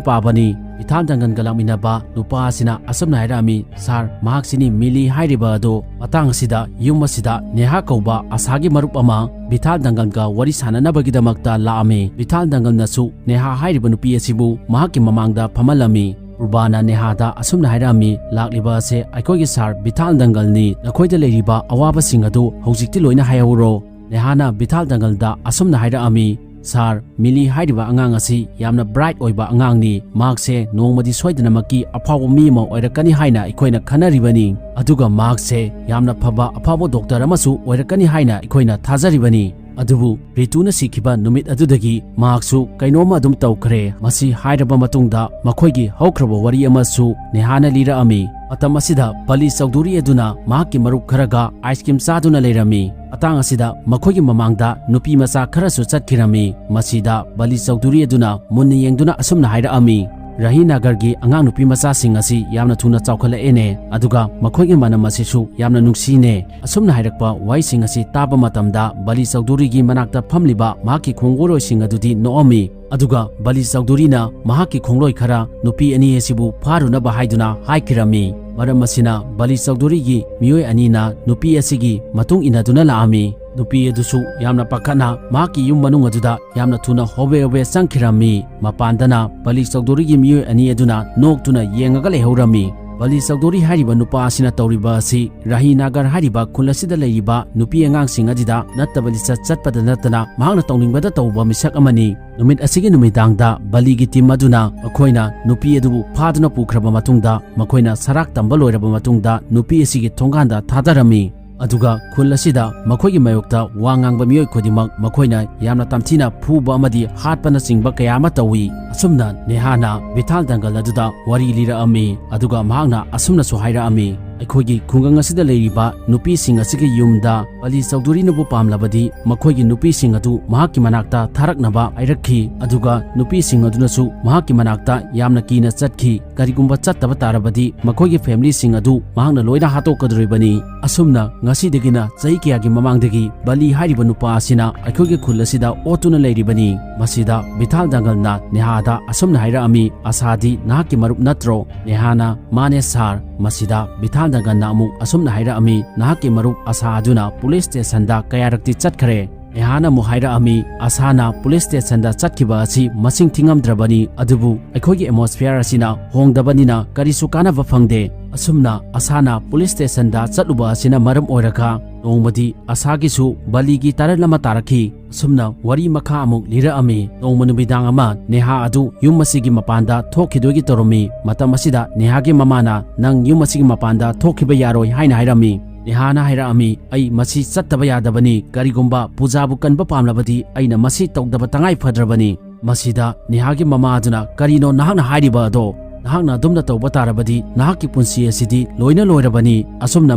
ꯄꯥꯕꯅꯤ꯫" ꯕꯤꯊꯥꯜ ꯗꯪꯒꯜꯒ ꯂꯥꯛꯃꯤꯟꯅꯕ ꯅꯨꯄꯥ ꯑꯁꯤꯅ ꯑꯁꯨꯝꯅ ꯍꯥꯏꯔꯛꯑꯝꯃꯤ, "ꯁꯥꯔ, ꯃꯍꯥꯛꯁꯤꯅꯤ ꯃꯤꯂꯤ ꯍꯥꯏꯔꯤꯕ ꯑꯗꯣ꯫" ꯃꯇꯥꯡ ꯑꯁꯤꯗ ꯌꯨꯝ ꯑꯁꯤꯗ ꯅꯦꯍꯥ ꯀꯧꯕ ꯑꯁꯥꯒꯤ ꯃꯔꯨꯞ ꯑꯃ ꯕꯤꯊꯥꯜ ꯗꯪꯒꯜꯒ ꯋꯥꯔꯤ ꯁꯥꯟꯅꯅꯕꯒꯤꯗꯃꯛꯇ ꯂꯥꯛꯑꯝꯃꯤ꯫ ꯕꯤꯊꯥꯜ ꯗꯪꯒꯜꯅꯁꯨ ꯅꯦꯍꯥ ꯍꯥꯏꯔꯤꯕ ꯅꯨꯄꯤ ꯑꯁꯤꯕꯨ ꯃꯍꯥꯛꯀꯤ ꯃꯃꯥꯡꯗ ꯐꯝꯍꯜꯂꯝꯃꯤ꯫ ꯄꯨꯔꯕꯥꯅ ꯅꯦꯍꯥꯗ ꯑꯁꯨꯝꯅ ꯍꯥꯏꯔꯛꯑꯝꯃꯤ, "ꯂꯥꯛꯂꯤꯕ ꯑꯁꯦ ꯑꯩꯈꯣꯏꯒꯤ ꯁꯥꯔ ꯚꯤꯊꯥꯜ ꯗꯪꯒꯜꯅꯤ꯫ ꯅꯈꯣꯏꯗ ꯂꯩꯔꯤꯕ ꯑꯋꯥꯕꯁꯤꯡ ꯑꯗꯨ ꯍꯧꯖꯤꯛꯇꯤ ꯂꯣꯏꯅ ꯍꯥꯏꯍꯧꯔꯣ꯫" ꯅꯦꯍꯥꯅ ꯚꯤꯊꯥꯜ ꯗꯪꯒꯜꯗ ꯑꯁꯨꯝꯅ ꯍꯥꯏꯔꯛꯑꯝꯃꯤ, "ꯁꯥꯔ, ꯃꯤꯂꯤ ꯍꯥꯏꯔꯤꯕ ꯑꯉꯥꯡ ꯑꯁꯤ ꯌꯥꯝꯅ ꯕ꯭ꯔꯥꯏꯠ ꯑꯣꯏꯕ ꯑꯉꯥꯡꯅꯤ꯫ ꯃꯍꯥꯛꯁꯦ ꯅꯣꯡꯃꯗꯤ ꯁꯣꯏꯗꯅꯃꯛꯀꯤ ꯑꯐꯥꯎꯕ ꯃꯤ ꯑꯃ ꯑꯣꯏꯔꯛꯀꯅꯤ ꯍꯥꯏꯅ ꯑꯩꯈꯣꯏꯅ ꯈꯟꯅꯔꯤꯕꯅꯤ꯫ ꯑꯗꯨꯒ ꯃꯍꯥꯛꯁꯦ ꯌꯥꯝꯅ ꯐꯕ ꯑꯐꯥꯎꯕ ꯗꯣꯛꯇꯔ ꯑꯃꯁꯨ ꯑꯣꯏꯔꯛꯀꯅꯤ ꯍꯥꯏꯅ ꯑꯩꯈꯣꯏꯅ ꯊꯥꯖꯔꯤꯕꯅꯤ꯫ ꯑꯗꯨꯕꯨ ꯔꯤꯇꯨꯅ ꯁꯤꯈꯤꯕ ꯅꯨꯃꯤꯠ ꯑꯗꯨꯗꯒꯤ ꯃꯍꯥꯛꯁꯨ ꯀꯩꯅꯣꯝꯃ ꯑꯗꯨꯝ ꯇꯧꯈ꯭ꯔꯦ꯫" ꯃꯁꯤ ꯍꯥꯏꯔꯕ ꯃꯇꯨꯡꯗ ꯃꯈꯣꯏꯒꯤ ꯍꯧꯈ꯭ꯔꯕ ꯋꯥꯔꯤ ꯑꯃꯁꯨ ꯅꯦꯍꯥꯅ ꯂꯤꯔꯛꯑꯝꯃꯤ꯫ ꯃꯇꯝ ꯑꯁꯤꯗ ꯕꯂꯤ ꯆꯧꯙꯨꯔꯤ ꯑꯗꯨꯅ ꯃꯍꯥꯛꯀꯤ ꯃꯔꯨꯞ ꯈꯔꯒ ꯑꯥꯏꯁ ꯀ꯭ꯔꯤꯝ ꯆꯥꯗꯨꯅ ꯂꯩꯔꯝꯃꯤ꯫ ꯃꯇꯥꯡ ꯑꯁꯤꯗ ꯃꯈꯣꯏꯒꯤ ꯃꯃꯥꯡꯗ ꯅꯨꯄꯤ ꯃꯆꯥ ꯈꯔꯁꯨ ꯆꯠꯈꯤꯔꯝꯃꯤ꯫ ꯃꯁꯤꯗ ꯕꯂꯤ ꯆꯧꯙꯨꯔꯤ ꯑꯗꯨꯅ ꯃꯨꯟꯅ ꯌꯦꯡꯗꯨꯅ ꯑꯁꯨꯝꯅ ꯍꯥꯏꯔꯛꯑꯝꯃꯤ, "ꯔꯍꯤ ꯅꯥꯒꯔꯒꯤ ꯑꯉꯥꯡ ꯅꯨꯄꯤ ꯃꯆꯥꯁꯤꯡ ꯑꯁꯤ ꯌꯥꯝꯅ ꯊꯨꯅ ꯆꯥꯎꯈꯠꯂꯛꯑꯦꯅꯦ, ꯑꯗꯨꯒ ꯃꯈꯣꯏꯒꯤ ꯃꯅꯝ ꯑꯁꯤꯁꯨ ꯌꯥꯝꯅ ꯅꯨꯡꯁꯤꯅꯦ꯫" ꯑꯁꯨꯝꯅ ꯍꯥꯏꯔꯛꯄ ꯋꯥꯍꯩꯁꯤꯡ ꯑꯁꯤ ꯇꯥꯕ ꯃꯇꯝꯗ ꯕꯂꯤ ꯆꯧꯙꯨꯔꯤꯒꯤ ꯃꯅꯥꯛꯇ ꯐꯝꯂꯤꯕ ꯃꯍꯥꯛꯀꯤ ꯈꯣꯡꯒꯨꯔꯣꯏꯁꯤꯡ ꯑꯗꯨꯗꯤ ꯅꯣꯛꯑꯝꯃꯤ꯫ ꯑꯗꯨꯒ ꯕꯂꯤ ꯆꯧꯙꯨꯔꯤꯅ ꯃꯍꯥꯛꯀꯤ ꯈꯣꯡꯂꯣꯏ ꯈꯔ ꯅꯨꯄꯤ ꯑꯅꯤ ꯑꯁꯤꯕꯨ ꯐꯥꯔꯨꯅꯕ ꯍꯥꯏꯗꯨꯅ ꯍꯥꯏꯈꯤꯔꯝꯃꯤ꯫ ꯃꯔꯝ ꯑꯁꯤꯅ ꯕꯂꯤ ꯆꯧꯙꯨꯔꯤꯒꯤ ꯃꯤꯑꯣꯏ ꯑꯅꯤꯅ ꯅꯨꯄꯤ ꯑꯁꯤꯒꯤ ꯃꯇꯨꯡ ꯏꯟꯅꯗꯨꯅ ꯂꯥꯛꯑꯝꯃꯤ꯫ ꯅꯨꯄꯤ ꯑꯗꯨꯁꯨ ꯌꯥꯝꯅ ꯄꯥꯈꯠꯅ ꯃꯍꯥꯛꯀꯤ ꯌꯨꯝ ꯃꯅꯨꯡ ꯑꯗꯨꯗ ꯌꯥꯝꯅ ꯊꯨꯅ ꯍꯣꯕꯦ ꯍꯣꯕꯦ ꯆꯪꯈꯤꯔꯝꯃꯤ꯫ ꯃꯄꯥꯟꯗꯅ ꯕꯂꯤ ꯆꯧꯙꯨꯔꯤꯒꯤ ꯃꯤꯑꯣꯏ ꯑꯅꯤ ꯑꯗꯨꯅ ꯅꯣꯛꯇꯨꯅ ꯌꯦꯡꯉꯒ ꯂꯩꯍꯧꯔꯝꯃꯤ꯫ ꯕꯂꯤ ꯆꯧꯙꯨꯔꯤ ꯍꯥꯏꯔꯤꯕ ꯅꯨꯄꯥ ꯑꯁꯤꯅ ꯇꯧꯔꯤꯕ ꯑꯁꯤ ꯔꯍꯤ ꯅꯥꯒꯔ ꯍꯥꯏꯔꯤꯕ ꯈꯨꯜ ꯑꯁꯤꯗ ꯂꯩꯔꯤꯕ ꯅꯨꯄꯤ ꯑꯉꯥꯡꯁꯤꯡ ꯑꯗꯨꯗ ꯅꯠꯇꯕ ꯂꯤꯆꯠ ꯆꯠꯄꯗ ꯅꯠꯇꯅ ꯃꯍꯥꯛꯅ ꯇꯧꯅꯤꯡꯕꯗ ꯇꯧꯕ ꯃꯤꯁꯛ ꯑꯃꯅꯤ꯫ ꯅꯨꯃꯤꯠ ꯑꯁꯤꯒꯤ ꯅꯨꯃꯤꯗꯥꯡꯗ ꯕꯂꯤꯒꯤ ꯇꯤꯝ ꯑꯗꯨꯅ ꯃꯈꯣꯏꯅ ꯅꯨꯄꯤ ꯑꯗꯨꯕꯨ ꯐꯥꯗꯨꯅ ꯄꯨꯈ꯭ꯔꯕ ꯃꯇꯨꯡꯗ, ꯃꯈꯣꯏꯅ ꯁꯔꯥꯛ ꯇꯝꯕ ꯂꯣꯏꯔꯕ ꯃꯇꯨꯡꯗ ꯅꯨꯄꯤ ꯑꯁꯤꯒꯤ ꯊꯣꯡꯒꯥꯟꯗ ꯊꯥꯗꯔꯝꯃꯤ꯫ ꯑꯗꯨꯒ ꯈꯨꯜ ꯑꯁꯤꯗ ꯃꯈꯣꯏꯒꯤ ꯃꯥꯌꯣꯛꯇ ꯋꯥ ꯉꯥꯡꯕ ꯃꯤꯑꯣꯏ ꯈꯨꯗꯤꯡꯃꯛ ꯃꯈꯣꯏꯅ ꯌꯥꯝꯅ ꯇꯝꯊꯤꯅ ꯐꯨꯕ ꯑꯃꯗꯤ ꯍꯥꯠꯄꯅꯆꯤꯡꯕ ꯀꯌꯥ ꯑꯃ ꯇꯧꯏ꯫ ꯑꯁꯨꯝꯅ ꯅꯦꯍꯥꯅ ꯚꯤꯊꯥꯜ ꯗꯪꯒꯜ ꯑꯗꯨꯗ ꯋꯥꯔꯤ ꯂꯤꯔꯛꯑꯝꯃꯤ꯫ ꯑꯗꯨꯒ ꯃꯍꯥꯛꯅ ꯑꯁꯨꯝꯅꯁꯨ ꯍꯥꯏꯔꯛꯑꯝꯃꯤ, "ꯑꯩꯈꯣꯏꯒꯤ ꯈꯨꯡꯒꯪ ꯑꯁꯤꯗ ꯂꯩꯔꯤꯕ ꯅꯨꯄꯤꯁꯤꯡ ꯑꯁꯤꯒꯤ ꯌꯨꯝꯗ ꯕꯂꯤ ꯆꯧꯙꯨꯔꯤꯅꯕꯨ ꯄꯥꯝꯂꯕꯗꯤ ꯃꯈꯣꯏꯒꯤ ꯅꯨꯄꯤꯁꯤꯡ ꯑꯗꯨ ꯃꯍꯥꯛꯀꯤ ꯃꯅꯥꯛꯇ ꯊꯥꯔꯛꯅꯕ ꯍꯥꯏꯔꯛꯈꯤ꯫ ꯑꯗꯨꯒ ꯅꯨꯄꯤꯁꯤꯡ ꯑꯗꯨꯅꯁꯨ ꯃꯍꯥꯛꯀꯤ ꯃꯅꯥꯛꯇ ꯌꯥꯝꯅ ꯀꯤꯅ ꯆꯠꯈꯤ꯫ ꯀꯔꯤꯒꯨꯝꯕ ꯆꯠꯇꯕ ꯇꯥꯔꯕꯗꯤ ꯃꯈꯣꯏꯒꯤ ꯐꯦꯃꯤꯂꯤꯁꯤꯡ ꯑꯗꯨ ꯃꯍꯥꯛꯅ ꯂꯣꯏꯅ ꯍꯥꯠꯇꯣꯛꯀꯗꯧꯔꯤꯕꯅꯤ꯫" ꯑꯁꯨꯝꯅ ꯉꯁꯤꯗꯒꯤꯅ ꯆꯍꯤ ꯀꯌꯥꯒꯤ ꯃꯃꯥꯡꯗꯒꯤ ꯕꯂꯤ ꯍꯥꯏꯔꯤꯕ ꯅꯨꯄꯥ ꯑꯁꯤꯅ ꯑꯩꯈꯣꯏꯒꯤ ꯈꯨꯜ ꯑꯁꯤꯗ ꯑꯣꯠꯇꯨꯅ ꯂꯩꯔꯤꯕꯅꯤ꯫ ꯃꯁꯤꯗ ꯚꯤꯊꯥꯜ ꯗꯪꯒꯜꯅ ꯅꯦꯍꯥꯗ ꯑꯁꯨꯝꯅ ꯍꯥꯏꯔꯛꯑꯝꯃꯤ, "ꯑꯁꯥꯗꯤ ꯅꯍꯥꯛꯀꯤ ꯃꯔꯨꯞ ꯅꯠꯇ꯭ꯔꯣ?" ꯅꯦꯍꯥꯅ, "ꯃꯥꯅꯦ ꯁꯥꯔ꯫" ꯃꯁꯤꯗ ꯚꯤꯊꯥꯜ ꯗꯪꯒꯜꯅ ꯑꯃꯨꯛ ꯑꯁꯨꯝꯅ ꯍꯥꯏꯔꯛꯑꯝꯃꯤ, "ꯅꯍꯥꯛꯀꯤ ꯃꯔꯨꯞ ꯑꯁꯥ ꯑꯗꯨꯅ ꯄꯨꯂꯤꯁ ꯁ꯭ꯇꯦꯁꯟꯗ ꯀꯌꯥꯔꯛꯇꯤ ꯆꯠꯈ꯭ꯔꯦ?" ꯅꯦꯍꯥꯅ ꯑꯃꯨꯛ ꯍꯥꯏꯔꯛꯑꯝꯃꯤ, "ꯑꯁꯥꯅ ꯄꯨꯂꯤꯁ ꯁ꯭ꯇꯦꯁꯟꯗ ꯆꯠꯈꯤꯕ ꯑꯁꯤ ꯃꯁꯤꯡ ꯊꯤꯉꯝꯗ꯭ꯔꯕꯅꯤ, ꯑꯗꯨꯕꯨ ꯑꯩꯈꯣꯏꯒꯤ ꯑꯦꯠꯃꯣꯁꯐꯤꯌꯔ ꯑꯁꯤꯅ ꯍꯣꯡꯗꯕꯅꯤꯅ ꯀꯔꯤꯁꯨ ꯀꯥꯟꯅꯕ ꯐꯪꯗꯦ꯫ ꯑꯁꯨꯝꯅ ꯑꯁꯥꯅ ꯄꯨꯂꯤꯁ ꯁ꯭ꯇꯦꯁꯟꯗ ꯆꯠꯂꯨꯕ ꯑꯁꯤꯅ ꯃꯔꯝ ꯑꯣꯏꯔꯒ ꯅꯣꯡꯃꯗꯤ ꯑꯁꯥꯒꯤꯁꯨ ꯕꯂꯤꯒꯤ ꯇꯔꯟ ꯑꯃ ꯇꯥꯔꯛꯈꯤ꯫" ꯑꯁꯨꯝꯅ ꯋꯥꯔꯤ ꯃꯈꯥ ꯑꯃꯨꯛ ꯂꯤꯔꯛꯑꯝꯃꯤ꯫ ꯅꯣꯡꯃ ꯅꯨꯃꯤꯗꯥꯡ ꯑꯃ ꯅꯦꯍꯥ ꯑꯗꯨ ꯌꯨꯝ ꯑꯁꯤꯒꯤ ꯃꯄꯥꯟꯗ ꯊꯣꯛꯈꯤꯗꯣꯏꯒꯤ ꯇꯧꯔꯝꯃꯤ꯫ ꯃꯇꯝ ꯑꯁꯤꯗ ꯅꯦꯍꯥꯒꯤ ꯃꯃꯥꯅ, "ꯅꯪ ꯌꯨꯝ ꯑꯁꯤꯒꯤ ꯃꯄꯥꯟꯗ ꯊꯣꯛꯈꯤꯕ ꯌꯥꯔꯣꯏ" ꯍꯥꯏꯅ ꯍꯥꯏꯔꯝꯃꯤ꯫ ꯅꯦꯍꯥꯅ ꯍꯥꯏꯔꯛꯑꯝꯃꯤ, "ꯑꯩ ꯃꯁꯤ ꯆꯠꯇꯕ ꯌꯥꯗꯕꯅꯤ꯫ ꯀꯔꯤꯒꯨꯝꯕ ꯄꯨꯖꯥꯕꯨ ꯀꯟꯕ ꯄꯥꯝꯂꯕꯗꯤ ꯑꯩꯅ ꯃꯁꯤ ꯇꯧꯗꯕ ꯇꯉꯥꯏ ꯐꯗ꯭ꯔꯕꯅꯤ꯫" ꯃꯁꯤꯗ ꯅꯦꯍꯥꯒꯤ ꯃꯃꯥ ꯑꯗꯨꯅ, "ꯀꯔꯤꯅꯣ ꯅꯍꯥꯛꯅ ꯍꯥꯏꯔꯤꯕ ꯑꯗꯣ? ꯅꯍꯥꯛꯅ ꯑꯗꯨꯝꯅ ꯇꯧꯕ ꯇꯥꯔꯕꯗꯤ ꯅꯍꯥꯛꯀꯤ ꯄꯨꯟꯁꯤ ꯑꯁꯤꯗꯤ ꯂꯣꯏꯅ ꯂꯣꯏꯔꯕꯅꯤ꯫" ꯑꯁꯨꯝꯅ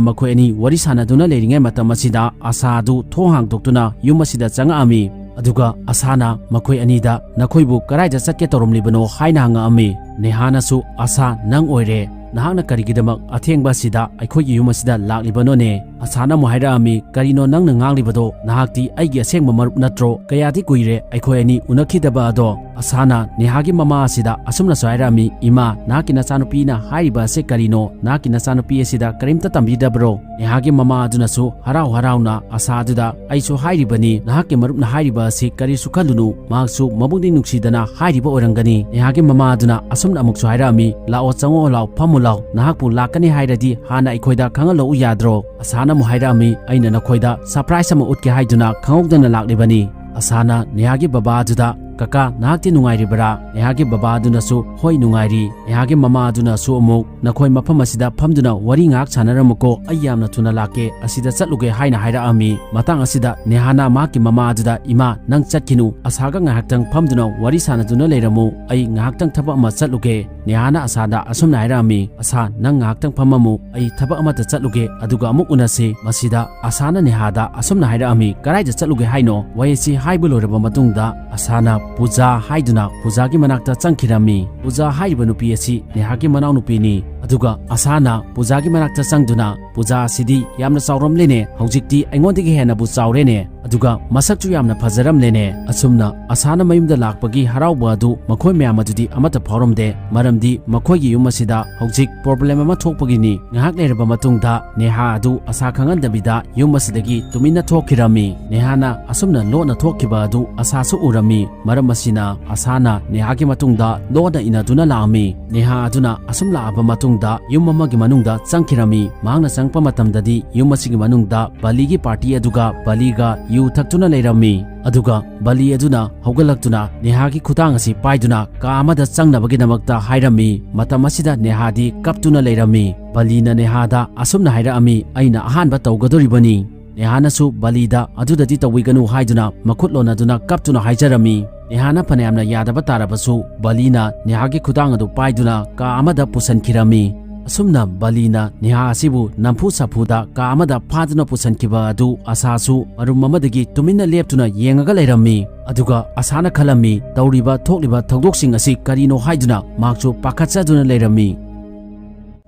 ꯃꯈꯣꯏ ꯑꯅꯤ ꯋꯥꯔꯤ ꯁꯥꯟꯅꯗꯨꯅ ꯂꯩꯔꯤꯉꯩ ꯃꯇꯝ ꯑꯁꯤꯗ ꯑꯁꯥ ꯑꯗꯨ ꯊꯣꯡ ꯍꯥꯡꯗꯣꯛꯇꯨꯅ ꯌꯨꯝ ꯑꯁꯤꯗ ꯆꯪꯉꯛꯑꯝꯃꯤ꯫ ꯑꯗꯨꯒ ꯑꯁꯥꯅ ꯃꯈꯣꯏ ꯑꯅꯤꯗ, "ꯅꯈꯣꯏꯕꯨ ꯀꯗꯥꯏꯗ ꯆꯠꯀꯦ ꯇꯧꯔꯝꯂꯤꯕꯅꯣ?" ꯍꯥꯏꯅ ꯍꯪꯉꯛꯑꯝꯃꯤ꯫ ꯅꯦꯍꯥꯅꯁꯨ, "ꯑꯁꯥ, ꯅꯪ ꯑꯣꯏꯔꯦ꯫ ꯅꯍꯥꯛꯅ ꯀꯔꯤꯒꯤꯗꯃꯛ ꯑꯊꯦꯡꯕ ꯑꯁꯤꯗ ꯑꯩꯈꯣꯏꯒꯤ ꯌꯨꯝ ꯑꯁꯤꯗ ꯂꯥꯛꯂꯤꯕꯅꯣꯅꯦ?" ꯑꯁꯥꯅ ꯑꯃꯨꯛ ꯍꯥꯏꯔꯛꯑꯝꯃꯤ, "ꯀꯔꯤꯅꯣ ꯅꯪꯅ ꯉꯥꯡꯂꯤꯕꯗꯣ? ꯅꯍꯥꯛꯇꯤ ꯑꯩꯒꯤ ꯑꯁꯦꯡꯕ ꯃꯔꯨꯞ ꯅꯠꯇ꯭ꯔꯣ? ꯀꯌꯥꯗꯤ ꯀꯨꯏꯔꯦ ꯑꯩꯈꯣꯏ ꯑꯅꯤ ꯎꯅꯈꯤꯗꯕ ꯑꯗꯣ?" ꯑꯁꯥꯅ ꯅꯦꯍꯥꯒꯤ ꯃꯃꯥ ꯑꯁꯤꯗ ꯑꯁꯨꯝꯅꯁꯨ ꯍꯥꯏꯔꯛꯑꯝꯃꯤ, "ꯏꯃꯥ, ꯅꯍꯥꯛꯀꯤ ꯅꯆꯥꯅꯨꯄꯤꯅ ꯍꯥꯏꯔꯤꯕ ꯑꯁꯤ ꯀꯔꯤꯅꯣ? ꯅꯍꯥꯛꯀꯤ ꯅꯆꯥꯅꯨꯄꯤ ꯑꯁꯤꯗ ꯀꯔꯤꯝꯇ ꯇꯝꯕꯤꯗꯕ꯭ꯔꯣ?" ꯅꯦꯍꯥꯒꯤ ꯃꯃꯥ ꯑꯗꯨꯅꯁꯨ ꯍꯔꯥꯎ ꯍꯔꯥꯎꯅ ꯑꯁꯥ ꯑꯗꯨꯗ, "ꯑꯩꯁꯨ ꯍꯥꯏꯔꯤꯕꯅꯤ, ꯅꯍꯥꯛꯀꯤ ꯃꯔꯨꯞꯅ ꯍꯥꯏꯔꯤꯕ ꯑꯁꯤ ꯀꯔꯤꯁꯨ ꯈꯜꯂꯨꯅꯨ, ꯃꯍꯥꯛꯁꯨ ꯃꯕꯨꯛꯅꯤꯡ ꯅꯨꯡꯁꯤꯗꯅ ꯍꯥꯏꯔꯤꯕ ꯑꯣꯏꯔꯝꯒꯅꯤ꯫" ꯅꯦꯍꯥꯒꯤ ꯃꯃꯥ ꯑꯗꯨꯅ ꯑꯁꯨꯝꯅ ꯑꯃꯨꯛꯁꯨ ꯍꯥꯏꯔꯛꯑꯝꯃꯤ, "ꯂꯥꯛꯑꯣ, ꯆꯪꯉꯛꯑꯣ ꯂꯥꯎ, ꯐꯝꯃꯨ ꯂꯥꯎ, ꯅꯍꯥꯛꯄꯨ ꯂꯥꯛꯀꯅꯤ ꯍꯥꯏꯔꯗꯤ ꯍꯥꯟꯅ ꯑꯩꯈꯣꯏꯗ ꯈꯪꯍꯜꯂꯛꯎ ꯌꯥꯗ꯭ꯔꯣ?" ꯑꯁꯥꯅ ꯑꯃꯨꯛ ꯍꯥꯏꯔꯛꯑꯝꯃꯤ, "ꯑꯩꯅ ꯅꯈꯣꯏꯗ ꯁꯔꯄ꯭ꯔꯥꯏꯖ ꯑꯃ ꯎꯠꯀꯦ ꯍꯥꯏꯗꯨꯅ ꯈꯪꯍꯧꯗꯅ ꯂꯥꯛꯂꯤꯕꯅꯤ꯫" ꯑꯁꯥꯅ ꯅꯦꯍꯥꯒꯤ ꯕꯕꯥ ꯑꯗꯨꯗ, "ꯀꯀꯥ, ꯅꯍꯥꯛꯇꯤ ꯅꯨꯡꯉꯥꯏꯔꯤꯕꯔꯥ?" ꯅꯦꯍꯥꯒꯤ ꯕꯕꯥ ꯑꯗꯨꯅꯁꯨ, "ꯍꯣꯏ, ꯅꯨꯡꯉꯥꯏꯔꯤ꯫" ꯅꯦꯍꯥꯒꯤ ꯃꯃꯥ ꯑꯗꯨꯅꯁꯨ ꯑꯃꯨꯛ, "ꯅꯈꯣꯏ ꯃꯐꯝ ꯑꯁꯤꯗ ꯐꯝꯗꯨꯅ ꯋꯥꯔꯤ ꯉꯥꯏꯍꯥꯛ ꯁꯥꯟꯅꯔꯝꯃꯨꯀꯣ, ꯑꯩ ꯌꯥꯝꯅ ꯊꯨꯅ ꯂꯥꯛꯀꯦ, ꯑꯁꯤꯗ ꯆꯠꯂꯨꯒꯦ" ꯍꯥꯏꯅ ꯍꯥꯏꯔꯛꯑꯝꯃꯤ꯫ ꯃꯇꯥꯡ ꯑꯁꯤꯗ ꯅꯦꯍꯥꯅ ꯃꯍꯥꯛꯀꯤ ꯃꯃꯥ ꯑꯗꯨꯗ, "ꯏꯃꯥ, ꯅꯪ ꯆꯠꯈꯤꯅꯨ, ꯑꯁꯥꯒ ꯉꯥꯏꯍꯥꯛꯇꯪ ꯐꯝꯗꯨꯅ ꯋꯥꯔꯤ ꯁꯥꯟꯅꯗꯨꯅ ꯂꯩꯔꯝꯃꯨ, ꯑꯩ ꯉꯥꯏꯍꯥꯛꯇꯪ ꯊꯕꯛ ꯑꯃ ꯆꯠꯂꯨꯒꯦ꯫" ꯅꯦꯍꯥꯅ ꯑꯁꯥꯗ ꯑꯁꯨꯝꯅ ꯍꯥꯏꯔꯛꯑꯝꯃꯤ, "ꯑꯁꯥ, ꯅꯪ ꯉꯥꯏꯍꯥꯛꯇꯪ ꯐꯝꯃꯝꯃꯨ, ꯑꯩ ꯊꯕꯛ ꯑꯃꯠꯇ ꯆꯠꯂꯨꯒꯦ, ꯑꯗꯨꯒ ꯑꯃꯨꯛ ꯎꯅꯁꯤ꯫" ꯃꯁꯤꯗ ꯑꯁꯥꯅ ꯅꯦꯍꯥꯗ ꯑꯁꯨꯝꯅ ꯍꯥꯏꯔꯛꯑꯝꯃꯤ, "ꯀꯗꯥꯏꯗ ꯆꯠꯂꯨꯒꯦ ꯍꯥꯏꯅꯣ?" ꯋꯥꯍꯩ ꯑꯁꯤ ꯍꯥꯏꯕ ꯂꯣꯏꯔꯕ ꯃꯇꯨꯡꯗ ꯑꯁꯥꯅ ꯄꯨꯖꯥ ꯍꯥꯏꯗꯨꯅ ꯄꯨꯖꯥꯒꯤ ꯃꯅꯥꯛꯇ ꯆꯪꯈꯤꯔꯝꯃꯤ꯫ ꯄꯨꯖꯥ ꯍꯥꯏꯔꯤꯕ ꯅꯨꯄꯤ ꯑꯁꯤ ꯅꯦꯍꯥꯒꯤ ꯃꯅꯥꯎꯅꯨꯄꯤꯅꯤ꯫ ꯑꯗꯨꯒ ꯑꯁꯥꯅ ꯄꯨꯖꯥꯒꯤ ꯃꯅꯥꯛꯇ ꯆꯪꯗꯨꯅ, "ꯄꯨꯖꯥ ꯑꯁꯤꯗꯤ ꯌꯥꯝꯅ ꯆꯥꯎꯔꯝꯂꯦꯅꯦ, ꯍꯧꯖꯤꯛꯇꯤ ꯑꯩꯉꯣꯟꯗꯒꯤ ꯍꯦꯟꯅꯕꯨ ꯆꯥꯎꯔꯦꯅꯦ, ꯑꯗꯨꯒ ꯃꯁꯛꯁꯨ ꯌꯥꯝꯅ ꯐꯖꯔꯝꯂꯦꯅꯦ"꯫ ꯑꯁꯨꯝꯅ ꯑꯁꯥꯅ ꯃꯌꯨꯝꯗ ꯂꯥꯛꯄꯒꯤ ꯍꯔꯥꯎꯕ ꯑꯗꯨ ꯃꯈꯣꯏ ꯃꯌꯥꯝ ꯑꯗꯨꯗꯤ ꯑꯃꯠꯇ ꯐꯥꯎꯔꯝꯗꯦ, ꯃꯔꯝꯗꯤ ꯃꯈꯣꯏꯒꯤ ꯌꯨꯝ ꯑꯁꯤꯗ ꯍꯧꯖꯤꯛ ꯄ꯭ꯔꯣꯕ꯭ꯂꯦꯝ ꯑꯃ ꯊꯣꯛꯄꯒꯤꯅꯤ꯫ ꯉꯥꯏꯍꯥꯛ ꯂꯩꯔꯕ ꯃꯇꯨꯡꯗ ꯅꯦꯍꯥ ꯑꯗꯨ ꯑꯁꯥ ꯈꯪꯍꯟꯗꯕꯤꯗ ꯌꯨꯝ ꯑꯁꯤꯗꯒꯤ ꯇꯨꯃꯤꯟꯅ ꯊꯣꯛꯈꯤꯔꯝꯃꯤ꯫ ꯅꯦꯍꯥꯅ ꯑꯁꯨꯝꯅ ꯂꯣꯟꯅ ꯊꯣꯛꯈꯤꯕ ꯑꯗꯨ ꯑꯁꯥꯁꯨ ꯎꯔꯝꯃꯤ꯫ ꯃꯔꯝ ꯑꯁꯤꯅ ꯑꯁꯥꯅ ꯅꯦꯍꯥꯒꯤ ꯃꯇꯨꯡꯗ ꯂꯣꯟꯅ ꯏꯟꯅꯗꯨꯅ ꯂꯥꯛꯑꯝꯃꯤ꯫ ꯅꯦꯍꯥ ꯑꯗꯨꯅ ꯑꯁꯨꯝ ꯂꯥꯛꯑꯕ ꯃꯇꯨꯡꯗ ꯌꯨꯝ ꯑꯃꯒꯤ ꯃꯅꯨꯡꯗ ꯆꯪꯈꯤꯔꯝꯃꯤ꯫ ꯃꯍꯥꯛꯅ ꯆꯪꯉꯛꯄ ꯃꯇꯝꯗꯗꯤ ꯌꯨꯝ ꯑꯁꯤꯒꯤ ꯃꯅꯨꯡꯗ ꯕꯂꯤꯒꯤ ꯄꯥꯔꯇꯤ ꯑꯗꯨꯒ ꯕꯂꯤꯒ ꯌꯨ ꯊꯛꯇꯨꯅ ꯂꯩꯔꯝꯃꯤ꯫ ꯑꯗꯨꯒ ꯕꯂꯤ ꯑꯗꯨꯅ ꯍꯧꯒꯠꯂꯛꯇꯨꯅ ꯅꯦꯍꯥꯒꯤ ꯈꯨꯗꯥꯡ ꯑꯁꯤ ꯄꯥꯏꯗꯨꯅ ꯀꯥ ꯑꯃꯗ ꯆꯪꯅꯕꯒꯤꯗꯃꯛꯇ ꯍꯥꯏꯔꯝꯃꯤ꯫ ꯃꯇꯝ ꯑꯁꯤꯗ ꯅꯦꯍꯥꯗꯤ ꯀꯞꯇꯨꯅ ꯂꯩꯔꯝꯃꯤ꯫ ꯕꯂꯤꯅ ꯅꯦꯍꯥꯗ ꯑꯁꯨꯝꯅ ꯍꯥꯏꯔꯛꯑꯝꯃꯤ, "ꯑꯩꯅ ꯑꯍꯥꯟꯕ ꯇꯧꯒꯗꯧꯔꯤꯕꯅꯤ"꯫ ꯅꯦꯍꯥꯅꯁꯨ ꯕꯂꯤꯗ ꯑꯗꯨꯗꯗꯤ ꯇꯧꯕꯤꯒꯅꯨ ꯍꯥꯏꯗꯨꯅ ꯃꯈꯨꯠ ꯂꯣꯟꯅꯗꯨꯅ ꯀꯞꯇꯨꯅ ꯍꯥꯏꯖꯔꯝꯃꯤ꯫ ꯅꯦꯍꯥꯅ ꯐꯅꯌꯥꯝꯅ ꯌꯥꯗꯕ ꯇꯥꯔꯕꯁꯨ ꯕꯂꯤꯅ ꯅꯦꯍꯥꯒꯤ ꯈꯨꯗꯥꯡ ꯑꯗꯨ ꯄꯥꯏꯗꯨꯅ ꯀꯥ ꯑꯃꯗ ꯄꯨꯁꯟꯈꯤꯔꯝꯃꯤ꯫ ꯑꯁꯨꯝꯅ ꯕꯂꯤꯅ ꯅꯦꯍꯥ ꯑꯁꯤꯕꯨ ꯅꯝꯐꯨ ꯁꯥꯐꯨꯗ ꯀꯥ ꯑꯃꯗ ꯐꯥꯗꯨꯅ ꯄꯨꯁꯟꯈꯤꯕ ꯑꯗꯨ ꯑꯁꯥꯁꯨ ꯃꯔꯨꯝ ꯑꯃꯗꯒꯤ ꯇꯨꯃꯤꯟꯅ ꯂꯦꯞꯇꯨꯅ ꯌꯦꯡꯉꯒ ꯂꯩꯔꯝꯃꯤ꯫ ꯑꯗꯨꯒ ꯑꯁꯥꯅ ꯈꯜꯂꯝꯃꯤ, ꯇꯧꯔꯤꯕ ꯊꯣꯛꯂꯤꯕ ꯊꯧꯗꯣꯛꯁꯤꯡ ꯑꯁꯤ ꯀꯔꯤꯅꯣ ꯍꯥꯏꯗꯨꯅ ꯃꯍꯥꯛꯁꯨ ꯄꯥꯈꯠꯆꯗꯨꯅ ꯂꯩꯔꯝꯃꯤ꯫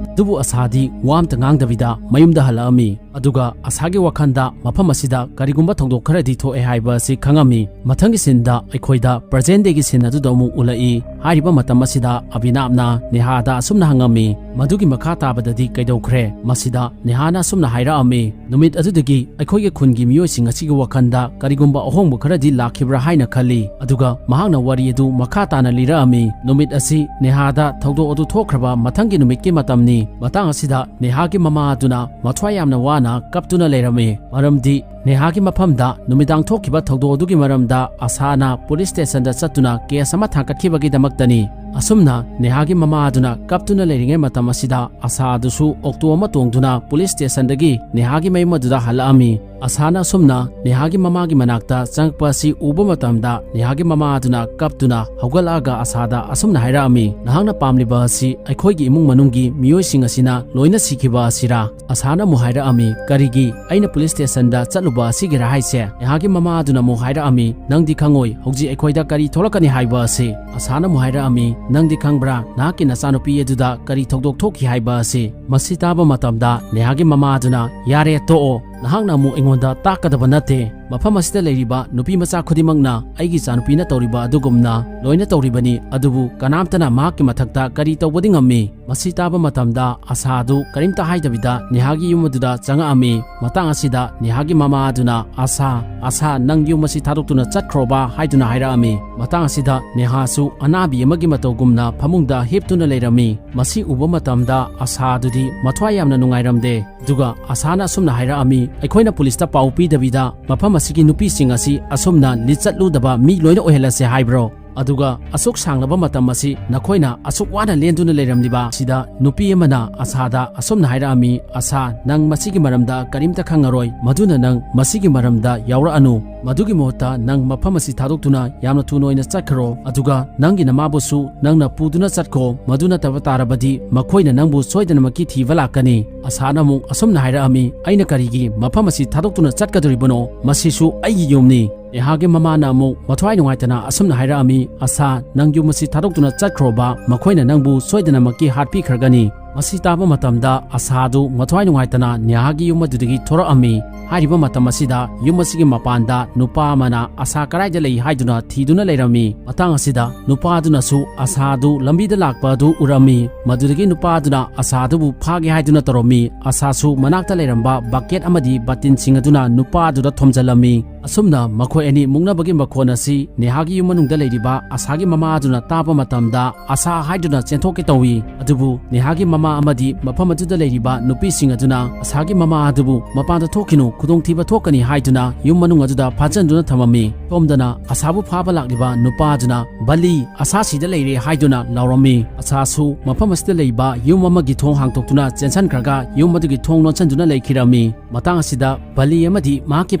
ꯑꯗꯨꯕꯨ ꯑꯁꯥꯗꯤ ꯋꯥ ꯑꯝꯇ ꯉꯥꯡꯗꯕꯤꯗ ꯃꯌꯨꯝꯗ ꯍꯜꯂꯛꯑꯝꯃꯤ꯫ ꯑꯗꯨꯒ ꯑꯁꯥꯒꯤ ꯋꯥꯈꯜꯗ ꯃꯐꯝ ꯑꯁꯤꯗ ꯀꯔꯤꯒꯨꯝꯕ ꯊꯧꯗꯣꯛ ꯈꯔꯗꯤ ꯊꯣꯛꯑꯦ ꯍꯥꯏꯕ ꯑꯁꯤ ꯈꯪꯉꯝꯃꯤ꯫ ꯃꯊꯪꯒꯤ ꯁꯤꯟꯗ ꯑꯩꯈꯣꯏꯗ ꯄ꯭ꯔꯖꯦꯟ ꯗꯦꯒꯤ ꯁꯤꯟ ꯑꯗꯨꯗ ꯑꯃꯨꯛ ꯎꯠꯂꯛꯏ꯫ ꯍꯥꯏꯔꯤꯕ ꯃꯇꯝ ꯑꯁꯤꯗ ꯑꯕꯤꯅꯥꯞꯅ ꯅꯦꯍꯥꯗ ꯑꯁꯨꯝꯅ ꯍꯪꯉꯝꯃꯤ, "ꯃꯗꯨꯒꯤ ꯃꯈꯥ ꯇꯥꯕꯗꯗꯤ ꯀꯩꯗꯧꯈ꯭ꯔꯦ?" ꯃꯁꯤꯗ ꯅꯦꯍꯥꯅ ꯑꯁꯨꯝꯅ ꯍꯥꯏꯔꯛꯑꯝꯃꯤ, "ꯅꯨꯃꯤꯠ ꯑꯗꯨꯗꯒꯤ ꯑꯩꯈꯣꯏꯒꯤ ꯈꯨꯟꯒꯤ ꯃꯤꯑꯣꯏꯁꯤꯡ ꯑꯁꯤꯒꯤ ꯋꯥꯈꯜꯗ ꯀꯔꯤꯒꯨꯝꯕ ꯑꯍꯣꯡꯕ ꯈꯔꯗꯤ ꯂꯥꯛꯈꯤꯕ꯭ꯔꯥ ꯍꯥꯏꯅ ꯈꯜꯂꯤ"꯫ ꯑꯗꯨꯒ ꯃꯍꯥꯛꯅ ꯋꯥꯔꯤ ꯑꯗꯨ ꯃꯈꯥ ꯇꯥꯅ ꯂꯤꯔꯛꯑꯝꯃꯤ꯫ ꯅꯨꯃꯤꯠ ꯑꯁꯤ ꯅꯦꯍꯥꯗ ꯊꯧꯗꯣꯛ ꯑꯗꯨ ꯊꯣꯛꯈ꯭ꯔꯕ ꯃꯊꯪꯒꯤ ꯅꯨꯃꯤꯠꯀꯤ ꯃꯇꯝꯅꯤ꯫ ꯃꯇꯥꯡ ꯑꯁꯤꯗ ꯅꯦꯍꯥꯒꯤ ꯃꯃꯥ ꯑꯗꯨꯅ ꯃꯊ꯭ꯋꯥꯏ ꯌꯥꯝꯅ ꯋꯥꯅ ꯀꯞꯇꯨꯅ ꯂꯩꯔꯝꯃꯤ, ꯃꯔꯝꯗꯤ ꯅꯦꯍꯥꯒꯤ ꯃꯐꯝꯗ ꯅꯨꯃꯤꯗꯥꯡ ꯊꯣꯛꯈꯤꯕ ꯊꯧꯗꯣꯛ ꯑꯗꯨꯒꯤ ꯃꯔꯝꯗ ꯑꯁꯥꯅ ꯄꯨꯂꯤꯁ ꯁ꯭ꯇꯦꯁꯟꯗ ꯆꯠꯇꯨꯅ ꯀꯦꯁ ꯑꯃ ꯊꯥꯡꯒꯠꯈꯤꯕꯒꯤꯗꯃꯛꯇꯅꯤ꯫ ꯑꯁꯨꯝꯅ ꯅꯦꯍꯥꯒꯤ ꯃꯃꯥ ꯑꯗꯨꯅ ꯀꯞꯇꯨꯅ ꯂꯩꯔꯤꯉꯩ ꯃꯇꯝ ꯑꯁꯤꯗ ꯑꯁꯥ ꯑꯗꯨꯁꯨ ꯑꯣꯛꯇꯣ ꯑꯃ ꯇꯣꯡꯗꯨꯅ ꯄꯨꯂꯤꯁ ꯁ꯭ꯇꯦꯁꯟꯗꯒꯤ ꯅꯦꯍꯥꯒꯤ ꯃꯌꯨꯝ ꯑꯗꯨꯗ ꯍꯜꯂꯛꯑꯝꯃꯤ꯫ ꯑꯁꯥꯅ ꯑꯁꯨꯝꯅ ꯅꯦꯍꯥꯒꯤ ꯃꯃꯥꯒꯤ ꯃꯅꯥꯛꯇ ꯆꯪꯉꯛꯄ ꯑꯁꯤ ꯎꯕ ꯃꯇꯝꯗ ꯅꯦꯍꯥꯒꯤ ꯃꯃꯥ ꯑꯗꯨꯅ ꯀꯞꯇꯨꯅ ꯍꯧꯒꯠꯂꯛꯑꯒ ꯑꯁꯥꯗ ꯑꯁꯨꯝꯅ ꯍꯥꯏꯔꯛꯑꯝꯃꯤ, "ꯅꯍꯥꯛꯅ ꯄꯥꯝꯂꯤꯕ ꯑꯁꯤ ꯑꯩꯈꯣꯏꯒꯤ ꯏꯃꯨꯡ ꯃꯅꯨꯡꯒꯤ ꯃꯤꯑꯣꯏꯁꯤꯡ ꯑꯁꯤꯅ ꯂꯣꯏꯅ ꯁꯤꯈꯤꯕ ꯑꯁꯤꯔꯥ?" ꯑꯁꯥꯅ ꯑꯃꯨꯛ ꯍꯥꯏꯔꯛꯑꯝꯃꯤ, "ꯀꯔꯤꯒꯤ? ꯑꯩꯅ ꯄꯨꯂꯤꯁ ꯁ꯭ꯇꯦꯁꯟꯗ ꯆꯠꯂꯨ" ꯇꯧꯕ ꯑꯁꯤꯒꯤꯔꯥ ꯍꯥꯏꯁꯦ?" ꯅꯦꯍꯥꯒꯤ ꯃꯃꯥ ꯑꯗꯨꯅ ꯑꯃꯨꯛ ꯍꯥꯏꯔꯛꯑꯝꯃꯤ, "ꯅꯪꯗꯤ ꯈꯪꯉꯣꯏ ꯍꯧꯖꯤꯛ ꯑꯩꯈꯣꯏꯗ ꯀꯔꯤ ꯊꯣꯛꯂꯛꯀꯅꯤ ꯍꯥꯏꯕ ꯑꯁꯤ꯫" ꯑꯁꯥꯅ ꯑꯃꯨꯛ ꯍꯥꯏꯔꯛꯑꯝꯃꯤ, "ꯅꯪꯗꯤ ꯈꯪꯕ꯭ꯔꯥ ꯅꯍꯥꯛꯀꯤ ꯅꯆꯥꯅꯨꯄꯤ ꯑꯗꯨꯗ ꯀꯔꯤ ꯊꯧꯗꯣꯛ ꯊꯣꯛꯈꯤ ꯍꯥꯏꯕ ꯑꯁꯤ?" ꯃꯁꯤ ꯇꯥꯕ ꯃꯇꯝꯗ ꯅꯦꯍꯥꯒꯤ ꯃꯃꯥ ꯑꯗꯨꯅ, "ꯌꯥꯔꯦ, ꯇꯣꯛꯑꯣ, ꯅꯍꯥꯛꯅ ꯑꯃꯨꯛ ꯑꯩꯉꯣꯟꯗ ꯇꯥꯛꯀꯗꯕ ꯅꯠꯇꯦ꯫ ꯃꯐꯝ ꯑꯁꯤꯗ ꯂꯩꯔꯤꯕ ꯅꯨꯄꯤ ꯃꯆꯥ ꯈꯨꯗꯤꯡꯃꯛꯅ ꯑꯩꯒꯤ ꯏꯆꯥꯅꯨꯄꯤꯅ ꯇꯧꯔꯤꯕ ꯑꯗꯨꯒꯨꯝꯅ ꯂꯣꯏꯅ ꯇꯧꯔꯤꯕꯅꯤ, ꯑꯗꯨꯕꯨ ꯀꯅꯥꯝꯇꯅ ꯃꯍꯥꯛꯀꯤ ꯃꯊꯛꯇ ꯀꯔꯤ ꯇꯧꯕꯗꯤ ꯉꯝꯃꯤ?" ꯃꯁꯤ ꯇꯥꯕ ꯃꯇꯝꯗ ꯑꯁꯥꯗꯨ ꯀꯔꯤꯝꯇ ꯍꯥꯏꯗꯕꯤꯗ ꯅꯦꯍꯥꯒꯤ ꯌꯨꯝ ꯑꯗꯨꯗ ꯆꯪꯉꯛꯑꯝꯃꯤ꯫ ꯃꯇꯥꯡ ꯑꯁꯤꯗ ꯅꯦꯍꯥꯒꯤ ꯃꯃꯥ ꯑꯗꯨꯅ, "ꯑꯁꯥ, ꯑꯁꯥ, ꯅꯪ ꯌꯨꯝ ꯑꯁꯤ ꯊꯥꯗꯣꯛꯇꯨꯅ ꯆꯠꯈ꯭ꯔꯣꯕ?" ꯍꯥꯏꯗꯨꯅ ꯍꯥꯏꯔꯛꯑꯝꯃꯤ꯫ ꯃꯇꯥꯡ ꯑꯁꯤꯗ ꯅꯦꯍꯥꯁꯨ ꯑꯅꯥꯕꯤ ꯑꯃꯒꯤ ꯃꯇꯧꯒꯨꯝꯅ ꯐꯃꯨꯡꯗ ꯍꯤꯞꯇꯨꯅ ꯂꯩꯔꯝꯃꯤ꯫ ꯃꯁꯤ ꯎꯕ ꯃꯇꯝꯗ ꯑꯁꯥꯗꯨꯗꯤ ꯃꯊ꯭ꯋꯥꯏ ꯌꯥꯝꯅ ꯅꯨꯡꯉꯥꯏꯔꯝꯗꯦ꯫ ꯑꯗꯨꯒ ꯑꯁꯥꯅ ꯑꯁꯨꯝꯅ ꯍꯥꯏꯔꯛꯑꯝꯃꯤ, "ꯑꯩꯈꯣꯏꯅ ꯄꯨꯂꯤꯁꯇ ꯄꯥꯎ ꯄꯤꯗꯕꯤꯗ ꯃꯐꯝ ꯑꯁꯤꯒꯤ ꯅꯨꯄꯤꯁꯤꯡ ꯑꯁꯤ ꯑꯁꯨꯝꯅ ꯂꯤꯆꯠꯂꯨꯗꯕ ꯃꯤ ꯂꯣꯏꯅ ꯑꯣꯏꯍꯜꯂꯁꯦ ꯍꯥꯏꯕ꯭ꯔꯣ? ꯑꯗꯨꯒ ꯑꯁꯨꯛ ꯁꯥꯡꯂꯕ ꯃꯇꯝ ꯑꯁꯤ ꯅꯈꯣꯏꯅ ꯑꯁꯨꯛ ꯋꯥꯅ ꯂꯦꯟꯗꯨꯅ ꯂꯩꯔꯝꯂꯤꯕ?" ꯁꯤꯗ ꯅꯨꯄꯤ ꯑꯃꯅ ꯑꯁꯥꯗ ꯑꯁꯨꯝꯅ ꯍꯥꯏꯔꯛꯑꯝꯃꯤ, "ꯑꯁꯥ, ꯅꯪ ꯃꯁꯤꯒꯤ ꯃꯔꯝꯗ ꯀꯔꯤꯝꯇ ꯈꯪꯉꯔꯣꯏ꯫ ꯃꯗꯨꯅ ꯅꯪ ꯃꯁꯤꯒꯤ ꯃꯔꯝꯗ ꯌꯥꯎꯔꯛꯑꯅꯨ꯫ ꯃꯗꯨꯒꯤ ꯃꯍꯨꯠꯇ ꯅꯪ ꯃꯐꯝ ꯑꯁꯤ ꯊꯥꯗꯣꯛꯇꯨꯅ ꯌꯥꯝꯅ ꯊꯨꯅ ꯑꯣꯏꯅ ꯆꯠꯈ꯭ꯔꯣ꯫ ꯑꯗꯨꯒ ꯅꯪꯒꯤ ꯅꯃꯥꯕꯨꯁꯨ ꯅꯪꯅ ꯄꯨꯗꯨꯅ ꯆꯠꯈꯣ꯫ ꯃꯗꯨ ꯅꯠꯇꯕ ꯇꯥꯔꯕꯗꯤ ꯃꯈꯣꯏꯅ ꯅꯪꯕꯨ ꯁꯣꯏꯗꯅꯃꯛꯀꯤ ꯊꯤꯕ ꯂꯥꯛꯀꯅꯤ꯫" ꯑꯁꯥꯅ ꯑꯃꯨꯛ ꯑꯁꯨꯝꯅ ꯍꯥꯏꯔꯛꯑꯝꯃꯤ, "ꯑꯩꯅ ꯀꯔꯤꯒꯤ ꯃꯐꯝ ꯑꯁꯤ ꯊꯥꯗꯣꯛꯇꯨꯅ ꯆꯠꯀꯗꯧꯔꯤꯕꯅꯣ? ꯃꯁꯤꯁꯨ ꯑꯩꯒꯤ ꯌꯨꯝꯅꯤ꯫" ꯅꯦꯍꯥꯒꯤ ꯃꯃꯥꯅ ꯑꯃꯨꯛ ꯃꯊ꯭ꯋꯥꯏ ꯅꯨꯡꯉꯥꯏꯇꯅ ꯑꯁꯨꯝꯅ ꯍꯥꯏꯔꯛꯑꯝꯃꯤ, "ꯑꯁꯥ, ꯅꯪ ꯌꯨꯝ ꯑꯁꯤ ꯊꯥꯗꯣꯛꯇꯨꯅ ꯆꯠꯈ꯭ꯔꯣꯕ, ꯃꯈꯣꯏꯅ ꯅꯪꯕꯨ ꯁꯣꯏꯗꯅꯃꯛꯀꯤ ꯍꯥꯠꯄꯤꯈ꯭ꯔꯒꯅꯤ꯫" ꯃꯁꯤ ꯇꯥꯕ ꯃꯇꯝꯗ ꯑꯁꯥꯗꯨ ꯃꯊ꯭ꯋꯥꯏ ꯅꯨꯡꯉꯥꯏꯇꯅ ꯅꯦꯍꯥꯒꯤ ꯌꯨꯝ ꯑꯗꯨꯗꯒꯤ ꯊꯣꯔꯛꯑꯝꯃꯤ꯫ ꯍꯥꯏꯔꯤꯕ ꯃꯇꯝ ꯑꯁꯤꯗ ꯌꯨꯝ ꯑꯁꯤꯒꯤ ꯃꯄꯥꯟꯗ ꯅꯨꯄꯥ ꯑꯃꯅ ꯑꯁꯥ ꯀꯗꯥꯏꯗ ꯂꯩ ꯍꯥꯏꯗꯨꯅ ꯊꯤꯗꯨꯅ ꯂꯩꯔꯝꯃꯤ꯫ ꯃꯇꯥꯡ ꯑꯁꯤꯗ ꯅꯨꯄꯥ ꯑꯗꯨꯅꯁꯨ ꯑꯁꯥꯗꯨ ꯂꯝꯕꯤꯗ ꯂꯥꯛꯄ ꯑꯗꯨ ꯎꯔꯝꯃꯤ꯫ ꯃꯗꯨꯗꯒꯤ ꯅꯨꯄꯥ ꯑꯗꯨꯅ ꯑꯁꯥꯗꯨꯕꯨ ꯐꯥꯒꯦ ꯍꯥꯏꯗꯨꯅ ꯇꯧꯔꯝꯃꯤ꯫ ꯑꯁꯥꯁꯨ ꯃꯅꯥꯛꯇ ꯂꯩꯔꯝꯕ ꯕꯀꯦꯠ ꯑꯃꯗꯤ ꯕꯥꯇꯤꯟꯁꯤꯡ ꯑꯗꯨꯅ ꯅꯨꯄꯥ ꯑꯗꯨꯗ ꯊꯣꯝꯖꯤꯜꯂꯝꯃꯤ꯫ ꯑꯁꯨꯝꯅ ꯃꯈꯣꯏ ꯑꯅꯤ ꯃꯨꯛꯅꯕꯒꯤ ꯃꯈꯣꯟ ꯑꯁꯤ ꯅꯦꯍꯥꯒꯤ ꯌꯨꯝ ꯃꯅꯨꯡꯗ ꯂꯩꯔꯤꯕ ꯑꯁꯥꯒꯤ ꯃꯃꯥ ꯑꯗꯨꯅ ꯇꯥꯕ ꯃꯇꯝꯗ ꯑꯁꯥ ꯍꯥꯏꯗꯨꯅ ꯆꯦꯟꯊꯣꯛꯀꯦ ꯇꯧꯏ꯫ ꯑꯗꯨꯕꯨ ꯅꯦꯍꯥꯒꯤ ꯃꯃꯥ ꯑꯃꯗꯤ ꯃꯐꯝ ꯑꯗꯨꯗ ꯂꯩꯔꯤꯕ ꯅꯨꯄꯤꯁꯤꯡ ꯑꯗꯨꯅ ꯑꯁꯥꯒꯤ ꯃꯃꯥ ꯑꯗꯨꯕꯨ "ꯃꯄꯥꯟꯗ ꯊꯣꯛꯈꯤꯅꯨ, ꯈꯨꯗꯣꯡꯊꯤꯕ ꯊꯣꯛꯀꯅꯤ" ꯍꯥꯏꯗꯨꯅ ꯌꯨꯝ ꯃꯅꯨꯡ ꯑꯗꯨꯗ ꯐꯥꯖꯤꯟꯗꯨꯅ ꯊꯝꯃꯝꯃꯤ꯫ ꯁꯣꯝꯗꯅ ꯑꯁꯥꯕꯨ ꯐꯥꯕ ꯂꯥꯛꯂꯤꯕ ꯅꯨꯄꯥ ꯑꯗꯨꯅ "ꯕꯂꯤ, ꯑꯁꯥ ꯁꯤꯗ ꯂꯩꯔꯦ" ꯍꯥꯏꯗꯨꯅ ꯂꯥꯎꯔꯝꯃꯤ꯫ ꯑꯁꯥꯁꯨ ꯃꯐꯝ ꯑꯁꯤꯗ ꯂꯩꯕ ꯌꯨꯝ ꯑꯃꯒꯤ ꯊꯣꯡ ꯍꯥꯡꯇꯣꯛꯇꯨꯅ ꯆꯦꯟꯁꯤꯟꯈ꯭ꯔꯒ ꯌꯨꯝ ꯑꯗꯨꯒꯤ ꯊꯣꯡ ꯂꯣꯟꯁꯤꯟꯗꯨꯅ ꯂꯩꯈꯤꯔꯝꯃꯤ꯫ ꯃꯇꯥꯡ ꯑꯁꯤꯗ ꯕꯂꯤ ꯑꯃꯗꯤ ꯃꯍꯥꯛꯀꯤ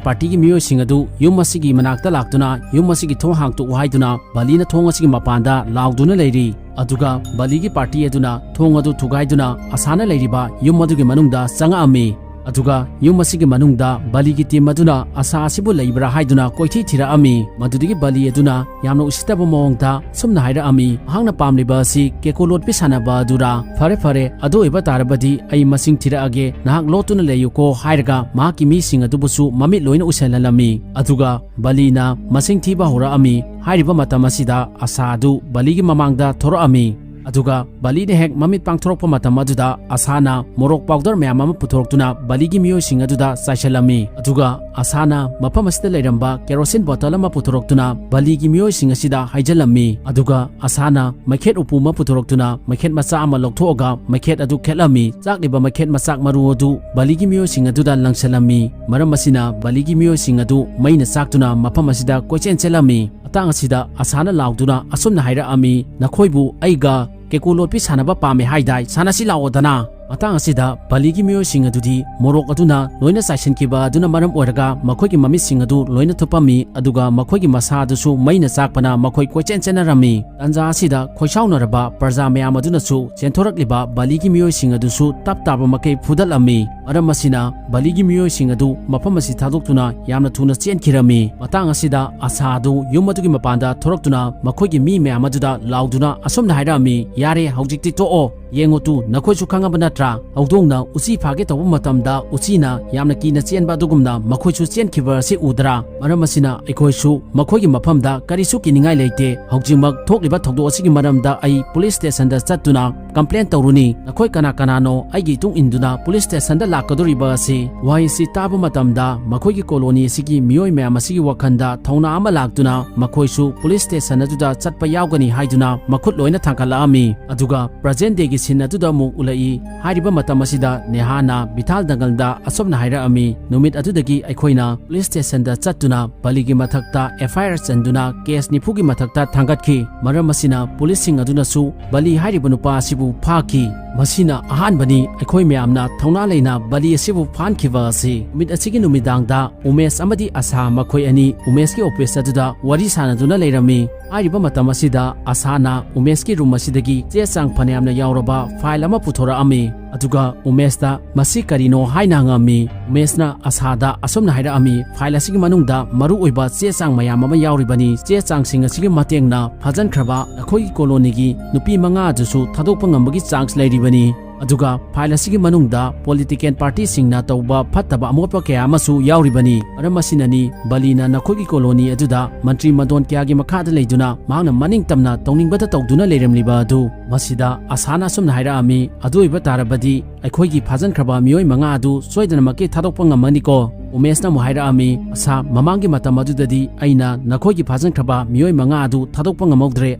ꯄꯥꯔꯇꯤꯒꯤ ꯃꯤꯑꯣꯏꯁꯤꯡ ꯑꯗꯨ ꯌꯨꯝ ꯑꯁꯤꯒꯤ ꯃꯅꯥꯛꯇ ꯂꯥꯛꯇꯨꯅ ꯌꯨꯝ ꯑꯁꯤꯒꯤ ꯊꯣꯡ ꯍꯥꯡꯇꯣꯛꯎ ꯍꯥꯏꯗꯨꯅ ꯕꯂꯤꯅ ꯊꯣꯡ ꯑꯁꯤꯒꯤ ꯃꯄꯥꯟꯗ ꯂꯥꯎꯗꯨꯅ ꯂꯩꯔꯤ꯫ ꯑꯗꯨꯒ ꯕꯂꯤꯒꯤ ꯄꯥꯔꯇꯤ ꯑꯗꯨꯅ ꯊꯣꯡ ꯑꯗꯨ ꯊꯨꯒꯥꯏꯗꯨꯅ ꯑꯁꯥꯅ ꯂꯩꯔꯤꯕ ꯌꯨꯝ ꯑꯗꯨꯒꯤ ꯃꯅꯨꯡꯗ ꯆꯪꯉꯛꯑꯝꯃꯤ꯫ ꯑꯗꯨꯒ ꯌꯨꯝ ꯑꯁꯤꯒꯤ ꯃꯅꯨꯡꯗ ꯕꯂꯤꯒꯤ ꯇꯤꯝ ꯑꯗꯨꯅ ꯑꯁꯥ ꯑꯁꯤꯕꯨ ꯂꯩꯕ꯭ꯔꯥ ꯍꯥꯏꯗꯨꯅ ꯀꯣꯏꯊꯤ ꯊꯤꯔꯛꯑꯝꯃꯤ꯫ ꯃꯗꯨꯗꯒꯤ ꯕꯂꯤ ꯑꯗꯨꯅ ꯌꯥꯝꯅ ꯎꯁꯤꯠꯇꯕ ꯃꯑꯣꯡꯗ ꯑꯁꯨꯝꯅ ꯍꯥꯏꯔꯛꯑꯝꯃꯤ, "ꯃꯍꯥꯛꯅ ꯄꯥꯝꯂꯤꯕ ꯑꯁꯤ ꯀꯦꯀꯨ ꯂꯣꯠꯄꯤ ꯁꯥꯟꯅꯕ ꯑꯗꯨꯔꯥ? ꯐꯔꯦ ꯐꯔꯦ, ꯑꯗꯨ ꯑꯣꯏꯕ ꯇꯥꯔꯕꯗꯤ ꯑꯩ ꯃꯁꯤꯡ ꯊꯤꯔꯛꯑꯒꯦ, ꯅꯍꯥꯛ ꯂꯣꯠꯇꯨꯅ ꯂꯩꯌꯨꯀꯣ" ꯍꯥꯏꯔꯒ ꯃꯍꯥꯛꯀꯤ ꯃꯤꯁꯤꯡ ꯑꯗꯨꯕꯨꯁꯨ ꯃꯃꯤꯠ ꯂꯣꯏꯅ ꯎꯁꯤꯜꯍꯜꯂꯝꯃꯤ꯫ ꯑꯗꯨꯒ ꯕꯂꯤꯅ ꯃꯁꯤꯡ ꯊꯤꯕ ꯍꯧꯔꯛꯑꯝꯃꯤ꯫ ꯍꯥꯏꯔꯤꯕ ꯃꯇꯝ ꯑꯁꯤꯗ ꯑꯁꯥ ꯑꯗꯨ ꯕꯂꯤꯒꯤ ꯃꯃꯥꯡꯗ ꯊꯣꯔꯛꯑꯝꯃꯤ꯫ ꯑꯗꯨꯒ ꯕꯂꯤꯅ ꯍꯦꯛ ꯃꯃꯤꯠ ꯄꯥꯡꯊꯣꯔꯛꯄ ꯃꯇꯝ ꯑꯗꯨꯗ ꯑꯁꯥꯅ ꯃꯣꯔꯣꯛ ꯄꯥꯎꯗꯔ ꯃꯌꯥꯝ ꯑꯃ ꯄꯨꯊꯣꯔꯛꯇꯨꯅ ꯕꯂꯤꯒꯤ ꯃꯤꯑꯣꯏꯁꯤꯡ ꯑꯗꯨꯗ ꯆꯥꯏꯁꯤꯜꯂꯝꯃꯤ꯫ ꯑꯗꯨꯒ ꯑꯁꯥꯅ ꯃꯐꯝ ꯑꯁꯤꯗ ꯂꯩꯔꯝꯕ ꯀꯦꯔꯣꯁꯤꯟ ꯕꯣꯇꯜ ꯑꯃ ꯄꯨꯊꯣꯔꯛꯇꯨꯅ ꯕꯂꯤꯒꯤ ꯃꯤꯑꯣꯏꯁꯤꯡ ꯑꯁꯤꯗ ꯍꯩꯖꯤꯜꯂꯝꯃꯤ꯫ ꯑꯗꯨꯒ ꯑꯁꯥꯅ ꯃꯩꯈꯦꯠ ꯎꯄꯨ ꯑꯃ ꯄꯨꯊꯣꯔꯛꯇꯨꯅ ꯃꯩꯈꯦꯠ ꯃꯆꯥ ꯑꯃ ꯂꯧꯊꯣꯛꯑꯒ ꯃꯩꯈꯦꯠ ꯑꯗꯨ ꯈꯦꯠꯂꯝꯃꯤ꯫ ꯆꯥꯛꯂꯤꯕ ꯃꯩꯈꯦꯠ ꯃꯆꯥꯛ ꯃꯔꯨ ꯑꯗꯨ ꯕꯂꯤꯒꯤ ꯃꯤꯑꯣꯏꯁꯤꯡ ꯑꯗꯨꯗ ꯂꯪꯁꯤꯜꯂꯝꯃꯤ꯫ ꯃꯔꯝ ꯑꯁꯤꯅ ꯕꯂꯤꯒꯤ ꯃꯤꯑꯣꯏꯁꯤꯡ ꯑꯗꯨ ꯃꯩꯅ ꯆꯥꯛꯇꯨꯅ ꯃꯐꯝ ꯑꯁꯤꯗ ꯀꯣꯏꯆꯦꯟ ꯆꯦꯜꯂꯝꯃꯤ꯫ ꯃꯇꯥꯡ ꯑꯁꯤꯗ ꯑꯁꯥꯅ ꯂꯥꯎꯗꯨꯅ ꯑꯁꯨꯝꯅ ꯍꯥꯏꯔꯛꯑꯝꯃꯤ, "ꯅꯈꯣꯏꯕꯨ ꯑꯩꯒ ꯀꯦꯀꯨ ꯂꯣꯠꯄꯤ ꯁꯥꯟꯅꯕ ꯄꯥꯝꯃꯦ ꯍꯥꯏꯗꯥꯏ? ꯁꯥꯟꯅꯁꯤ ꯂꯥꯛꯑꯣꯗꯅ!" ꯃꯇꯥꯡ ꯑꯁꯤꯗ ꯕꯂꯤꯒꯤ ꯃꯤꯑꯣꯏꯁꯤꯡ ꯑꯗꯨꯗꯤ ꯃꯣꯔꯣꯛ ꯑꯗꯨꯅ ꯂꯣꯏꯅ ꯆꯥꯏꯁꯤꯟꯈꯤꯕ ꯑꯗꯨꯅ ꯃꯔꯝ ꯑꯣꯏꯔꯒ ꯃꯈꯣꯏꯒꯤ ꯃꯃꯤꯠꯁꯤꯡ ꯑꯗꯨ ꯂꯣꯏꯅ ꯊꯨꯞꯄꯝꯃꯤ, ꯑꯗꯨꯒ ꯃꯈꯣꯏꯒꯤ ꯃꯁꯥ ꯑꯗꯨꯁꯨ ꯃꯩꯅ ꯆꯥꯛꯄꯅ ꯃꯈꯣꯏ ꯀꯣꯏꯆꯦꯟ ꯆꯦꯟꯅꯔꯝꯃꯤ꯫ ꯇꯥꯟꯖꯥ ꯑꯁꯤꯗ ꯈꯣꯏꯁꯥꯎꯅꯔꯕ ꯄ꯭ꯔꯖꯥ ꯃꯌꯥꯝ ꯑꯗꯨꯅꯁꯨ ꯆꯦꯟꯊꯣꯔꯛꯂꯤꯕ ꯕꯂꯤꯒꯤ ꯃꯤꯑꯣꯏꯁꯤꯡ ꯑꯗꯨꯁꯨ ꯇꯞ ꯇꯥꯕ ꯃꯈꯩ ꯐꯨꯗꯠꯂꯝꯃꯤ꯫ ꯃꯔꯝ ꯑꯁꯤꯅ ꯕꯂꯤꯒꯤ ꯃꯤꯑꯣꯏꯁꯤꯡ ꯑꯗꯨ ꯃꯐꯝ ꯑꯁꯤ ꯊꯥꯗꯣꯛꯇꯨꯅ ꯌꯥꯝꯅ ꯊꯨꯅ ꯆꯦꯟꯈꯤꯔꯝꯃꯤ꯫ ꯃꯇꯥꯡ ꯑꯁꯤꯗ ꯑꯁꯥ ꯑꯗꯨ ꯌꯨꯝ ꯑꯗꯨꯒꯤ ꯃꯄꯥꯟꯗ ꯊꯣꯔꯛꯇꯨꯅ ꯃꯈꯣꯏꯒꯤ ꯃꯤ ꯃꯌꯥꯝ ꯑꯗꯨꯗ ꯂꯥꯎꯗꯨꯅ ꯑꯁꯨꯝꯅ ꯍꯥꯏꯔꯛꯑꯝꯃꯤ, "ꯌꯥꯔꯦ, ꯍꯧꯖꯤꯛꯇꯤ ꯇꯣꯛꯑꯣ꯫ ꯌꯦꯡꯉꯨ ꯇꯨ, ꯅꯈꯣꯏꯁꯨ ꯈꯪꯉꯕ ꯅꯠꯇ꯭ꯔꯥ? ꯍꯧꯗꯣꯡꯅ ꯎꯆꯤ ꯐꯥꯒꯦ ꯇꯧꯕ ꯃꯇꯝꯗ ꯎꯆꯤꯅ ꯌꯥꯝꯅ ꯀꯤꯅ ꯆꯦꯟꯕ ꯑꯗꯨꯒꯨꯝꯅ ꯃꯈꯣꯏꯁꯨ ꯆꯦꯟꯈꯤꯕ ꯑꯁꯤ ꯎꯗ꯭ꯔꯥ? ꯃꯔꯝ ꯑꯁꯤꯅ ꯑꯩꯈꯣꯏꯁꯨ ꯃꯈꯣꯏꯒꯤ ꯃꯐꯝꯗ ꯀꯔꯤꯁꯨ ꯀꯤꯅꯤꯡꯉꯥꯏ ꯂꯩꯇꯦ꯫ ꯍꯧꯖꯤꯛꯃꯛ ꯊꯣꯛꯂꯤꯕ ꯊꯧꯗꯣꯛ ꯑꯁꯤꯒꯤ ꯃꯔꯝꯗ ꯑꯩ ꯄꯨꯂꯤꯁ ꯁ꯭ꯇꯦꯁꯟꯗ ꯆꯠꯇꯨꯅ ꯀꯝꯄ꯭ꯂꯦꯟ ꯇꯧꯔꯨꯅꯤ꯫ ꯅꯈꯣꯏ ꯀꯅꯥ ꯀꯅꯥꯅꯣ ꯑꯩꯒꯤ ꯏꯇꯨꯡ ꯏꯟꯗꯨꯅ ꯄꯨꯂꯤꯁ ꯁ꯭ꯇꯦꯁꯟꯗ ꯂꯥꯛꯀꯗꯧꯔꯤꯕ ꯑꯁꯤ?" ꯋꯥꯍꯩꯁꯤ ꯇꯥꯕ ꯃꯇꯝꯗ ꯃꯈꯣꯏꯒꯤ ꯀꯣꯂꯣꯅꯤ ꯑꯁꯤꯒꯤ ꯃꯤꯑꯣꯏ ꯃꯌꯥꯝ ꯑꯁꯤꯒꯤ ꯋꯥꯈꯜꯗ ꯊꯧꯅꯥ ꯑꯃ ꯂꯥꯛꯇꯨꯅ ꯃꯈꯣꯏꯁꯨ ꯄꯨꯂꯤꯁ ꯁ꯭ꯇꯦꯁꯟ ꯑꯗꯨꯗ ꯆꯠꯄ ꯌꯥꯎꯒꯅꯤ ꯍꯥꯏꯗꯨꯅ ꯃꯈꯨꯠ ꯂꯣꯏꯅ ꯊꯥꯡꯒꯠꯂꯛꯑꯝꯃꯤ꯫ ꯑꯗꯨꯒ ꯄ꯭ꯔꯖꯦꯟ ꯗꯦꯒꯤ ꯁꯤꯟ ꯑꯗꯨꯗ ꯑꯃꯨꯛ ꯎꯠꯂꯛꯏ꯫ ꯍꯥꯏꯔꯤꯕ ꯃꯇꯝ ꯑꯁꯤꯗ ꯅꯦꯍꯥꯅ ꯚꯤꯊꯥꯜ ꯗꯪꯒꯜꯗ ꯑꯁꯨꯝꯅ ꯍꯥꯏꯔꯛꯑꯝꯃꯤ, "ꯅꯨꯃꯤꯠ ꯑꯗꯨꯗꯒꯤ ꯑꯩꯈꯣꯏꯅ ꯄꯨꯂꯤꯁ ꯁ꯭ꯇꯦꯁꯟꯗ ꯆꯠꯇꯨꯅ ꯕꯂꯤꯒꯤ ꯃꯊꯛꯇ ꯑꯦꯐ ꯑꯥꯏ ꯑꯥꯔ ꯆꯟꯗꯨꯅ ꯀꯦꯁ ꯅꯤꯐꯨꯒꯤ ꯃꯊꯛꯇ ꯊꯥꯡꯒꯠꯈꯤ꯫ ꯃꯔꯝ ꯑꯁꯤꯅ ꯄꯨꯂꯤꯁꯁꯤꯡ ꯑꯗꯨꯅꯁꯨ ꯕꯂꯤ ꯍꯥꯏꯔꯤꯕ ꯅꯨꯄꯥ ꯑꯁꯤꯕꯨ ꯐꯥꯈꯤ꯫ ꯃꯁꯤꯅ ꯑꯍꯥꯟꯕꯅꯤ ꯑꯩꯈꯣꯏ ꯃꯌꯥꯝꯅ ꯊꯧꯅꯥ ꯂꯩꯅ ꯕꯂꯤ ꯑꯁꯤꯕꯨ ꯐꯥꯍꯟꯈꯤꯕ ꯑꯁꯤ꯫" ꯅꯨꯃꯤꯠ ꯑꯁꯤꯒꯤ ꯅꯨꯃꯤꯗꯥꯡꯗ ꯎꯃꯦꯁ ꯑꯃꯗꯤ ꯑꯁꯥ ꯃꯈꯣꯏ ꯑꯅꯤ ꯎꯃꯦꯁꯀꯤ ꯑꯣꯐꯤꯁ ꯑꯗꯨꯗ ꯋꯥꯔꯤ ꯁꯥꯟꯅꯗꯨꯅ ꯂꯩꯔꯝꯃꯤ꯫ ꯍꯥꯏꯔꯤꯕ ꯃꯇꯝ ꯑꯁꯤꯗ ꯑꯁꯥꯅ ꯎꯃꯦꯁꯀꯤ ꯔꯨꯝ ꯑꯁꯤꯗꯒꯤ ꯆꯦ ꯆꯥꯡ ꯐꯅꯌꯥꯝꯅ ꯌꯥꯎꯔꯕ ꯐꯥꯏꯜ ꯑꯃ ꯄꯨꯊꯣꯔꯛꯑꯝꯃꯤ꯫ ꯑꯗꯨꯒ ꯎꯃꯦꯁꯇ ꯃꯁꯤ ꯀꯔꯤꯅꯣ ꯍꯥꯏꯅ ꯍꯪꯉꯝꯃꯤ꯫ ꯎꯃꯦꯁꯅ ꯑꯁꯥꯗ ꯑꯁꯨꯝꯅ ꯍꯥꯏꯔꯛꯑꯝꯃꯤ, "ꯐꯥꯏꯜ ꯑꯁꯤꯒꯤ ꯃꯅꯨꯡꯗ ꯃꯔꯨ ꯑꯣꯏꯕ ꯆꯦ ꯆꯥꯡ ꯃꯌꯥꯝ ꯑꯃ ꯌꯥꯎꯔꯤꯕꯅꯤ꯫ ꯆꯦ ꯆꯥꯡꯁꯤꯡ ꯑꯁꯤꯒꯤ ꯃꯇꯦꯡꯅ ꯐꯥꯖꯤꯟꯈ꯭ꯔꯕ ꯅꯈꯣꯏꯒꯤ ꯀꯣꯂꯣꯅꯤꯒꯤ ꯅꯨꯄꯤ ꯃꯉꯥ ꯑꯗꯨꯁꯨ ꯊꯥꯗꯣꯛꯄ ꯉꯝꯕꯒꯤ ꯆꯥꯟꯁ ꯂꯩꯔꯤꯕꯅꯤ꯫ ꯑꯗꯨꯒ ꯐꯥꯏꯜ ꯑꯁꯤꯒꯤ ꯃꯅꯨꯡꯗ ꯄꯣꯂꯤꯇꯤꯀꯦꯜ ꯄꯥꯔꯇꯤꯁꯤꯡꯅ ꯇꯧꯕ ꯐꯠꯇꯕ ꯑꯃꯣꯠꯄ ꯀꯌꯥ ꯑꯃꯁꯨ ꯌꯥꯎꯔꯤꯕꯅꯤ꯫ ꯃꯔꯝ ꯑꯁꯤꯅꯅꯤ ꯕꯂꯤꯅ ꯅꯈꯣꯏꯒꯤ ꯀꯣꯂꯣꯅꯤ ꯑꯗꯨꯗ ꯃꯟꯇ꯭ꯔꯤ ꯃꯗꯣꯟ ꯀꯌꯥꯒꯤ ꯃꯈꯥꯗ ꯂꯩꯗꯨꯅ ꯃꯍꯥꯛꯅ ꯃꯅꯤꯡ ꯇꯝꯅ ꯇꯧꯅꯤꯡꯕꯗ ꯇꯧꯗꯨꯅ ꯂꯩꯔꯝꯂꯤꯕ ꯑꯗꯨ꯫" ꯃꯁꯤꯗ ꯑꯁꯥꯅ ꯑꯁꯨꯝꯅ ꯍꯥꯏꯔꯛꯑꯝꯃꯤ, "ꯑꯗꯨ ꯑꯣꯏꯕ ꯇꯥꯔꯕꯗꯤ ꯑꯩꯈꯣꯏꯒꯤ ꯐꯥꯖꯤꯟꯈ꯭ꯔꯕ ꯃꯤꯑꯣꯏ ꯃꯉꯥ ꯑꯗꯨ ꯁꯣꯏꯗꯅꯃꯛꯀꯤ ꯊꯥꯗꯣꯛꯄ ꯉꯝꯃꯅꯤꯀꯣ?" ꯎꯃꯦꯁꯅ ꯑꯃꯨꯛ ꯍꯥꯏꯔꯛꯑꯝꯃꯤ, "ꯑꯁꯥ, ꯃꯃꯥꯡꯒꯤ ꯃꯇꯝ ꯑꯗꯨꯗꯗꯤ ꯑꯩꯅ ꯅꯈꯣꯏꯒꯤ ꯐꯥꯖꯤꯟꯈ꯭ꯔꯕ ꯃꯤꯑꯣꯏ ꯃꯉꯥ ꯑꯗꯨ ꯊꯥꯗꯣꯛꯄ ꯉꯝꯍꯧꯗ꯭ꯔꯦ,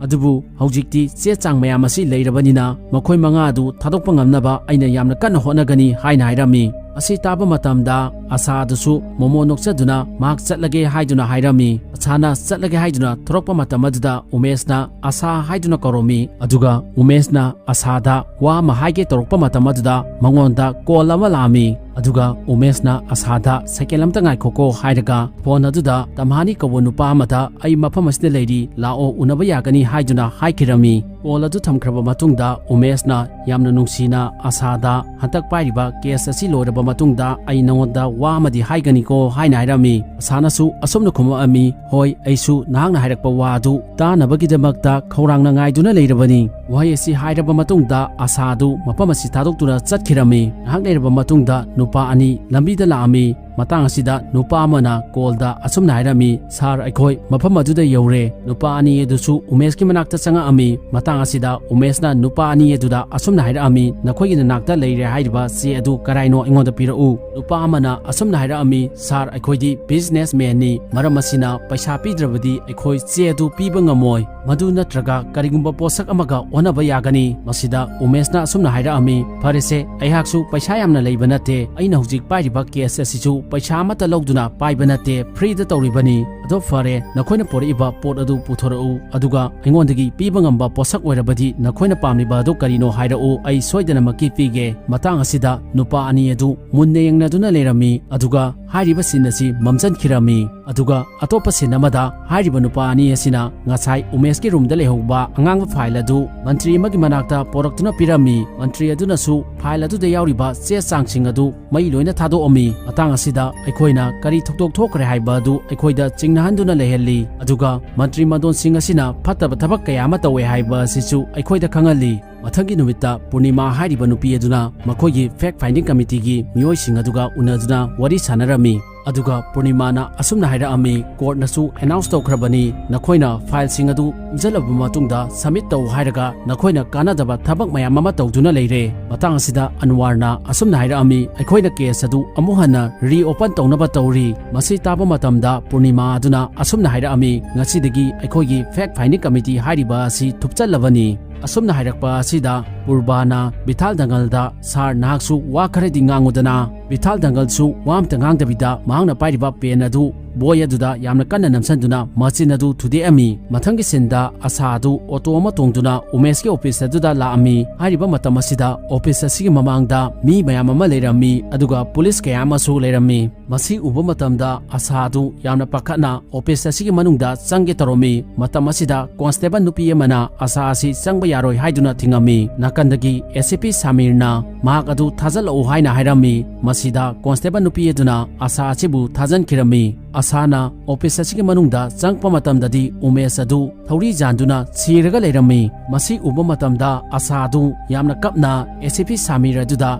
ꯑꯗꯨꯕꯨ ꯍꯧꯖꯤꯛꯇꯤ ꯆꯦ ꯆꯥꯡ ꯃꯌꯥꯝ ꯑꯁꯤ ꯂꯩꯔꯕꯅꯤꯅ ꯃꯈꯣꯏ ꯃꯉꯥ ꯑꯗꯨ ꯊꯥꯗꯣꯛꯄ ꯉꯝꯅꯕ ꯑꯩꯅ ꯌꯥꯝꯅ ꯀꯟꯅ ꯍꯣꯠꯅꯒꯅꯤ" ꯍꯥꯏꯅ ꯍꯥꯏꯔꯝꯃꯤ꯫ ꯑꯁꯤ ꯇꯥꯕ ꯃꯇꯝꯗ ꯑꯁꯥ ꯑꯗꯨꯁꯨ ꯃꯣꯃꯣ ꯅꯣꯛꯆꯗꯨꯅ ꯃꯍꯥꯛ ꯆꯠꯂꯒꯦ ꯍꯥꯏꯗꯨꯅ ꯍꯥꯏꯔꯝꯃꯤ꯫ ꯑꯁꯥꯅ ꯆꯠꯂꯒꯦ ꯍꯥꯏꯗꯨꯅ ꯊꯣꯔꯛꯄ ꯃꯇꯝ ꯑꯗꯨꯗ ꯎꯃꯦꯁꯅ "ꯑꯁꯥ" ꯍꯥꯏꯗꯨꯅ ꯀꯧꯔꯝꯃꯤ꯫ ꯑꯗꯨꯒ ꯎꯃꯦꯁꯅ ꯑꯁꯥꯗ ꯋꯥ ꯑꯃ ꯍꯥꯏꯒꯦ ꯇꯧꯔꯛꯄ ꯃꯇꯝ ꯑꯗꯨꯗ ꯃꯉꯣꯟꯗ ꯀꯣꯜ ꯑꯃ ꯂꯥꯛꯑꯝꯃꯤ꯫ ꯑꯗꯨꯒ ꯎꯃꯦꯁꯅ ꯑꯁꯥꯗ "ꯁꯦꯀꯦꯟ ꯑꯝꯇ ꯉꯥꯏꯈꯣꯀꯣ" ꯍꯥꯏꯔꯒ ꯐꯣꯟ ꯑꯗꯨꯗ "ꯇꯝꯍꯥꯅꯤ ꯀꯧꯕ ꯅꯨꯄꯥ ꯑꯃꯗ ꯑꯩ ꯃꯐꯝ ꯑꯁꯤꯗ ꯂꯩꯔꯤ, ꯂꯥꯛꯑꯣ, ꯎꯅꯕ ꯌꯥꯒꯅꯤ" ꯍꯥꯏꯗꯨꯅ ꯍꯥꯏꯈꯤꯔꯝꯃꯤ꯫ ꯀꯣꯜ ꯑꯗꯨ ꯊꯝꯈ꯭ꯔꯕ ꯃꯇꯨꯡꯗ ꯎꯃꯦꯁꯅ ꯌꯥꯝꯅ ꯅꯨꯡꯁꯤꯅ ꯑꯁꯥꯗ, "ꯍꯟꯗꯛ ꯄꯥꯏꯔꯤꯕ ꯀꯦꯁ ꯑꯁꯤ ꯂꯣꯏꯔꯕ ꯃꯇꯨꯡꯗ ꯑꯩ ꯅꯉꯣꯟꯗ ꯋꯥ ꯑꯃꯗꯤ ꯍꯥꯏꯒꯅꯤꯀꯣ" ꯍꯥꯏꯅ ꯍꯥꯏꯔꯝꯃꯤ꯫ ꯑꯁꯥꯅꯁꯨ ꯑꯁꯨꯝꯅ ꯈꯨꯝꯃꯛꯑꯝꯃꯤ, "ꯍꯣꯏ, ꯑꯩꯁꯨ ꯅꯍꯥꯛꯅ ꯍꯥꯏꯔꯛꯄ ꯋꯥ ꯑꯗꯨ ꯇꯥꯅꯕꯒꯤꯗꯃꯛꯇ ꯈꯧꯔꯥꯡꯅ ꯉꯥꯏꯗꯨꯅ ꯂꯩꯔꯕꯅꯤ"꯫ ꯋꯥꯍꯩ ꯑꯁꯤ ꯍꯥꯏꯔꯕ ꯃꯇꯨꯡꯗ ꯑꯁꯥ ꯑꯗꯨ ꯃꯐꯝ ꯑꯁꯤ ꯊꯥꯗꯣꯛꯇꯨꯅ ꯆꯠꯈꯤꯔꯝꯃꯤ꯫ ꯉꯥꯏꯍꯥꯛ ꯂꯩꯔꯕ ꯃꯇꯨꯡꯗ ꯅꯨꯄꯥ ꯑꯅꯤ ꯂꯝꯕꯤꯗ ꯂꯥꯛꯑꯝꯃꯤ꯫ ꯃꯇꯥꯡ ꯑꯁꯤꯗ ꯅꯨꯄꯥ ꯑꯃꯅ ꯀꯣꯜꯗ ꯑꯁꯨꯝꯅ ꯍꯥꯏꯔꯝꯃꯤ, "ꯁꯥꯔ, ꯑꯩꯈꯣꯏ ꯃꯐꯝ ꯑꯗꯨꯗ ꯌꯧꯔꯦ"꯫ ꯅꯨꯄꯥ ꯑꯅꯤ ꯑꯗꯨꯁꯨ ꯎꯃꯦꯁꯀꯤ ꯃꯅꯥꯛꯇ ꯆꯪꯉꯛꯑꯝꯃꯤ꯫ ꯃꯇꯥꯡ ꯑꯁꯤꯗ ꯎꯃꯦꯁꯅ ꯅꯨꯄꯥ ꯑꯅꯤ ꯑꯗꯨꯗ ꯑꯁꯨꯝꯅ ꯍꯥꯏꯔꯛꯑꯝꯃꯤ, "ꯅꯈꯣꯏꯒꯤ ꯅꯅꯥꯛꯇ ꯂꯩꯔꯦ ꯍꯥꯏꯔꯤꯕ ꯆꯦ ꯑꯗꯨ ꯀꯔꯥꯏꯅꯣ? ꯑꯩꯉꯣꯟꯗ ꯄꯤꯔꯛꯎ"꯫ ꯅꯨꯄꯥ ꯑꯃꯅ ꯑꯁꯨꯝꯅ ꯍꯥꯏꯔꯛꯑꯝꯃꯤ, "ꯁꯥꯔ, ꯑꯩꯈꯣꯏꯗꯤ ꯕꯤꯖꯤꯅꯦꯁ ꯃꯦꯟꯅꯤ, ꯃꯔꯝ ꯑꯁꯤꯅ ꯄꯩꯁꯥ ꯄꯤꯗ꯭ꯔꯕꯗꯤ ꯑꯩꯈꯣꯏ ꯆꯦ ꯑꯗꯨ ꯄꯤꯕ ꯉꯝꯃꯣꯏ꯫ ꯃꯗꯨ ꯅꯠꯇ꯭ꯔꯒ ꯀꯔꯤꯒꯨꯝꯕ ꯄꯣꯠꯁꯛ ꯑꯃꯒ ꯑꯣꯟꯅꯕ ꯌꯥꯒꯅꯤ"꯫ ꯃꯁꯤꯗ ꯎꯃꯦꯁꯅ ꯑꯁꯨꯝꯅ ꯍꯥꯏꯔꯛꯑꯝꯃꯤ, "ꯐꯔꯦꯁꯦ, ꯑꯩꯍꯥꯛꯁꯨ ꯄꯩꯁꯥ ꯌꯥꯝꯅ ꯂꯩꯕ ꯅꯠꯇꯦ꯫ ꯑꯩꯅ ꯍꯧꯖꯤꯛ ꯄꯥꯏꯔꯤꯕ ꯀꯦꯁ ꯑꯁꯤꯁꯨ ꯄꯩꯁꯥ ꯑꯃꯠꯇ ꯂꯧꯗꯨꯅ ꯄꯥꯏꯕ ꯅꯠꯇꯦ, ꯐ꯭ꯔꯤꯗ ꯇꯧꯔꯤꯕꯅꯤ꯫ "ꯑꯗꯣ ꯐꯔꯦ, ꯅꯈꯣꯏꯅ ꯄꯨꯔꯛꯏꯕ ꯄꯣꯠ ꯑꯗꯨ ꯄꯨꯊꯣꯔꯛꯎ, ꯑꯗꯨꯒ ꯑꯩꯉꯣꯟꯗꯒꯤ ꯄꯤꯕ ꯉꯝꯕ ꯄꯣꯠꯁꯛ ꯑꯣꯏꯔꯕꯗꯤ ꯅꯈꯣꯏꯅ ꯄꯥꯝꯂꯤꯕ ꯑꯗꯨ ꯀꯔꯤꯅꯣ ꯍꯥꯏꯔꯛꯎ, ꯑꯩ ꯁꯣꯏꯗꯅꯃꯛꯀꯤ ꯄꯤꯒꯦ꯫" ꯃꯇꯥꯡ ꯑꯁꯤꯗ ꯅꯨꯄꯥ ꯑꯅꯤ ꯑꯗꯨ ꯃꯨꯟꯅ ꯌꯦꯡꯅꯗꯨꯅ ꯂꯩꯔꯝꯃꯤ, ꯑꯗꯨꯒ ꯍꯥꯏꯔꯤꯕ scene ꯑꯁꯤ ꯃꯝꯖꯟꯈꯤꯔꯝꯃꯤ꯫ ꯑꯗꯨꯒ ꯑꯇꯣꯞꯄ scene ꯑꯃꯗ ꯍꯥꯏꯔꯤꯕ ꯅꯨꯄꯥ ꯑꯅꯤ ꯑꯁꯤꯅ ꯉꯁꯥꯏ ꯎꯃꯦꯁꯀꯤ roomꯗ ꯂꯩꯍꯧꯕ ꯑꯉꯥꯡꯕ file ꯑꯗꯨ ꯃꯟꯇ꯭ꯔꯤ ꯑꯃꯒꯤ ꯃꯅꯥꯛꯇ ꯄꯣꯔꯛꯇꯨꯅ ꯄꯤꯔꯝꯃꯤ꯫ ꯃꯟꯇ꯭ꯔꯤ ꯑꯗꯨꯅꯁꯨ file ꯑꯗꯨꯗ ꯌꯥꯎꯔꯤꯕ ꯆꯦ ꯆꯥꯡꯁꯤꯡ ꯑꯗꯨ ꯃꯩ ꯂꯣꯏꯅ ꯊꯥꯗꯣꯛꯑꯝꯃꯤ꯫ ꯃꯇꯥꯡ ꯑꯁꯤꯗ ꯑꯩꯈꯣꯏꯅ ꯀꯔꯤ ꯊꯧꯗꯣꯛ ꯊꯣꯛꯈ꯭ꯔꯦ ꯍꯥꯏꯕ ꯑꯗꯨ ꯑꯩꯈꯣꯏꯗ ꯆꯤꯡꯅꯍꯟꯗꯨꯅ ꯂꯩꯍꯜꯂꯤ꯫ ꯑꯗꯨꯒ ꯃꯟꯇ꯭ꯔꯤ ꯃꯗꯣꯟꯁꯤꯡ ꯑꯁꯤꯅ ꯐꯠꯇꯕ ꯊꯕꯛ ꯀꯌꯥ ꯑꯃ ꯇꯧꯋꯦ ꯍꯥꯏꯕ ꯑꯁꯤꯁꯨ ꯑꯩꯈꯣꯏꯗ ꯈꯪꯍꯜꯂꯤ꯫ ꯃꯊꯪꯒꯤ ꯅꯨꯃꯤꯠꯇ ꯄꯨꯔꯅꯤꯃꯥ ꯍꯥꯏꯔꯤꯕ ꯅꯨꯄꯤ ꯑꯗꯨꯅ ꯃꯈꯣꯏꯒꯤ fact finding committeeꯒꯤ ꯃꯤꯑꯣꯏꯁꯤꯡ ꯑꯗꯨꯒ ꯎꯅꯗꯨꯅ ꯋꯥꯔꯤ ꯁꯥꯟꯅꯔꯝꯃꯤ꯫ ꯑꯗꯨꯒ ꯄꯨꯔꯅꯤꯃꯥꯅ ꯑꯁꯨꯝꯅ ꯍꯥꯏꯔꯛꯑꯝꯃꯤ, "Courtꯅꯁꯨ announce ꯇꯧꯈ꯭ꯔꯕꯅꯤ, ꯅꯈꯣꯏꯅ fileꯁꯤꯡ ꯑꯗꯨ ꯈꯣꯝꯖꯤꯜꯂꯕ ꯃꯇꯨꯡꯗ submit ꯇꯧ ꯍꯥꯏꯔꯒ ꯅꯈꯣꯏꯅ ꯀꯥꯟꯅꯗꯕ ꯊꯕꯛ ꯃꯌꯥꯝ ꯑꯃ ꯇꯧꯗꯨꯅ ꯂꯩꯔꯦ꯫" ꯃꯇꯥꯡ ꯑꯁꯤꯗ ꯑꯟꯋꯥꯔꯅ ꯑꯁꯨꯝꯅ ꯍꯥꯏꯔꯛꯑꯝꯃꯤ, "ꯑꯩꯈꯣꯏꯅ case ꯑꯗꯨ ꯑꯃꯨꯛ ꯍꯟꯅ reopen ꯇꯧꯅꯕ ꯇꯧꯔꯤ꯫" ꯃꯁꯤ ꯇꯥꯕ ꯃꯇꯝꯗ ꯄꯨꯔꯅꯤꯃꯥ ꯑꯗꯨꯅ ꯑꯁꯨꯝꯅ ꯍꯥꯏꯔꯛꯑꯝꯃꯤ, "ꯉꯁꯤꯗꯒꯤ ꯑꯩꯈꯣꯏꯒꯤ fact finding committee ꯍꯥꯏꯔꯤꯕ ꯑꯁꯤ ꯊꯨꯞꯆꯜꯂꯕꯅꯤ꯫" ꯑꯁꯨꯝꯅ ꯍꯥꯏꯔꯛꯄ ꯑꯁꯤꯗ ꯄꯨꯔꯕꯥꯅ ꯚꯤꯊꯥꯜ ꯗꯪꯒꯜꯗ, "Sir, ꯅꯍꯥꯛꯁꯨ ꯋꯥ ꯈꯔꯗꯤ ꯉꯥꯡꯉꯨꯗꯅ꯫" ꯚꯤꯊꯥꯜ ꯗꯪꯒꯜꯁꯨ ꯋꯥ ꯑꯃꯇ ꯉꯥꯡꯗꯕꯤꯗ ꯃꯍꯥꯛꯅ ꯄꯥꯏꯔꯤꯕ pen ꯑꯗꯨ ꯕꯣꯏ ꯑꯗꯨꯗ ꯌꯥꯝꯅ ꯀꯟꯅ ꯅꯝꯁꯤꯟꯗꯨꯅ ꯃꯆꯤꯟ ꯑꯗꯨ ꯊꯨꯗꯦꯛꯑꯝꯃꯤ꯫ ꯃꯊꯪꯒꯤ sceneꯗ ꯑꯁꯥ ꯑꯗꯨ auto ꯑꯃ ꯇꯣꯡꯗꯨꯅ ꯎꯃꯦꯁꯀꯤ office ꯑꯗꯨꯗ ꯂꯥꯛꯑꯝꯃꯤ꯫ ꯍꯥꯏꯔꯤꯕ ꯃꯇꯝ ꯑꯁꯤꯗ office ꯑꯁꯤꯒꯤ ꯃꯃꯥꯡꯗ ꯃꯤ ꯃꯌꯥꯝ ꯑꯃ ꯂꯩꯔꯝꯃꯤ, ꯑꯗꯨꯒ police ꯀꯌꯥ ꯑꯃꯁꯨ ꯂꯩꯔꯝꯃꯤ꯫ ꯃꯁꯤ ꯎꯕ ꯃꯇꯝꯗ ꯑꯁꯥ ꯑꯗꯨ ꯌꯥꯝꯅ ꯄꯥꯈꯠꯅ office ꯑꯁꯤꯒꯤ ꯃꯅꯨꯡꯗ ꯆꯪꯒꯦ ꯇꯧꯔꯝꯃꯤ꯫ ꯃꯇꯝ ꯑꯁꯤꯗ constable ꯅꯨꯄꯤ ꯑꯃꯅ ꯑꯁꯥ ꯑꯁꯤ ꯆꯪꯕ ꯌꯥꯔꯣꯏ ꯍꯥꯏꯗꯨꯅ ꯊꯤꯡꯉꯝꯃꯤ꯫ ꯅꯥꯀꯟꯗꯒꯤ A C P ꯁꯥꯃꯤꯔꯅ ꯃꯍꯥꯛ ꯑꯗꯨ ꯊꯥꯖꯤꯜꯂꯛꯎ ꯍꯥꯏꯅ ꯍꯥꯏꯔꯝꯃꯤ꯫ ꯃꯁꯤꯗ constable ꯅꯨꯄꯤ ꯑꯗꯨꯅ ꯑꯁꯥ ꯑꯁꯤꯕꯨ ꯊꯥꯖꯤꯟꯈꯤꯔꯝꯃꯤ꯫ ꯑꯁꯥꯅ office ꯑꯁꯤꯒꯤ ꯃꯅꯨꯡꯗ ꯆꯪꯉꯛꯄ ꯃꯇꯝꯗꯗꯤ ꯎꯃꯦꯁ ꯑꯗꯨ ꯊꯧꯔꯤ ꯌꯥꯟꯗꯨꯅ ꯁꯤꯔꯒ ꯂꯩꯔꯝꯃꯤ꯫ ꯃꯁꯤ ꯎꯕ ꯃꯇꯝꯗ ꯑꯁꯥ ꯑꯗꯨ ꯌꯥꯝꯅ ꯀꯞꯅ A C P ꯁꯥꯃꯤꯔ ꯑꯗꯨꯗ,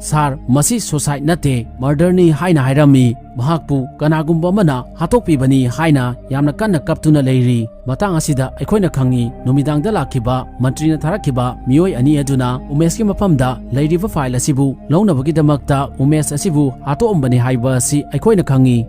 "Sir, ꯃꯁꯤ suicide ꯅꯠꯇꯦ, murderꯅꯤ" ꯍꯥꯏꯅ ꯍꯥꯏꯔꯝꯃꯤ꯫ ꯃꯍꯥꯛꯄꯨ ꯀꯅꯥꯒꯨꯝꯕ ꯑꯃꯅ ꯍꯥꯠꯇꯣꯛꯄꯤꯕꯅꯤ ꯍꯥꯏꯅ ꯌꯥꯝꯅ ꯀꯟꯅ ꯀꯞꯇꯨꯅ ꯂꯩꯔꯤ꯫ ꯃꯇꯥꯡ ꯑꯁꯤꯗ ꯑꯩꯈꯣꯏꯅ ꯈꯪꯉꯤ, ꯅꯨꯃꯤꯗꯥꯡꯗ ꯂꯥꯛꯈꯤꯕ ꯃꯟꯇ꯭ꯔꯤꯅ ꯊꯥꯔꯛꯈꯤꯕ ꯃꯤꯑꯣꯏ ꯑꯅꯤ ꯑꯗꯨꯅ ꯎꯃꯦꯁꯀꯤ ꯃꯐꯝꯗ ꯂꯩꯔꯤꯕ file ꯑꯁꯤꯕꯨ ꯂꯧꯅꯕꯒꯤꯗꯃꯛꯇ ꯎꯃꯦꯁ ꯑꯁꯤꯕꯨ ꯍꯥꯠꯇꯣꯛꯑꯝꯕꯅꯤ ꯍꯥꯏꯕ ꯑꯁꯤ ꯑꯩꯈꯣꯏꯅ ꯈꯪꯉꯤ꯫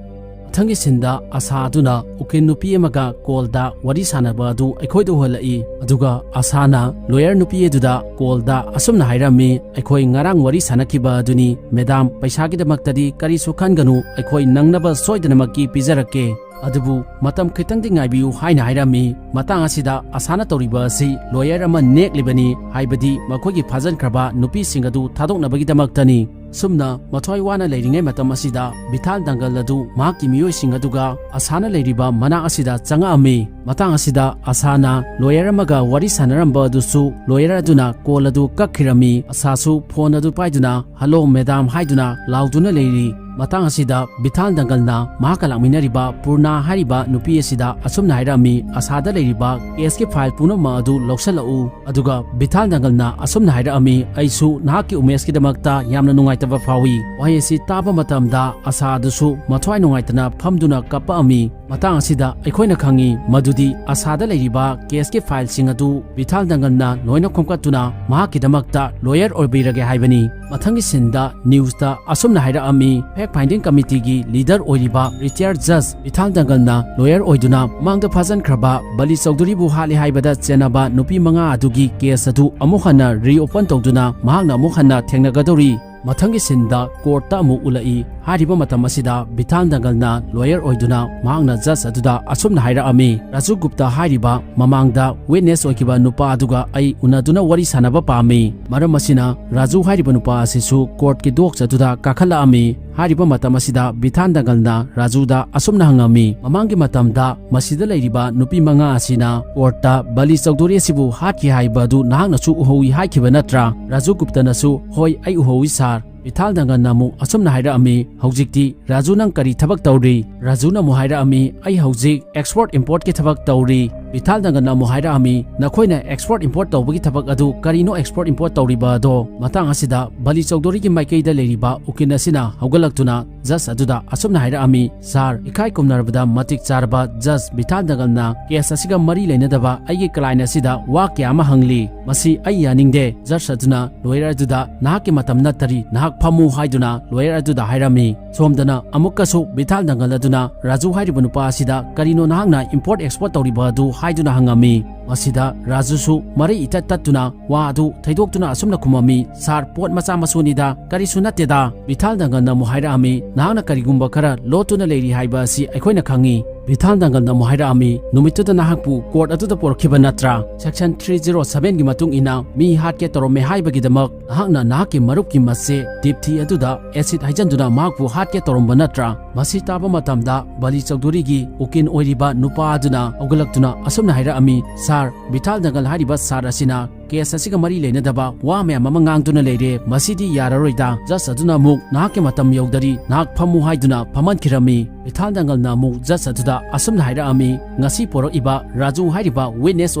ꯃꯊꯪꯒꯤ sceneꯗ ꯑꯁꯥ ꯑꯗꯨꯅ ꯎꯀꯤꯜ ꯅꯨꯄꯤ ꯑꯃꯒ callꯗ ꯋꯥꯔꯤ ꯁꯥꯟꯅꯕ ꯑꯗꯨ ꯑꯩꯈꯣꯏꯗ ꯎꯍꯜꯂꯛꯏ꯫ ꯑꯗꯨꯒ ꯑꯁꯥꯅ lawyer ꯅꯨꯄꯤ ꯑꯗꯨꯗ callꯗ ꯑꯁꯨꯝꯅ ꯍꯥꯏꯔꯝꯃꯤ, "ꯑꯩꯈꯣꯏ ꯉꯔꯥꯡ ꯋꯥꯔꯤ ꯁꯥꯟꯅꯈꯤꯕ ꯑꯗꯨꯅꯤ꯫ Madam, ꯄꯩꯁꯥꯒꯤꯗꯃꯛꯇꯗꯤ ꯀꯔꯤꯁꯨ ꯈꯟꯒꯅꯨ, ꯑꯩꯈꯣꯏ ꯅꯪꯅꯕ ꯁꯣꯏꯗꯅꯃꯛꯀꯤ ꯄꯤꯖꯔꯛꯀꯦ꯫" ꯑꯗꯨꯕꯨ ꯃꯇꯝ ꯈꯤꯇꯪꯗꯤ ꯉꯥꯏꯕꯤꯌꯨ ꯍꯥꯏꯅ ꯍꯥꯏꯔꯝꯃꯤ꯫ ꯃꯇꯥꯡ ꯑꯁꯤꯗ ꯑꯁꯥꯅ ꯇꯧꯔꯤꯕ ꯑꯁꯤ ꯂꯣꯌꯔ ꯑꯃ ꯅꯦꯛꯂꯤꯕꯅꯤ, ꯍꯥꯏꯕꯗꯤ ꯃꯈꯣꯏꯒꯤ ꯐꯥꯖꯤꯟꯈ꯭ꯔꯕ ꯅꯨꯄꯤꯁꯤꯡ ꯑꯗꯨ ꯊꯥꯗꯣꯛꯅꯕꯒꯤꯗꯃꯛꯇꯅꯤ꯫ ꯁꯨꯝꯅ ꯃꯊ꯭ꯋꯥꯏ ꯋꯥꯅ ꯂꯩꯔꯤꯉꯩ ꯃꯇꯝ ꯑꯁꯤꯗ ꯕꯤꯊꯥꯜ ꯗꯪꯒꯜ ꯑꯗꯨ ꯃꯍꯥꯛꯀꯤ ꯃꯤꯑꯣꯏꯁꯤꯡ ꯑꯗꯨꯒ ꯑꯁꯥꯅ ꯂꯩꯔꯤꯕ ꯃꯅꯥꯛ ꯑꯁꯤꯗ ꯆꯪꯉꯛꯑꯝꯃꯤ꯫ ꯃꯇꯥꯡ ꯑꯁꯤꯗ ꯑꯁꯥꯅ ꯂꯣꯌꯔ ꯑꯃꯒ ꯋꯥꯔꯤ ꯁꯥꯟꯅꯔꯝꯕ ꯑꯗꯨꯁꯨ ꯂꯣꯌꯔ ꯑꯗꯨꯅ ꯀꯣꯜ ꯑꯗꯨ ꯀꯛꯈꯤꯔꯝꯃꯤ꯫ ꯑꯁꯥꯁꯨ ꯐꯣꯟ ꯑꯗꯨ ꯄꯥꯏꯗꯨꯅ "ꯍꯜꯂꯣ ꯃꯦꯗꯥꯝ" ꯍꯥꯏꯗꯨꯅ ꯂꯥꯎꯗꯨꯅ ꯂꯩꯔꯤ꯫ ꯃꯇꯥꯡ ꯑꯁꯤꯗ ꯕꯤꯊꯥꯜ ꯗꯪꯒꯜꯅ ꯃꯍꯥꯛꯀ ꯂꯥꯛꯃꯤꯟꯅꯔꯤꯕ ꯄꯨꯔꯅꯥ ꯍꯥꯏꯔꯤꯕ ꯅꯨꯄꯤ ꯑꯁꯤꯗ ꯑꯁꯨꯝꯅ ꯍꯥꯏꯔꯛꯑꯝꯃꯤ, "ꯑꯁꯥꯗ ꯂꯩꯔꯤꯕ ꯀꯦꯁꯀꯤ ꯐꯥꯏꯜ ꯄꯨꯝꯅꯃꯛ ꯑꯗꯨ ꯂꯧꯁꯤꯜꯂꯛꯎ"꯫ ꯑꯗꯨꯒ ꯕꯤꯊꯥꯜ ꯗꯪꯒꯜꯅ ꯑꯁꯨꯝꯅ ꯍꯥꯏꯔꯛꯑꯝꯃꯤ, "ꯑꯩꯁꯨ ꯅꯍꯥꯛꯀꯤ ꯎꯃꯦꯁꯀꯤꯗꯃꯛꯇ ꯌꯥꯝꯅ ꯅꯨꯡꯉꯥꯏꯇꯕ ꯐꯥꯎꯏ"꯫ ꯋꯥꯍꯩ ꯑꯁꯤ ꯇꯥꯕ ꯃꯇꯝꯗ ꯑꯁꯥ ꯑꯗꯨꯁꯨ ꯃꯊ꯭ꯋꯥꯏ ꯅꯨꯡꯉꯥꯏꯇꯅ ꯐꯝꯗꯨꯅ ꯀꯞꯄꯛꯑꯝꯃꯤ꯫ ꯃꯇꯥꯡ ꯑꯁꯤꯗ ꯑꯩꯈꯣꯏꯅ ꯈꯪꯉꯤ ꯃꯗꯨꯗꯤ ꯑꯁꯥꯗ ꯂꯩꯔꯤꯕ ꯀꯦꯁꯀꯤ ꯐꯥꯏꯜꯁꯤꯡ ꯑꯗꯨ ꯕꯤꯊꯥꯜ ꯗꯪꯒꯜꯅ ꯂꯣꯏꯅ ꯈꯣꯝꯀꯠꯇꯨꯅ ꯃꯍꯥꯛꯀꯤꯗꯃꯛꯇ ꯂꯣꯌꯔ ꯑꯣꯏꯕꯤꯔꯒꯦ ꯍꯥꯏꯕꯅꯤ꯫ ꯃꯊꯪꯒꯤ ꯁꯤꯟꯗ ꯅ꯭ꯌꯨꯁꯇ ꯑꯁꯨꯝꯅ ꯍꯥꯏꯔꯛꯑꯝꯃꯤ, ꯐꯦꯛ ꯐꯥꯏꯟꯗꯤꯡ ꯀꯃꯤꯇꯤꯒꯤ ꯂꯤꯗꯔ ꯑꯣꯏꯔꯤꯕ ꯔꯤꯇꯥꯌꯔ ꯖꯖ ꯕꯤꯊꯥꯜ ꯗꯪꯒꯜꯅ ꯂꯣꯌꯔ ꯑꯣꯏꯗꯨꯅ ꯃꯃꯥꯡꯗ ꯐꯥꯖꯤꯟꯈ꯭ꯔꯕ ꯕꯂꯤ ꯆꯧꯙꯨꯔꯤꯕꯨ ꯍꯥꯠꯂꯦ ꯍꯥꯏꯕꯗ ꯆꯦꯟꯅꯕ ꯅꯨꯄꯤ ꯃꯉꯥ ꯑꯗꯨꯒꯤ ꯀꯦꯁ ꯑꯗꯨ ꯑꯃꯨꯛ ꯍꯟꯅ ꯔꯤꯑꯣꯄꯟ ꯇꯧꯗꯨꯅ ꯃꯍꯥꯛꯅ ꯑꯃꯨꯛ ꯍꯟꯅ ꯊꯦꯡꯅꯒꯗꯧꯔꯤ꯫ ꯃꯊꯪꯒꯤ ꯁꯤꯟꯗ ꯀꯣꯔꯠꯇ ꯑꯃꯨꯛ ꯎꯠꯂꯛꯏ꯫ ꯍꯥꯏꯔꯤꯕ ꯃꯇꯝ ꯑꯁꯤꯗ ꯕꯤꯊꯥꯜ ꯗꯪꯒꯜꯅ ꯂꯣꯌꯔ ꯑꯣꯏꯗꯨꯅ ꯃꯍꯥꯛꯅ ꯖꯖ ꯑꯗꯨꯗ ꯑꯁꯨꯝꯅ ꯍꯥꯏꯔꯛꯑꯝꯃꯤ, "ꯔꯥꯖꯨ ꯒꯨꯞꯇꯥ ꯍꯥꯏꯔꯤꯕ ꯃꯃꯥꯡꯗ ꯋꯤꯠꯅꯦꯁ ꯑꯣꯏꯈꯤꯕ ꯅꯨꯄꯥ ꯑꯗꯨꯒ ꯑꯩ ꯎꯅꯗꯨꯅ ꯋꯥꯔꯤ ꯁꯥꯟꯅꯕ ꯄꯥꯝꯃꯤ"꯫ ꯃꯔꯝ ꯑꯁꯤꯅ ꯔꯥꯖꯨ ꯍꯥꯏꯔꯤꯕ ꯅꯨꯄꯥ ꯑꯁꯤꯁꯨ ꯀꯣꯔꯠꯀꯤ ꯗꯣꯛꯁ ꯑꯗꯨꯗ ꯀꯥꯈꯠꯂꯛꯑꯝꯃꯤ꯫ ꯍꯥꯏꯔꯤꯕ ꯃꯇꯝ ꯑꯁꯤꯗ ꯕꯤꯊꯥꯜ ꯗꯪꯒꯜꯅ ꯔꯥꯖꯨꯗ ꯑꯁꯨꯝꯅ ꯍꯪꯉꯝꯃꯤ, "ꯃꯃꯥꯡꯒꯤ ꯃꯇꯝꯗ ꯃꯁꯤꯗ ꯂꯩꯔꯤꯕ ꯅꯨꯄꯤ ꯃꯉꯥ ꯑꯁꯤꯅ ꯀꯣꯔꯠꯇ ꯕꯂꯤ ꯆꯧꯙꯨꯔꯤ ꯑꯁꯤꯕꯨ ꯍꯥꯠꯈꯤ ꯍꯥꯏꯕ ꯑꯗꯨ ꯅꯍꯥꯛꯅꯁꯨ ꯎꯍꯧꯏ ꯍꯥꯏꯈꯤꯕ ꯅꯠꯇ꯭ꯔꯥ?" ꯔꯥꯖꯨ ꯒꯨꯞꯇꯅꯁꯨ, "ꯍꯣꯏ, ꯑꯩ ꯎꯍꯧꯏ ꯁꯥꯔ"꯫ ꯕꯤꯊꯥꯜ ꯗꯪꯒꯜꯅ ꯑꯃꯨꯛ ꯑꯁꯨꯝꯅ ꯍꯥꯏꯔꯛꯑꯝꯃꯤ, "ꯍꯧꯖꯤꯛꯇꯤ ꯔꯥꯖꯨ ꯅꯪ ꯀꯔꯤ ꯊꯕꯛ ꯇꯧꯔꯤ?" ꯔꯥꯖꯨꯅ ꯑꯃꯨꯛ ꯍꯥꯏꯔꯛꯑꯝꯃꯤ, "ꯑꯩ ꯍꯧꯖꯤꯛ ꯑꯦꯛꯁꯄꯣꯔꯠ ꯏꯝꯄꯣꯔꯠꯀꯤ ꯊꯕꯛ ꯇꯧꯔꯤ"꯫ ꯕꯤꯊꯥꯜ ꯗꯪꯒꯜꯅ ꯑꯃꯨꯛ ꯍꯥꯏꯔꯛꯑꯝꯃꯤ, "ꯅꯈꯣꯏꯅ ꯑꯦꯛꯁꯄꯣꯔꯠ ꯏꯝꯄꯣꯔꯠ ꯇꯧꯕꯒꯤ ꯊꯕꯛ ꯑꯗꯨ ꯀꯔꯤꯅꯣ ꯑꯦꯛꯁꯄꯣꯔꯠ ꯏꯝꯄꯣꯔꯠ ꯇꯧꯔꯤꯕ ꯑꯗꯣ?" ꯃꯇꯥꯡ ꯑꯁꯤꯗ ꯕꯂꯤ ꯆꯧꯙꯨꯔꯤꯒꯤ ꯃꯥꯏꯀꯩꯗ ꯂꯩꯔꯤꯕ ꯎꯀꯤꯜ ꯑꯁꯤꯅ ꯍꯧꯒꯠꯂꯛꯇꯨꯅ ꯖꯁ ꯑꯗꯨꯗ ꯑꯁꯨꯝꯅ ꯍꯥꯏꯔꯛꯑꯝꯃꯤ, "ꯁꯥꯔ, ꯏꯀꯥꯏ ꯈꯨꯝꯅꯔꯕꯗ ꯃꯇꯤꯛ ꯆꯥꯔꯕ ꯖꯁ ꯕꯤꯊꯥꯜ ꯗꯪꯒꯜꯅ ꯀꯦꯁ ꯑꯁꯤꯒ ꯃꯔꯤ ꯂꯩꯅꯗꯕ ꯑꯩꯒꯤ ꯀ꯭ꯂꯥꯏꯟ ꯑꯁꯤꯗ ꯋꯥ ꯀꯌꯥ ꯑꯃ ꯍꯪꯂꯤ꯫ ꯃꯁꯤ ꯑꯩ ꯌꯥꯅꯤꯡꯗꯦ"꯫ ꯖꯁ ꯑꯗꯨꯅ ꯂꯣꯌꯔ ꯑꯗꯨꯗ, "ꯅꯍꯥꯛꯀꯤ ꯃꯇꯝ ꯅꯠꯇꯔꯤ, ꯅꯍꯥꯛ ꯐꯝꯃꯨ" ꯍꯥꯏꯗꯨꯅ ꯂꯣꯌꯔ ꯑꯗꯨꯗ ꯍꯥꯏꯔꯝꯃꯤ꯫ ꯁꯣꯝꯗꯅ ꯑꯃꯨꯛꯀꯁꯨ ꯕꯤꯊꯥꯜ ꯗꯪꯒꯜ ꯑꯗꯨꯅ ꯔꯥꯖꯨ ꯍꯥꯏꯔꯤꯕ ꯅꯨꯄꯥ ꯑꯁꯤꯗ, "ꯀꯔꯤꯅꯣ ꯅꯍꯥꯛꯅ ꯏꯝꯄꯣꯔꯠ ꯑꯦꯛꯁꯄꯣꯔꯠ ꯇꯧꯔꯤꯕ ꯑꯗꯨ?" ꯍꯥꯏꯗꯨꯅ ꯍꯪꯉꯝꯃꯤ꯫ ꯃꯁꯤꯗ ꯔꯥꯖꯨꯁꯨ ꯃꯔꯩ ꯏꯇꯠ ꯇꯠꯇꯨꯅ ꯋꯥ ꯑꯗꯨ ꯊꯩꯗꯣꯛꯇꯨꯅ ꯑꯁꯨꯝꯅ ꯈꯨꯝꯃꯝꯃꯤ, "ꯁꯥꯔ, ꯄꯣꯠ ꯃꯆꯥ ꯃꯁꯨꯅꯤꯗ, ꯀꯔꯤꯁꯨ ꯅꯠꯇꯦꯗ꯫" ꯚꯤꯊꯥꯜ ꯗꯪꯒꯜꯅ ꯑꯃꯨꯛ ꯍꯥꯏꯔꯛꯑꯝꯃꯤ, "ꯅꯍꯥꯛꯅ ꯀꯔꯤꯒꯨꯝꯕ ꯈꯔ ꯂꯣꯠꯇꯨꯅ ꯂꯩꯔꯤ ꯍꯥꯏꯕ ꯑꯁꯤ ꯑꯩꯈꯣꯏꯅ ꯈꯪꯉꯤ꯫" ꯚꯤꯊꯥꯜ ꯗꯪꯒꯜꯅ ꯑꯃꯨꯛ ꯍꯥꯏꯔꯛꯑꯝꯃꯤ, "ꯅꯨꯃꯤꯠꯇꯨꯗ ꯅꯍꯥꯛꯄꯨ ꯀꯣꯔꯠ ꯑꯗꯨꯗ ꯄꯨꯔꯛꯈꯤꯕ ꯅꯠꯇ꯭ꯔꯥ? ꯁꯦꯛꯁꯟ ꯊ꯭ꯔꯤ ꯖꯤꯔꯣ ꯁꯚꯦꯟꯒꯤ ꯃꯇꯨꯡ ꯏꯟꯅ ꯃꯤ ꯍꯥꯠꯀꯦ ꯇꯧꯔꯝꯃꯦ ꯍꯥꯏꯕꯒꯤꯗꯃꯛ ꯅꯍꯥꯛꯅ ꯅꯍꯥꯛꯀꯤ ꯃꯔꯨꯞꯀꯤ ꯃꯆꯦ ꯗꯤꯞꯊꯤ ꯑꯗꯨꯗ ꯑꯦꯁꯤꯗ ꯍꯩꯖꯤꯟꯗꯨꯅ ꯃꯍꯥꯛꯄꯨ ꯍꯥꯠꯀꯦ ꯇꯧꯔꯝꯕ ꯅꯠꯇ꯭ꯔꯥ?" ꯃꯁꯤ ꯇꯥꯕ ꯃꯇꯝꯗ ꯕꯂꯤ ꯆꯧꯙꯨꯔꯤꯒꯤ ꯎꯀꯤꯜ ꯑꯣꯏꯔꯤꯕ ꯅꯨꯄꯥ ꯑꯗꯨꯅ ꯍꯧꯒꯠꯂꯛꯇꯨꯅ ꯑꯁꯨꯝꯅ ꯍꯥꯏꯔꯛꯑꯝꯃꯤ, "ꯁꯥꯔ, ꯚꯤꯊꯥꯜ ꯗꯪꯒꯜ ꯍꯥꯏꯔꯤꯕ ꯁꯥꯔ ꯑꯁꯤꯅ ꯀꯦꯁ ꯑꯁꯤꯒ ꯃꯔꯤ ꯂꯩꯅꯗꯕ ꯋꯥ ꯃꯌꯥꯝ ꯑꯃ ꯉꯥꯡꯗꯨꯅ ꯂꯩꯔꯦ꯫ ꯃꯁꯤꯗꯤ ꯌꯥꯔꯔꯣꯏꯗ꯫ ꯖꯁ ꯑꯗꯨꯅ ꯑꯃꯨꯛ ꯅꯍꯥꯛꯀꯤ ꯃꯇꯝ ꯌꯧꯗꯔꯤ, ꯅꯍꯥꯛ ꯐꯝꯃꯨ" ꯍꯥꯏꯗꯨꯅ ꯐꯝꯍꯟꯈꯤꯔꯝꯃꯤ꯫ ꯚꯤꯊꯥꯜ ꯗꯪꯒꯜꯅ ꯑꯃꯨꯛ ꯖꯁ ꯑꯗꯨꯗ ꯑꯁꯨꯝꯅ ꯍꯥꯏꯔꯛꯑꯝꯃꯤ, "ꯉꯁꯤ ꯄꯣꯔꯛꯏꯕ ꯔꯥꯖꯨ ꯍꯥꯏꯔꯤꯕ ꯋꯤꯠꯅꯦꯁ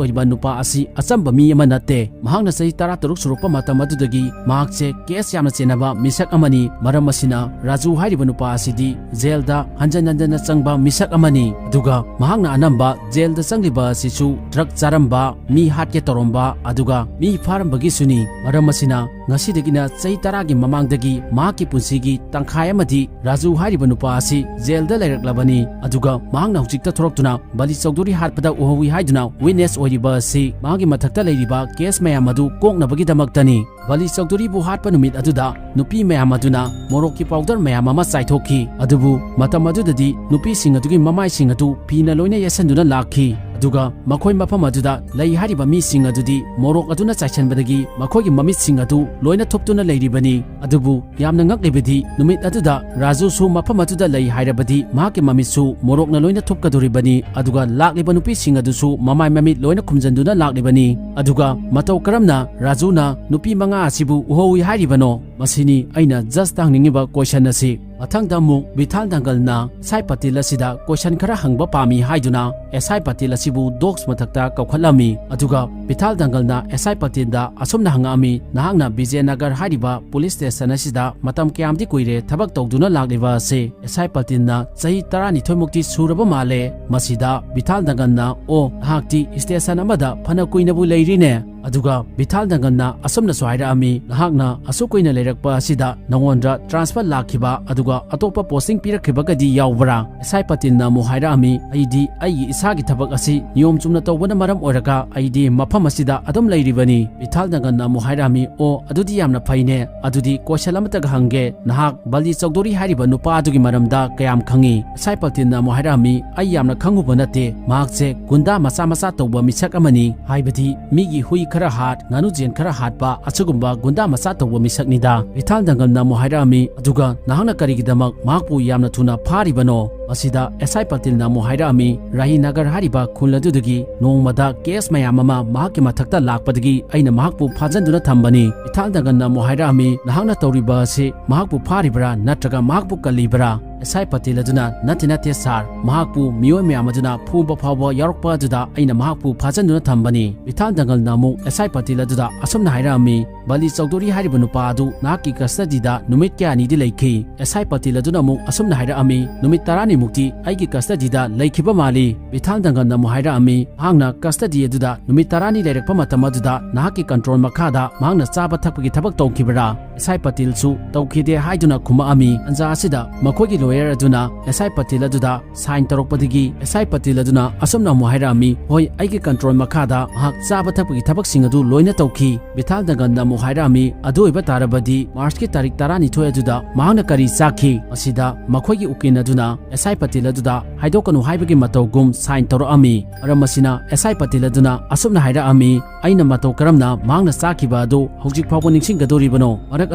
ꯑꯣꯏꯔꯤꯕ ꯅꯨꯄꯥ ꯑꯁꯤ ꯑꯆꯝꯕ ꯃꯤ ꯑꯃ ꯅꯠꯇꯦ꯫ ꯃꯍꯥꯛꯅ ꯆꯍꯤ ꯇꯔꯥꯇꯔꯨꯛ ꯁꯨꯔꯛꯄ ꯃꯇꯝ ꯑꯗꯨꯗꯒꯤ ꯃꯍꯥꯛꯁꯦ ꯀꯦꯁ ꯌꯥꯝꯅ ꯆꯦꯟꯅꯕ ꯃꯤꯁꯛ ꯑꯃꯅꯤ꯫ ꯃꯔꯝ ꯑꯁꯤꯅ ꯔꯥꯖꯨ ꯍꯥꯏꯔꯤꯕ ꯅꯨꯄꯥ ꯑꯁꯤꯗꯤ ꯖꯦꯜꯗ ꯍꯟꯖꯟ ꯍꯟꯖꯟꯅ ꯆꯪꯕ ꯃꯤꯁꯛ ꯑꯃꯅꯤ꯫ ꯑꯗꯨꯒ ꯃꯍꯥꯛꯅ ꯑꯅꯝꯕ ꯖꯦꯜꯗ ꯆꯪꯂꯤꯕ ꯑꯁꯤꯁꯨ ꯗ꯭ꯔꯒ ꯆꯥꯔꯝꯕ, ꯃꯤ ꯍꯥꯠꯀꯦ ꯇꯧꯔꯝꯕ, ꯑꯗꯨꯒ ꯃꯤ ꯐꯥꯔꯝꯕꯒꯤꯁꯨꯅꯤ꯫ ꯃꯔꯝ ꯑꯁꯤꯅ ꯉꯁꯤꯗꯒꯤꯅ ꯆꯍꯤ ꯇꯔꯥꯒꯤ ꯃꯃꯥꯡꯗꯒꯤ ꯃꯍꯥꯛꯀꯤ ꯄꯨꯟꯁꯤꯒꯤ ꯇꯪꯈꯥꯏ ꯑꯃꯗꯤ ꯔꯥꯖꯨ ꯍꯥꯏꯔꯤꯕ ꯅꯨꯄꯥ ꯑꯁꯤ ꯖꯦꯜꯗ ꯂꯩꯔꯛꯂꯕꯅꯤ꯫ ꯑꯗꯨꯒ ꯃꯍꯥꯛꯅ ꯍꯧꯖꯤꯛꯇ ꯊꯣꯔꯛꯇꯨꯅ ꯕꯂꯤ ꯆꯧꯙꯨꯔꯤ ꯍꯥꯠꯄꯗ ꯎꯍꯧꯏ ꯍꯥꯏꯗꯨꯅ ꯋꯤꯠꯅꯦꯁ ꯑꯣꯏꯔꯤꯕ ꯑꯁꯤ ꯃꯥꯒꯤ ꯃꯊꯛꯇ ꯂꯩꯔꯤꯕ ꯀꯦꯁ ꯃꯌꯥꯝ ꯑꯗꯨ ꯀꯣꯛꯅꯕꯒꯤꯗꯃꯛꯇꯅꯤ꯫ ꯕꯂꯤ ꯆꯧꯙꯨꯔꯤꯕꯨ ꯍꯥꯠꯄ ꯅꯨꯃꯤꯠ ꯑꯗꯨꯗ ꯅꯨꯄꯤ ꯃꯌꯥꯝ ꯑꯗꯨꯅ ꯃꯣꯔꯣꯛꯀꯤ ꯄꯥꯎꯗꯔ ꯃꯌꯥꯝ ꯑꯃ ꯆꯥꯏꯊꯣꯛꯈꯤ꯫ ꯑꯗꯨꯕꯨ ꯃꯇꯝ ꯑꯗꯨꯗꯗꯤ ꯅꯨꯄꯤꯁꯤꯡ ꯑꯗꯨꯒꯤ ꯃꯃꯥꯏꯁꯤꯡ ꯑꯗꯨ ꯐꯤꯅ ꯂꯣꯏꯅ ꯌꯦꯠꯁꯤꯟꯗꯨꯅ ꯂꯥꯛꯈꯤ꯫ ꯑꯗꯨꯒ ꯃꯈꯣꯏ ꯃꯐꯝ ꯑꯗꯨꯗ ꯂꯩ ꯍꯥꯏꯔꯤꯕ ꯃꯤꯁꯤꯡ ꯑꯗꯨꯗꯤ ꯃꯣꯔꯣꯛ ꯑꯗꯨꯅ ꯆꯥꯏꯁꯤꯟꯕꯗꯒꯤ ꯃꯈꯣꯏꯒꯤ ꯃꯃꯤꯠꯁꯤꯡ ꯑꯗꯨ ꯂꯣꯏꯅ ꯊꯨꯞꯇꯨꯅ ꯂꯩꯔꯤꯕꯅꯤ꯫ ꯑꯗꯨꯕꯨ ꯌꯥꯝꯅ ꯉꯛꯂꯤꯕꯗꯤ ꯅꯨꯃꯤꯠ ꯑꯗꯨꯗ ꯔꯥꯖꯨꯁꯨ ꯃꯐꯝ ꯑꯗꯨꯗ ꯂꯩ ꯍꯥꯏꯔꯕꯗꯤ ꯃꯍꯥꯛꯀꯤ ꯃꯃꯤꯠꯁꯨ ꯃꯣꯔꯣꯛꯅ ꯂꯣꯏꯅ ꯊꯨꯞꯀꯗꯧꯔꯤꯕꯅꯤ꯫ ꯑꯗꯨꯒ ꯂꯥꯛꯂꯤꯕ ꯅꯨꯄꯤꯁꯤꯡ ꯑꯗꯨꯁꯨ ꯃꯃꯥꯏ ꯃꯃꯤꯠ ꯂꯣꯏꯅ ꯈꯨꯝꯖꯤꯟꯗꯨꯅ ꯂꯥꯛꯂꯤꯕꯅꯤ꯫ ꯑꯗꯨꯒ ꯃꯇꯧ ꯀꯔꯝꯅ ꯔꯥꯖꯨꯅ ꯅꯨꯄꯤ ꯃꯉꯥ ꯑꯁꯤꯕꯨ ꯎꯍꯧꯏ ꯍꯥꯏꯔꯤꯕꯅꯣ? ꯃꯁꯤꯅꯤ ꯑꯩꯅ ꯖꯁꯇ ꯍꯪꯅꯤꯡꯉꯤꯕ ꯀꯣꯏꯁꯟ ꯑꯁꯤ꯫ ꯃꯊꯪꯗ ꯑꯃꯨꯛ ꯚꯤꯊꯥꯜ ꯗꯪꯒꯜꯅ ꯑꯦꯁ ꯑꯥꯏ ꯄꯇꯦꯜ ꯑꯁꯤꯗ ꯀꯣꯏꯁꯟ ꯈꯔ ꯍꯪꯕ ꯄꯥꯝꯃꯤ ꯍꯥꯏꯗꯨꯅ ꯑꯦꯁ ꯑꯥꯏ ꯄꯇꯦꯜ ꯑꯁꯤꯕꯨ ꯗꯣꯛꯁ ꯃꯊꯛꯇ ꯀꯧꯈꯠꯂꯝꯃꯤ꯫ ꯑꯗꯨꯒ ꯚꯤꯊꯥꯜ ꯗꯪꯒꯜꯅ ꯑꯦꯁ ꯑꯥꯏ ꯄꯇꯦꯜꯗ ꯑꯁꯨꯝꯅ ꯍꯪꯉꯛꯑꯝꯃꯤ, "ꯅꯍꯥꯛꯅ ꯕꯤꯖꯦꯅꯒꯔ ꯍꯥꯏꯔꯤꯕ ꯄꯨꯂꯤꯁ ꯁ꯭ꯇꯦꯁꯟ ꯑꯁꯤꯗ ꯃꯇꯝ ꯀꯌꯥꯝꯗꯤ ꯀꯨꯏꯔꯦ ꯊꯕꯛ ꯇꯧꯗꯨꯅ ꯂꯥꯛꯂꯤꯕ ꯑꯁꯤ?" ꯑꯦꯁ ꯑꯥꯏ ꯄꯇꯦꯜꯅ, "ꯆꯍꯤ ꯇꯔꯥꯅꯤꯊꯣꯏꯃꯨꯛꯇꯤ ꯁꯨꯔꯕ ꯃꯥꯜꯂꯦ꯫" ꯃꯁꯤꯗ ꯚꯤꯊꯥꯜ ꯗꯪꯒꯜꯅ, "ꯑꯣ, ꯅꯍꯥꯛꯇꯤ ꯁ꯭ꯇꯦꯁꯟ ꯑꯃꯗ ꯐꯅ ꯀꯨꯏꯅꯕꯨ ꯂꯩꯔꯤꯅꯦ꯫ ꯑꯗꯨꯒ ꯚꯤꯊꯥꯜ ꯗꯪꯒꯜꯅ ꯑꯁꯨꯝꯅꯁꯨ ꯍꯥꯏꯔꯛꯑꯝꯃꯤ, "ꯅꯍꯥꯛꯅ ꯑꯁꯨꯛ ꯀꯨꯏꯅ ꯂꯩꯔꯛꯄ ꯑꯁꯤꯗ ꯅꯉꯣꯟꯗ transfer ꯂꯥꯛꯈꯤꯕ ꯑꯗꯨꯒ ꯑꯇꯣꯞꯄ posting ꯄꯤꯔꯛꯈꯤꯕꯒꯗꯤ ꯌꯥꯎꯕ꯭ꯔꯥ?" ꯑꯦꯁ ꯑꯥꯏ ꯄꯇꯤꯜꯅ ꯑꯃꯨꯛ ꯍꯥꯏꯔꯛꯑꯝꯃꯤ, "ꯑꯩꯗꯤ ꯑꯩꯒꯤ ꯏꯁꯥꯒꯤ ꯊꯕꯛ ꯑꯁꯤ ꯅꯤꯌꯣꯝ ꯆꯨꯝꯅ ꯇꯧꯕꯅ ꯃꯔꯝ ꯑꯣꯏꯔꯒ ꯑꯩꯗꯤ ꯃꯐꯝ ꯑꯁꯤꯗ ꯑꯗꯨꯝ ꯂꯩꯔꯤꯕꯅꯤ꯫" ꯚꯤꯊꯥꯜ ꯗꯪꯒꯜꯅ ꯑꯃꯨꯛ ꯍꯥꯏꯔꯛꯑꯝꯃꯤ, "ꯑꯣ, ꯑꯗꯨꯗꯤ ꯌꯥꯝꯅ ꯐꯩꯅꯦ꯫ ꯑꯗꯨꯗꯤ question ꯑꯃꯇꯒ ꯍꯪꯒꯦ, ꯅꯍꯥꯛ ꯕꯂꯤ ꯆꯧꯙꯨꯔꯤ ꯍꯥꯏꯔꯤꯕ ꯅꯨꯄꯥ ꯑꯗꯨꯒꯤ ꯃꯔꯝꯗ ꯀꯌꯥꯝ ꯈꯪꯉꯤ?" ꯑꯦꯁ ꯑꯥꯏ ꯄꯇꯤꯜꯅ ꯑꯃꯨꯛ ꯍꯥꯏꯔꯛꯑꯝꯃꯤ, "ꯑꯩ ꯌꯥꯝꯅ ꯈꯪꯉꯨꯕ ꯅꯠꯇꯦ꯫ ꯃꯍꯥꯛꯁꯦ ꯒꯨꯟꯗꯥ ꯃꯆꯥ ꯃꯆꯥ ꯇꯧꯕ ꯃꯤꯁꯛ ꯑꯃꯅꯤ꯫ ꯍꯥꯏꯕꯗꯤ ꯃꯤꯒꯤ ꯍꯨꯏ ꯈꯔ ꯍꯥꯠ, ꯉꯥꯅꯨꯖꯦꯟ ꯈꯔ ꯍꯥꯠꯄ, ꯑꯁꯤꯒꯨꯝꯕ ꯒꯨꯟꯗꯥ ꯃꯆꯥ ꯇꯧꯕ ꯃꯤꯁꯛꯅꯤꯗ꯫" ꯚꯤꯊꯥꯜ ꯗꯪꯒꯜꯅ ꯑꯃꯨꯛ ꯍꯥꯏꯔꯛꯑꯝꯃꯤ, "ꯑꯗꯨꯒ ꯅꯍꯥꯛꯅ ꯀꯔꯤꯒꯤꯗꯃꯛ ꯃꯍꯥꯛꯄꯨ ꯌꯥꯝꯅ ꯊꯨꯅ ꯐꯥꯔꯤꯕꯅꯣ?" ꯃꯁꯤꯗ ꯑꯦꯁ ꯑꯥꯏ ꯄꯇꯤꯜꯅ ꯑꯃꯨꯛ ꯍꯥꯏꯔꯛꯑꯝꯃꯤ, "ꯔꯥꯍꯤ ꯅꯒꯔ ꯍꯥꯏꯔꯤꯕ ꯈꯨꯜ ꯑꯗꯨꯗꯒꯤ ꯅꯣꯡꯃꯗ case ꯃꯌꯥꯝ ꯑꯃ ꯃꯍꯥꯛꯀꯤ ꯃꯊꯛꯇ ꯂꯥꯛꯄꯗꯒꯤ ꯑꯩꯅ ꯃꯍꯥꯛꯄꯨ ꯐꯥꯖꯤꯟꯗꯨꯅ ꯊꯝꯕꯅꯤ꯫" ꯚꯤꯊꯥꯜ ꯗꯪꯒꯜꯅ ꯑꯃꯨꯛ ꯍꯥꯏꯔꯛꯑꯝꯃꯤ, "ꯅꯍꯥꯛꯅ ꯇꯧꯔꯤꯕ ꯑꯁꯤ ꯃꯍꯥꯛꯄꯨ ꯐꯥꯔꯤꯕ꯭ꯔꯥ ꯅꯠꯇ꯭ꯔꯒ ꯃꯍꯥꯛꯄꯨ ꯀꯜꯂꯤꯕ꯭ꯔꯥ?" ꯑꯦꯁ ꯑꯥꯏ ꯄꯇꯤꯜ ꯑꯗꯨꯅ, "ꯅꯠꯇꯦ, ꯅꯠꯇꯦ ꯁꯥꯔ, ꯃꯍꯥꯛꯄꯨ ꯃꯤꯑꯣꯏ ꯃꯌꯥꯝ ꯑꯗꯨꯅ ꯐꯨꯕ ꯐꯥꯎꯕ ꯌꯥꯎꯔꯛꯄ ꯑꯗꯨꯗ ꯑꯩꯅ ꯃꯍꯥꯛꯄꯨ ꯐꯥꯖꯤꯟꯗꯨꯅ ꯊꯝꯕꯅꯤ꯫" ꯚꯤꯊꯥꯜ ꯗꯪꯒꯜꯅ ꯑꯃꯨꯛ ꯑꯦꯁ ꯑꯥꯏ ꯄꯇꯤꯜ ꯑꯗꯨꯗ ꯑꯁꯨꯝꯅ ꯍꯥꯏꯔꯛꯑꯝꯃꯤ, "ꯕꯂꯤ ꯆꯧꯙꯨꯔꯤ ꯍꯥꯏꯔꯤꯕ ꯅꯨꯄꯥ ꯑꯗꯨ ꯅꯍꯥꯛꯀꯤ custody ꯗ ꯅꯨꯃꯤꯠ ꯀꯌꯥꯅꯤꯗꯤ ꯂꯩꯈꯤ?" ꯑꯦꯁ ꯑꯥꯏ ꯄꯇꯤꯜ ꯑꯗꯨꯅ ꯑꯃꯨꯛ ꯑꯁꯨꯝꯅ ꯍꯥꯏꯔꯛꯑꯝꯃꯤ, "ꯅꯨꯃꯤꯠ ꯇꯔꯥꯅꯤꯃꯨꯛꯇꯤ ꯑꯩꯒꯤ custody ꯗ ꯂꯩꯈꯤꯕ ꯃꯥꯜꯂꯤ꯫" ꯚꯤꯊꯥꯜ ꯗꯪꯒꯜꯅ ꯑꯃꯨꯛ ꯍꯥꯏꯔꯛꯑꯝꯃꯤ, "ꯃꯍꯥꯛꯅ custody ꯑꯗꯨꯗ ꯅꯨꯃꯤꯠ ꯇꯔꯥꯅꯤ ꯂꯩꯔꯛꯄ ꯃꯇꯝ ꯑꯗꯨꯗ ꯅꯍꯥꯛꯀꯤ control ꯃꯈꯥꯗ ꯃꯍꯥꯛꯅ ꯆꯥꯕ ꯊꯛꯄꯒꯤ ꯊꯕꯛ ꯇꯧꯈꯤꯕ꯭ꯔꯥ?" ꯑꯦꯁ ꯑꯥꯏ ꯄꯇꯤꯜꯁꯨ ꯇꯧꯈꯤꯗꯦ ꯍꯥꯏꯗꯨꯅ ꯈꯨꯝꯃꯛꯑꯝꯃꯤ꯫ ꯇꯥꯟꯖꯥ ꯑꯁꯤꯗ ꯃꯈꯣꯏꯒꯤ lawyer ꯑꯗꯨꯅ ꯑꯦꯁ ꯑꯥꯏ ꯄꯇꯤꯜ ꯑꯗꯨꯗ sign ꯇꯧꯔꯛꯄꯗꯒꯤ ꯑꯦꯁ ꯑꯥꯏ ꯄꯇꯤꯜ ꯑꯗꯨꯅ ꯑꯁꯨꯝꯅ ꯑꯃꯨꯛ ꯍꯥꯏꯔꯛꯑꯝꯃꯤ, "ꯍꯣꯏ, ꯑꯩꯒꯤ control ꯃꯈꯥꯗ ꯃꯍꯥꯛ ꯆꯥꯕ ꯊꯛꯄꯒꯤ ꯊꯕꯛꯁꯤꯡ ꯑꯗꯨ ꯂꯣꯏꯅ ꯇꯧꯈꯤ꯫" ꯚꯤꯊꯥꯜ ꯗꯪꯒꯜꯅ ꯑꯃꯨꯛ ꯍꯥꯏꯔꯛꯑꯝꯃꯤ, "ꯑꯗꯨ ꯑꯣꯏꯕ ꯇꯥꯔꯕꯗꯤ March ꯀꯤ ꯇꯥꯔꯤꯛ ꯇꯔꯥꯅꯤꯊꯣꯏ ꯑꯗꯨꯗ ꯃꯍꯥꯛꯅ ꯀꯔꯤ ꯆꯥꯈꯤ?" ꯃꯁꯤꯗ ꯃꯈꯣꯏꯒꯤ ꯎꯀꯤꯜ ꯑꯗꯨꯅ ꯑꯦꯁ ꯑꯥꯏ ꯄꯇꯤꯜ ꯑꯗꯨꯗ ꯍꯥꯏꯗꯣꯛꯀꯅꯨ ꯍꯥꯏꯕꯒꯤ ꯃꯇꯧꯒꯨꯝ sign ꯇꯧꯔꯛꯑꯝꯃꯤ꯫ ꯃꯔꯝ ꯑꯁꯤꯅ ꯑꯦꯁ ꯑꯥꯏ ꯄꯇꯤꯜ ꯑꯗꯨꯅ ꯑꯁꯨꯝꯅ ꯍꯥꯏꯔꯛꯑꯝꯃꯤ, "ꯑꯩꯅ ꯃꯇꯧ ꯀꯔꯝꯅ ꯃꯍꯥꯛꯅ ꯆꯥꯈꯤꯕ ꯑꯗꯨ ꯍꯧꯖꯤꯛ ꯐꯥꯎꯕ ꯅꯤꯡꯁꯤꯡꯒꯗꯧꯔꯤꯕꯅꯣ?" ꯃꯔꯛ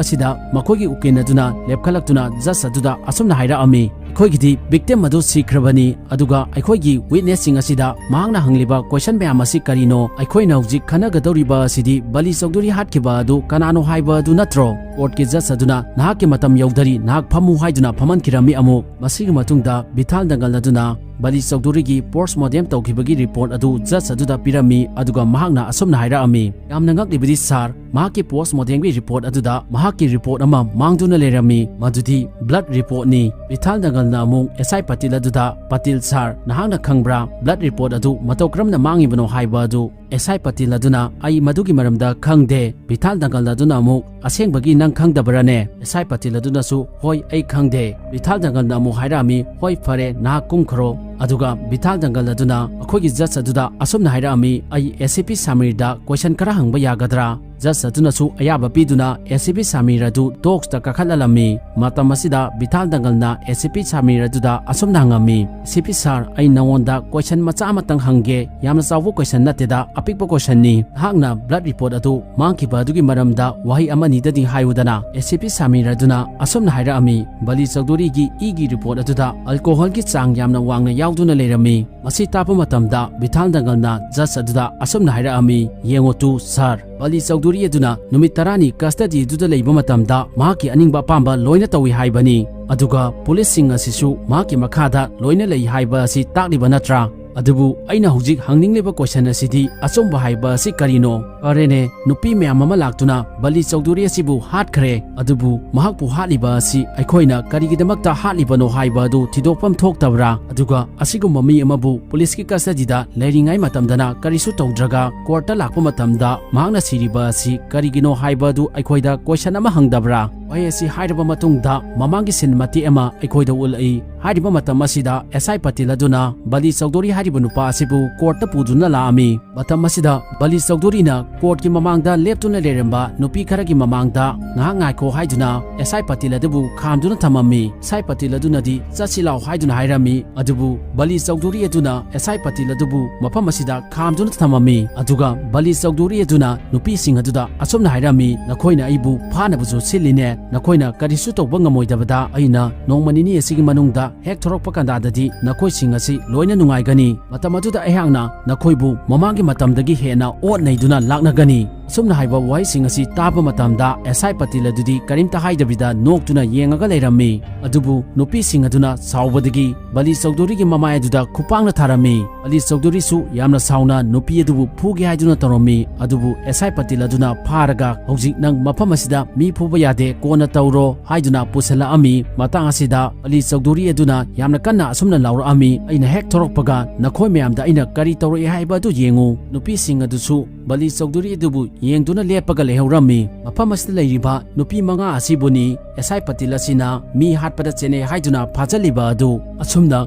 ꯑꯁꯤꯗ ꯃꯈꯣꯏꯒꯤ ꯎꯀꯤꯜ ꯑꯗꯨꯅ ꯂꯦꯞꯈꯠꯂꯛꯇꯨꯅ judge ꯑꯗꯨꯗ ꯑꯁꯨꯝꯅ ꯍꯥꯏꯔꯛꯑꯝꯃꯤ, "ꯑꯩꯈꯣꯏꯒꯤꯗꯤ victim ꯑꯗꯨ ꯁꯤꯈ꯭ꯔꯕꯅꯤ, ꯑꯗꯨꯒ ꯑꯩꯈꯣꯏꯒꯤ witness ꯁꯤꯡ ꯑꯁꯤꯗ ꯃꯍꯥꯛꯅ ꯍꯪꯂꯤꯕ question ꯃꯌꯥꯝ ꯑꯁꯤ ꯀꯔꯤꯅꯣ? ꯑꯩꯈꯣꯏꯅ ꯍꯧꯖꯤꯛ ꯈꯟꯅꯒꯗꯧꯔꯤꯕ ꯑꯁꯤꯗꯤ ꯕꯂꯤ ꯆꯧꯙꯨꯔꯤ ꯍꯥꯠꯈꯤꯕ ꯑꯗꯨ ꯀꯅꯥꯅꯣ ꯍꯥꯏꯕ ꯑꯗꯨ ꯅꯠꯇ꯭ꯔꯣ?" Court ꯀꯤ judge ꯑꯗꯨꯅ, "ꯅꯍꯥꯛꯀꯤ ꯃꯇꯝ ꯌꯧꯗꯔꯤ, ꯅꯍꯥꯛ ꯐꯝꯃꯨ" ꯍꯥꯏꯗꯨꯅ ꯐꯝꯍꯟꯈꯤꯔꯝꯃꯤ ꯑꯃꯨꯛ꯫ ꯃꯁꯤꯒꯤ ꯃꯇꯨꯡꯗ ꯚꯤꯊꯥꯜ ꯗꯪꯒꯜ ꯑꯗꯨꯅ ꯕꯂꯤ ꯆꯧꯙꯨꯔꯤꯒꯤ post mortem ꯇꯧꯈꯤꯕꯒꯤ report ꯑꯗꯨ judge ꯑꯗꯨꯗ ꯄꯤꯔꯝꯃꯤ, ꯑꯗꯨꯒ ꯃꯍꯥꯛꯅ ꯑꯁꯨꯝꯅ ꯍꯥꯏꯔꯛꯑꯝꯃꯤ, "ꯌꯥꯝꯅ ꯉꯛꯂꯤꯕꯗꯤ ꯁꯥꯔ, ꯃꯍꯥꯛꯀꯤ post mortem ꯒꯤ report ꯑꯗꯨꯗ ꯃꯍꯥꯛꯀꯤ report ꯑꯃ ꯃꯥꯡꯗꯨꯅ ꯂꯩꯔꯝꯃꯤ, ꯃꯗꯨꯗꯤ blood report ꯅꯤ꯫" ꯚꯤꯊꯥꯜ ꯗꯪꯒꯜꯅ ꯑꯃꯨꯛ ꯑꯦꯁ ꯑꯥꯏ ꯄꯇꯤꯜ ꯑꯗꯨꯗ, "ꯄꯇꯤꯜ ꯁꯥꯔ, ꯅꯍꯥꯛꯅ ꯈꯪꯕ꯭ꯔꯥ blood report ꯑꯗꯨ ꯃꯇꯧ ꯀꯔꯝꯅ ꯃꯥꯡꯉꯤꯕꯅꯣ ꯍꯥꯏꯕ ꯑꯗꯨ?" ꯑꯦꯁ ꯑꯥꯏ ꯄꯇꯦꯜ ꯑꯗꯨꯅ, "ꯑꯩ ꯃꯗꯨꯒꯤ ꯃꯔꯝꯗ ꯈꯪꯗꯦ"꯫ ꯚꯤꯊꯥꯜ ꯗꯪꯒꯜ ꯑꯗꯨꯅ ꯑꯃꯨꯛ, "ꯑꯁꯦꯡꯕꯒꯤ ꯅꯪ ꯈꯪꯗꯕ꯭ꯔꯥꯅꯦ?" ꯑꯦꯁ ꯑꯥꯏ ꯄꯇꯦꯜ ꯑꯗꯨꯅꯁꯨ, "ꯍꯣꯏ, ꯑꯩ ꯈꯪꯗꯦ"꯫ ꯚꯤꯊꯥꯜ ꯗꯪꯒꯜꯅ ꯑꯃꯨꯛ ꯍꯥꯏꯔꯛꯑꯝꯃꯤ, "ꯍꯣꯏ, ꯐꯔꯦ, ꯅꯍꯥꯛ ꯀꯨꯝꯈ꯭ꯔꯣ"꯫ ꯑꯗꯨꯒ ꯚꯤꯊꯥꯜ ꯗꯪꯒꯜ ꯑꯗꯨꯅ ꯑꯩꯈꯣꯏꯒꯤ ꯖꯖ ꯑꯗꯨꯗ ꯑꯁꯨꯝꯅ ꯍꯥꯏꯔꯛꯑꯝꯃꯤ, "ꯑꯩ ꯑꯦ ꯁꯤ ꯄꯤ ꯁꯥꯃꯤꯔꯗ ꯀꯣꯏꯁꯟ ꯈꯔ ꯍꯪꯕ ꯌꯥꯒꯗ꯭ꯔꯥ?" ꯖꯖ ꯑꯗꯨꯅꯁꯨ ꯑꯌꯥꯕ ꯄꯤꯗꯨꯅ ꯑꯦ ꯁꯤ ꯄꯤ ꯁꯥꯃꯤꯔ ꯑꯗꯨ ꯗꯣꯛꯁꯇ ꯀꯥꯈꯠꯍꯜꯂꯝꯃꯤ꯫ ꯃꯇꯝ ꯑꯁꯤꯗ ꯚꯤꯊꯥꯜ ꯗꯪꯒꯜꯅ ꯑꯦ ꯁꯤ ꯄꯤ ꯁꯥꯃꯤꯔ ꯑꯗꯨꯗ ꯑꯁꯨꯝꯅ ꯍꯪꯉꯝꯃꯤ, "ꯑꯦ ꯁꯤ ꯄꯤ ꯁꯥꯔ, ꯑꯩ ꯅꯉꯣꯟꯗ ꯀꯣꯏꯁꯟ ꯃꯆꯥ ꯑꯃꯇꯪ ꯍꯪꯒꯦ, ꯌꯥꯝꯅ ꯆꯥꯎꯕ ꯀꯣꯏꯁꯟ ꯅꯠꯇꯦꯗ, ꯑꯄꯤꯛꯄ ꯀꯣꯏꯁꯟꯅꯤ꯫ ꯅꯍꯥꯛꯅ ꯕ꯭ꯂꯗ ꯔꯤꯄꯣꯔꯠ ꯑꯗꯨ ꯃꯥꯡꯈꯤꯕ ꯑꯗꯨꯒꯤ ꯃꯔꯝꯗ ꯋꯥꯍꯩ ꯑꯃꯅꯤꯗꯗꯤ ꯍꯥꯏꯌꯨꯗꯅ"꯫ ꯑꯦ ꯁꯤ ꯄꯤ ꯁꯥꯃꯤꯔ ꯑꯗꯨꯅ ꯑꯁꯨꯝꯅ ꯍꯥꯏꯔꯛꯑꯝꯃꯤ, "ꯕꯂꯤ ꯆꯧꯙꯨꯔꯤꯒꯤ ꯏꯒꯤ ꯔꯤꯄꯣꯔꯠ ꯑꯗꯨꯗ ꯑꯜꯀꯣꯍꯣꯜꯒꯤ ꯆꯥꯡ ꯌꯥꯝꯅ ꯋꯥꯡꯅ ꯌꯥꯎꯗꯨꯅ ꯂꯩꯔꯝꯃꯤ"꯫ ꯃꯁꯤ ꯇꯥꯕ ꯃꯇꯝꯗ ꯚꯤꯊꯥꯜ ꯗꯪꯒꯜꯅ ꯖꯖ ꯑꯗꯨꯗ ꯑꯁꯨꯝꯅ ꯍꯥꯏꯔꯛꯑꯝꯃꯤ, "ꯌꯦꯡꯉꯨ ꯇꯨ ꯁꯥꯔ, ꯕꯂꯤ ꯆꯧꯙꯨꯔꯤ ꯑꯗꯨꯅ ꯅꯨꯃꯤꯠ ꯇꯔꯥꯅꯤ ꯀꯁꯇꯗꯤ ꯑꯗꯨꯗ ꯂꯩꯕ ꯃꯇꯝꯗ ꯃꯍꯥꯛꯀꯤ ꯑꯅꯤꯡꯕ ꯑꯄꯥꯝꯕ ꯂꯣꯏꯅ ꯇꯧꯏ ꯍꯥꯏꯕꯅꯤ꯫ ꯑꯗꯨꯒ ꯄꯨꯂꯤꯁꯁꯤꯡ ꯑꯁꯤꯁꯨ ꯃꯍꯥꯛꯀꯤ ꯃꯈꯥꯗ ꯂꯣꯏꯅ ꯂꯩ ꯍꯥꯏꯕ ꯑꯁꯤ ꯇꯥꯛꯂꯤꯕ ꯅꯠꯇ꯭ꯔꯥ? ꯑꯗꯨꯕꯨ ꯑꯩꯅ ꯍꯧꯖꯤꯛ ꯍꯪꯅꯤꯡꯂꯤꯕ ꯀꯣꯏꯁꯟ ꯑꯁꯤꯗꯤ ꯑꯆꯨꯝꯕ ꯍꯥꯏꯕ ꯑꯁꯤ ꯀꯔꯤꯅꯣ? ꯐꯔꯦꯅꯦ, ꯅꯨꯄꯤ ꯃꯌꯥꯝ ꯑꯃ ꯂꯥꯛꯇꯨꯅ ꯕꯂꯤ ꯆꯧꯙꯨꯔꯤ ꯑꯁꯤꯕꯨ ꯍꯥꯠꯈ꯭ꯔꯦ꯫ ꯑꯗꯨꯕꯨ ꯃꯍꯥꯛꯄꯨ ꯍꯥꯠꯂꯤꯕ ꯑꯁꯤ ꯑꯩꯈꯣꯏꯅ ꯀꯔꯤꯒꯤꯗꯃꯛꯇ ꯍꯥꯠꯂꯤꯕꯅꯣ ꯍꯥꯏꯕ ꯑꯗꯨ ꯊꯤꯗꯣꯛꯐꯝ ꯊꯣꯛꯇꯕ꯭ꯔꯥ? ꯑꯗꯨꯒ ꯑꯁꯤꯒꯨꯝꯕ ꯃꯤ ꯑꯃꯕꯨ ꯄꯨꯂꯤꯁꯀꯤ ꯀꯁꯇꯗꯤꯗ ꯂꯩꯔꯤꯉꯩ ꯃꯇꯝꯗꯅ ꯀꯔꯤꯁꯨ ꯇꯧꯗ꯭ꯔꯒ ꯀꯣꯔꯠꯇ ꯂꯥꯛꯄ ꯃꯇꯝꯗ ꯃꯍꯥꯛꯅ ꯁꯤꯔꯤꯕ ꯑꯁꯤ ꯀꯔꯤꯒꯤꯅꯣ ꯍꯥꯏꯕ ꯑꯗꯨ ꯑꯩꯈꯣꯏꯗ ꯀꯣꯏꯁꯟ ꯑꯃ ꯍꯪꯗꯕ꯭ꯔꯥ?" ꯋꯥꯍꯩ ꯑꯁꯤ ꯍꯥꯏꯔꯕ ꯃꯇꯨꯡꯗ ꯃꯃꯥꯡꯒꯤ ꯁꯤꯟ ꯃꯇꯦꯛ ꯑꯃ ꯑꯩꯈꯣꯏꯗ ꯎꯠꯂꯛꯏ꯫ ꯍꯥꯏꯔꯤꯕ ꯃꯇꯝ ꯑꯁꯤꯗ ꯑꯦꯁ ꯑꯥꯏ ꯄꯇꯦꯜ ꯑꯗꯨꯅ ꯕꯂꯤ ꯆꯧꯙꯨꯔꯤ ꯍꯥꯏꯔꯤꯕ ꯅꯨꯄꯥ ꯑꯁꯤꯕꯨ ꯀꯣꯔꯠꯇ ꯄꯨꯗꯨꯅ ꯂꯥꯛꯑꯝꯃꯤ꯫ ꯃꯇꯝ ꯑꯁꯤꯗ ꯕꯂꯤ ꯆꯧꯙꯨꯔꯤꯅ ꯀꯣꯔꯠꯀꯤ ꯃꯃꯥꯡꯗ ꯂꯦꯞꯇꯨꯅ ꯂꯩꯔꯝꯕ ꯅꯨꯄꯤ ꯈꯔꯒꯤ ꯃꯃꯥꯡꯗ ꯉꯥꯏꯍꯥꯛ ꯉꯥꯏꯈꯣ ꯍꯥꯏꯗꯨꯅ ꯑꯦꯁ ꯑꯥꯏ ꯄꯇꯦꯜ ꯑꯗꯨꯕꯨ ꯈꯥꯝꯗꯨꯅ ꯊꯝꯃꯝꯃꯤ꯫ ꯑꯦꯁ ꯑꯥꯏ ꯄꯇꯦꯜ ꯑꯗꯨꯅꯗꯤ "ꯆꯠꯁꯤ ꯂꯥꯎ" ꯍꯥꯏꯗꯨꯅ ꯍꯥꯏꯔꯝꯃꯤ꯫ ꯑꯗꯨꯕꯨ ꯕꯂꯤ ꯆꯧꯙꯨꯔꯤ ꯑꯗꯨꯅ ꯑꯦꯁ ꯑꯥꯏ ꯄꯇꯦꯜ ꯑꯗꯨꯕꯨ ꯃꯐꯝ ꯑꯁꯤꯗ ꯈꯥꯝꯗꯨꯅ ꯊꯝꯃꯝꯃꯤ꯫ ꯑꯗꯨꯒ ꯕꯂꯤ ꯆꯧꯙꯨꯔꯤ ꯑꯗꯨꯅ ꯅꯨꯄꯤꯁꯤꯡ ꯑꯗꯨꯗ ꯑꯁꯨꯝꯅ ꯍꯥꯏꯔꯝꯃꯤ, "ꯅꯈꯣꯏꯅ ꯑꯩꯕꯨ ꯐꯥꯅꯕꯁꯨ ꯁꯤꯜꯂꯤꯅꯦ, ꯅꯈꯣꯏꯅ ꯀꯔꯤꯁꯨ ꯇꯧꯕ ꯉꯝꯃꯣꯏꯗꯕꯗ ꯑꯩꯅ ꯅꯣꯡꯃ ꯅꯤꯅꯤ ꯑꯁꯤꯒꯤ ꯃꯅꯨꯡꯗ ꯍꯦꯛ ꯊꯣꯔꯛꯄ ꯀꯥꯟꯗꯗꯤ ꯅꯈꯣꯏꯁꯤꯡ ꯑꯁꯤ ꯂꯣꯏꯅ ꯅꯨꯡꯉꯥꯏꯒꯅꯤ꯫ ꯃꯇꯝ ꯑꯗꯨꯗ ꯑꯩꯍꯥꯛꯅ ꯅꯈꯣꯏꯕꯨ ꯃꯃꯥꯡꯒꯤ ꯃꯇꯝꯗꯒꯤ ꯍꯦꯟꯅ ꯑꯣꯠ ꯅꯩꯗꯨꯅ ꯂꯥꯛꯅꯒꯅꯤ"꯫ ꯑꯁꯨꯝꯅ ꯍꯥꯏꯕ ꯋꯥꯍꯩꯁꯤꯡ ꯑꯁꯤ ꯇꯥꯕ ꯃꯇꯝꯗ ꯑꯦꯁ ꯑꯥꯏ ꯄꯇꯦꯜ ꯑꯗꯨꯗꯤ ꯀꯔꯤꯝꯇ ꯍꯥꯏꯗꯕꯤꯗ ꯅꯣꯛꯇꯨꯅ ꯌꯦꯡꯉꯒ ꯂꯩꯔꯝꯃꯤ꯫ ꯑꯗꯨꯕꯨ ꯅꯨꯄꯤꯁꯤꯡ ꯑꯗꯨꯅ ꯁꯥꯎꯕꯗꯒꯤ ꯕꯂꯤ ꯆꯧꯙꯨꯔꯤꯒꯤ ꯃꯃꯥꯏ ꯑꯗꯨꯗ ꯈꯨꯄꯥꯛꯅ ꯊꯥꯔꯝꯃꯤ꯫ ꯕꯂꯤ ꯆꯧꯙꯨꯔꯤꯁꯨ ꯌꯥꯝꯅ ꯁꯥꯎꯅ ꯅꯨꯄꯤ ꯑꯗꯨꯕꯨ ꯐꯨꯒꯦ ꯍꯥꯏꯗꯨꯅ ꯇꯧꯔꯝꯃꯤ꯫ ꯑꯗꯨꯕꯨ ꯑꯦꯁ ꯑꯥꯏ ꯄꯇꯦꯜ ꯑꯗꯨꯅ ꯐꯥꯔꯒ, "ꯍꯧꯖꯤꯛ ꯅꯪ ꯃꯐꯝ ꯑꯁꯤꯗ ꯃꯤ ꯐꯨꯕ ꯌꯥꯗꯦ, ꯀꯣꯟꯅ ꯇꯧꯔꯣ" ꯍꯥꯏꯗꯨꯅ ꯄꯨꯁꯜꯂꯛꯑꯝꯃꯤ꯫ ꯃꯇꯥꯡ ꯑꯁꯤꯗ ꯑꯂꯤ ꯆꯧꯙꯨꯔꯤ ꯑꯗꯨꯅ ꯌꯥꯝꯅ ꯀꯟꯅ ꯑꯁꯨꯝꯅ ꯂꯥꯎꯔꯛꯑꯝꯃꯤ, "ꯑꯩꯅ ꯍꯦꯛ ꯊꯣꯔꯛꯄꯒ ꯅꯈꯣꯏ ꯃꯌꯥꯝꯗ ꯑꯩꯅ ꯀꯔꯤ ꯇꯧꯔꯛꯑꯦ ꯍꯥꯏꯕ ꯑꯗꯨ ꯌꯦꯡꯉꯨ"꯫ ꯅꯨꯄꯤꯁꯤꯡ ꯑꯗꯨꯁꯨ ꯕꯂꯤ ꯆꯧꯙꯨꯔꯤ ꯑꯗꯨꯕꯨ ꯌꯦꯡꯗꯨꯅ ꯂꯦꯞꯄꯒ ꯂꯩꯍꯧꯔꯝꯃꯤ꯫ ꯃꯐꯝ ꯑꯁꯤꯗ ꯂꯩꯔꯤꯕ ꯅꯨꯄꯤ ꯃꯉꯥ ꯑꯁꯤꯕꯨꯅꯤ ꯑꯦꯁ ꯑꯥꯏ ꯄꯇꯤꯜ ꯑꯁꯤꯅ ꯃꯤ ꯍꯥꯠꯄꯗ ꯆꯦꯟꯅꯩ ꯍꯥꯏꯗꯨꯅ ꯐꯥꯖꯤꯜꯂꯤꯕ ꯑꯗꯨ꯫ ꯑꯁꯨꯝꯅ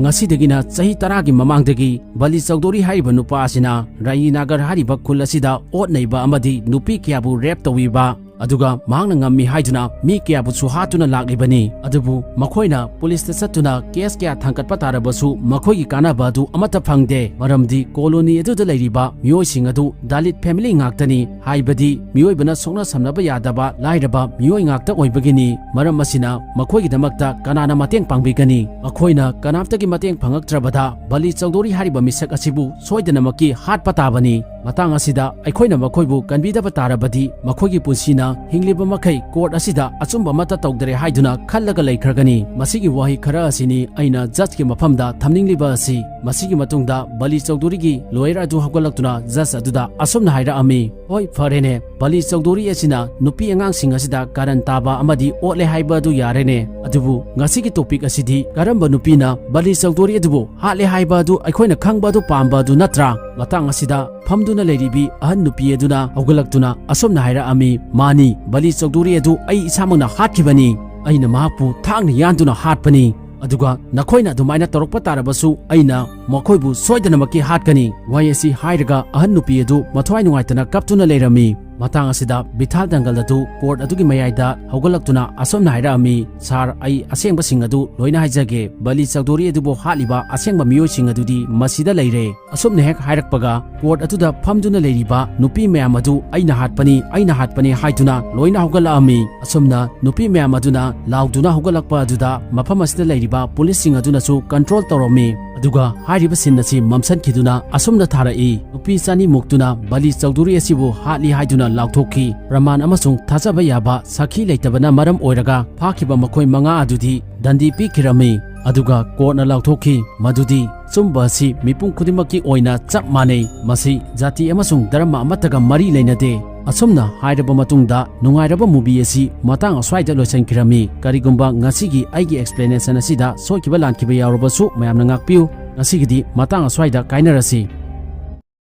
ꯉꯁꯤꯗꯒꯤꯅ ꯆꯍꯤ ꯇꯔꯥꯒꯤ ꯃꯃꯥꯡꯗꯒꯤ ꯕꯂꯤ ꯆꯧꯙꯨꯔꯤ ꯍꯥꯏꯔꯤꯕ ꯅꯨꯄꯥ ꯑꯁꯤꯅ ꯔꯥꯏꯅꯤꯅꯥꯒꯔ ꯍꯥꯏꯔꯤꯕ ꯈꯨꯜ ꯑꯁꯤꯗ ꯑꯣꯠ ꯅꯩꯕ ꯑꯃꯗꯤ ꯅꯨꯄꯤ ꯀꯌꯥꯕꯨ ꯔꯦꯞ ꯇꯧꯕꯤꯕ, ꯑꯗꯨꯒ ꯃꯍꯥꯛꯅ ꯉꯝꯃꯤ ꯍꯥꯏꯗꯨꯅ ꯃꯤ ꯀꯌꯥꯕꯨꯁꯨ ꯍꯥꯠꯇꯨꯅ ꯂꯥꯛꯂꯤꯕꯅꯤ꯫ ꯑꯗꯨꯕꯨ ꯃꯈꯣꯏꯅ ꯄꯨꯂꯤꯁꯇ ꯆꯠꯇꯨꯅ ꯀꯦꯁ ꯀꯌꯥ ꯊꯥꯡꯒꯠꯄ ꯇꯥꯔꯕꯁꯨ ꯃꯈꯣꯏꯒꯤ ꯀꯥꯟꯅꯕ ꯑꯗꯨ ꯑꯃꯠꯇ ꯐꯪꯗꯦ, ꯃꯔꯝꯗꯤ ꯀꯣꯂꯣꯅꯤ ꯑꯗꯨꯗ ꯂꯩꯔꯤꯕ ꯃꯤꯑꯣꯏꯁꯤꯡ ꯑꯗꯨ ꯗꯥꯂꯤꯠ ꯐꯦꯃꯤꯂꯤ ꯉꯥꯛꯇꯅꯤ, ꯍꯥꯏꯕꯗꯤ ꯃꯤꯑꯣꯏꯕꯅ ꯁꯣꯛꯅ ꯁꯝꯅꯕ ꯌꯥꯗꯕ ꯂꯥꯏꯔꯕ ꯃꯤꯑꯣꯏ ꯉꯥꯛꯇ ꯑꯣꯏꯕꯒꯤꯅꯤ꯫ ꯃꯔꯝ ꯑꯁꯤꯅ ꯃꯈꯣꯏꯒꯤꯗꯃꯛꯇ ꯀꯅꯥꯅ ꯃꯇꯦꯡ ꯄꯥꯡꯕꯤꯒꯅꯤ? ꯃꯈꯣꯏꯅ ꯀꯅꯥꯝꯇꯒꯤ ꯃꯇꯦꯡ ꯐꯪꯉꯛꯇ꯭ꯔꯕꯗ ꯕꯂꯤ ꯆꯧꯙꯨꯔꯤ ꯍꯥꯏꯔꯤꯕ ꯃꯤꯁꯛ ꯑꯁꯤꯕꯨ ꯁꯣꯏꯗꯅꯃꯛꯀꯤ ꯍꯥꯠꯄ ꯇꯥꯕꯅꯤ꯫ ꯃꯇꯥꯡ ꯑꯁꯤꯗ ꯑꯩꯈꯣꯏꯅ ꯃꯈꯣꯏꯕꯨ ꯀꯟꯕꯤꯗꯕ ꯇꯥꯔꯕꯗꯤ ꯃꯈꯣꯏꯒꯤ ꯄꯨꯟꯁꯤꯅ ꯍꯤꯡꯂꯤꯕ ꯃꯈꯩ ꯀꯣꯔꯠ ꯑꯁꯤꯗ ꯑꯆꯨꯝꯕ ꯑꯃꯠꯇ ꯇꯧꯗꯔꯦ ꯍꯥꯏꯗꯨꯅ ꯈꯜꯂꯒ ꯂꯩꯈ꯭ꯔꯒꯅꯤ꯫ ꯃꯁꯤꯒꯤ ꯋꯥꯍꯩ ꯈꯔ ꯑꯁꯤꯅꯤ ꯑꯩꯅ ꯖꯖꯀꯤ ꯃꯐꯝꯗ ꯊꯝꯅꯤꯡꯂꯤꯕ ꯑꯁꯤ꯫ ꯃꯁꯤꯒꯤ ꯃꯇꯨꯡꯗ ꯕꯂꯤ ꯆꯧꯙꯨꯔꯤꯒꯤ ꯂꯣꯌꯔ ꯑꯗꯨ ꯍꯧꯒꯠꯂꯛꯇꯨꯅ ꯖꯖ ꯑꯗꯨꯗ ꯑꯁꯨꯝꯅ ꯍꯥꯏꯔꯛꯑꯝꯃꯤ, "ꯍꯣꯏ, ꯐꯔꯦꯅꯦ, ꯕꯂꯤ ꯆꯧꯙꯨꯔꯤ ꯑꯁꯤꯅ ꯅꯨꯄꯤ ꯑꯉꯥꯡꯁꯤꯡ ꯑꯁꯤꯗ ꯀꯥꯔꯟ ꯇꯥꯕ ꯑꯃꯗꯤ ꯑꯣꯠꯂꯦ ꯍꯥꯏꯕ ꯑꯗꯨ ꯌꯥꯔꯦꯅꯦ꯫ ꯑꯗꯨꯕꯨ ꯉꯁꯤꯒꯤ ꯇꯣꯄꯤꯛ ꯑꯁꯤꯗꯤ ꯀꯔꯝꯕ ꯅꯨꯄꯤꯅ ꯕꯂꯤ ꯆꯧꯙꯨꯔꯤ ꯑꯗꯨꯕꯨ ꯍꯥꯠꯂꯦ ꯍꯥꯏꯕ ꯑꯗꯨ ꯑꯩꯈꯣꯏꯅ ꯈꯪꯕ ꯑꯗꯨ ꯄꯥꯝꯕ ꯑꯗꯨ ꯅꯠꯇ꯭ꯔꯥ?" ꯃꯇꯥꯡ ꯑꯁꯤꯗ ꯐꯝꯗꯨꯅ ꯂꯩꯔꯤꯕꯤ ꯑꯍꯟ ꯅꯨꯄꯤ ꯑꯗꯨꯅ ꯍꯧꯒꯠꯂꯛꯇꯨꯅ ꯑꯁꯨꯝꯅ ꯍꯥꯏꯔꯛꯑꯝꯃꯤ, "ꯃꯥꯅꯤ, ꯕꯂꯤ ꯆꯧꯙꯨꯔꯤ ꯑꯗꯨ ꯑꯩ ꯏꯁꯥꯃꯛꯅ ꯍꯥꯠꯈꯤꯕꯅꯤ꯫ ꯑꯩꯅ ꯃꯍꯥꯛꯄꯨ ꯊꯥꯡꯅ ꯌꯥꯟꯗꯨꯅ ꯍꯥꯠꯄꯅꯤ꯫ ꯑꯗꯨꯒ ꯅꯈꯣꯏꯅ ꯑꯗꯨꯃꯥꯏꯅ ꯇꯧꯔꯛꯄ ꯇꯥꯔꯕꯁꯨ ꯑꯩꯅ ꯃꯈꯣꯏꯕꯨ ꯁꯣꯏꯗꯅꯃꯛꯀꯤ ꯍꯥꯠꯀꯅꯤ"꯫ ꯋꯥꯍꯩ ꯑꯁꯤ ꯍꯥꯏꯔꯒ ꯑꯍꯟ ꯅꯨꯄꯤ ꯑꯗꯨ ꯃꯊ꯭ꯋꯥꯏ ꯅꯨꯡꯉꯥꯏꯇꯅ ꯀꯞꯇꯨꯅ ꯂꯩꯔꯝꯃꯤ꯫ ꯃꯇꯥꯡ ꯑꯁꯤꯗ ꯕꯤꯊꯥꯜ ꯗꯪꯒꯜ ꯑꯗꯨ ꯀꯣꯔꯠ ꯑꯗꯨꯒꯤ ꯃꯌꯥꯏꯗ ꯍꯧꯒꯠꯂꯛꯇꯨꯅ ꯑꯁꯨꯝꯅ ꯍꯥꯏꯔꯛꯑꯝꯃꯤ, "ꯁꯥꯔ, ꯑꯩ ꯑꯁꯦꯡꯕꯁꯤꯡ ꯑꯗꯨ ꯂꯣꯏꯅ ꯍꯥꯏꯖꯒꯦ꯫ ꯕꯂꯤ ꯆꯧꯙꯨꯔꯤ ꯑꯗꯨꯕꯨ ꯍꯥꯠꯂꯤꯕ ꯑꯁꯦꯡꯕ ꯃꯤꯑꯣꯏꯁꯤꯡ ꯑꯗꯨꯗꯤ ꯃꯁꯤꯗ ꯂꯩꯔꯦ"꯫ ꯑꯁꯨꯝꯅ ꯍꯦꯛ ꯍꯥꯏꯔꯛꯄꯒ ꯀꯣꯔꯠ ꯑꯗꯨꯗ ꯐꯝꯗꯨꯅ ꯂꯩꯔꯤꯕ ꯅꯨꯄꯤ ꯃꯌꯥꯝ ꯑꯗꯨ "ꯑꯩꯅ ꯍꯥꯠꯄꯅꯤ, ꯑꯩꯅ ꯍꯥꯠꯄꯅꯤ" ꯍꯥꯏꯗꯨꯅ ꯂꯣꯏꯅ ꯍꯧꯒꯠꯂꯛꯑꯝꯃꯤ꯫ ꯑꯁꯨꯝꯅ ꯅꯨꯄꯤ ꯃꯌꯥꯝ ꯑꯗꯨꯅ ꯂꯥꯎꯗꯨꯅ ꯍꯧꯒꯠꯂꯛꯄ ꯑꯗꯨꯗ ꯃꯐꯝ ꯑꯁꯤꯗ ꯂꯩꯔꯤꯕ ꯄꯨꯂꯤꯁꯁꯤꯡ ꯑꯗꯨꯅꯁꯨ ꯀꯟꯇ꯭ꯔꯣꯜ ꯇꯧꯔꯝꯃꯤ꯫ ꯑꯗꯨꯒ ꯍꯥꯏꯔꯤꯕ ꯁꯤꯟ ꯑꯁꯤ ꯃꯝꯁꯤꯟꯈꯤꯗꯨꯅ ꯑꯁꯨꯝꯅ ꯊꯥꯔꯛꯏ, ꯅꯨꯄꯤ ꯆꯅꯤꯃꯨꯛꯇꯨꯅ ꯕꯂꯤ ꯆꯧꯙꯨꯔꯤ ꯑꯁꯤꯕꯨ ꯍꯥꯠꯂꯤ ꯍꯥꯏꯗꯨꯅ ꯂꯥꯎꯊꯣꯛꯈꯤ꯫ ꯄ꯭ꯔꯃꯥꯟ ꯑꯃꯁꯨꯡ ꯊꯥꯖꯕ ꯌꯥꯕ ꯁꯥꯈꯤ ꯂꯩꯇꯕꯅ ꯃꯔꯝ ꯑꯣꯏꯔꯒ ꯐꯥꯈꯤꯕ ꯃꯈꯣꯏ ꯃꯉꯥ ꯑꯗꯨꯗꯤ ꯗꯟꯗꯤ ꯄꯤꯈꯤꯔꯝꯃꯤ꯫ ꯑꯗꯨꯒ ꯀꯣꯔꯠꯅ ꯂꯥꯎꯊꯣꯛꯈꯤ ꯃꯗꯨꯗꯤ ꯑꯆꯨꯝꯕ ꯑꯁꯤ ꯃꯤꯄꯨꯝ ꯈꯨꯗꯤꯡꯃꯛꯀꯤ ꯑꯣꯏꯅ ꯆꯞ ꯃꯥꯟꯅꯩ꯫ ꯃꯁꯤ ꯖꯥꯇꯤ ꯑꯃꯁꯨꯡ ꯙꯔꯃ ꯑꯃꯠꯇꯒ ꯃꯔꯤ ꯂꯩꯅꯗꯦ꯫ ꯑꯁꯨꯝꯅ ꯍꯥꯏꯔꯕ ꯃꯇꯨꯡꯗ, ꯅꯨꯡꯉꯥꯏꯔꯕ movie ꯑꯁꯤ ꯃꯇꯥꯡ ꯑꯁ꯭ꯋꯥꯏꯗ ꯂꯣꯏꯁꯤꯟꯈꯤꯔꯝꯃꯤ꯫ ꯀꯔꯤꯒꯨꯝꯕ ꯉꯁꯤꯒꯤ ꯑꯩꯒꯤ explanation ꯑꯁꯤꯗ ꯁꯣꯏꯈꯤꯕ ꯂꯥꯟꯈꯤꯕ ꯌꯥꯎꯔꯕꯁꯨ ꯃꯌꯥꯝꯅ ꯉꯥꯛꯄꯤꯌꯨ꯫ ꯉꯁꯤꯒꯤꯗꯤ ꯃꯇꯥꯡ ꯑꯁ꯭ꯋꯥꯏꯗ ꯀꯥꯏꯅꯔꯁꯤ꯫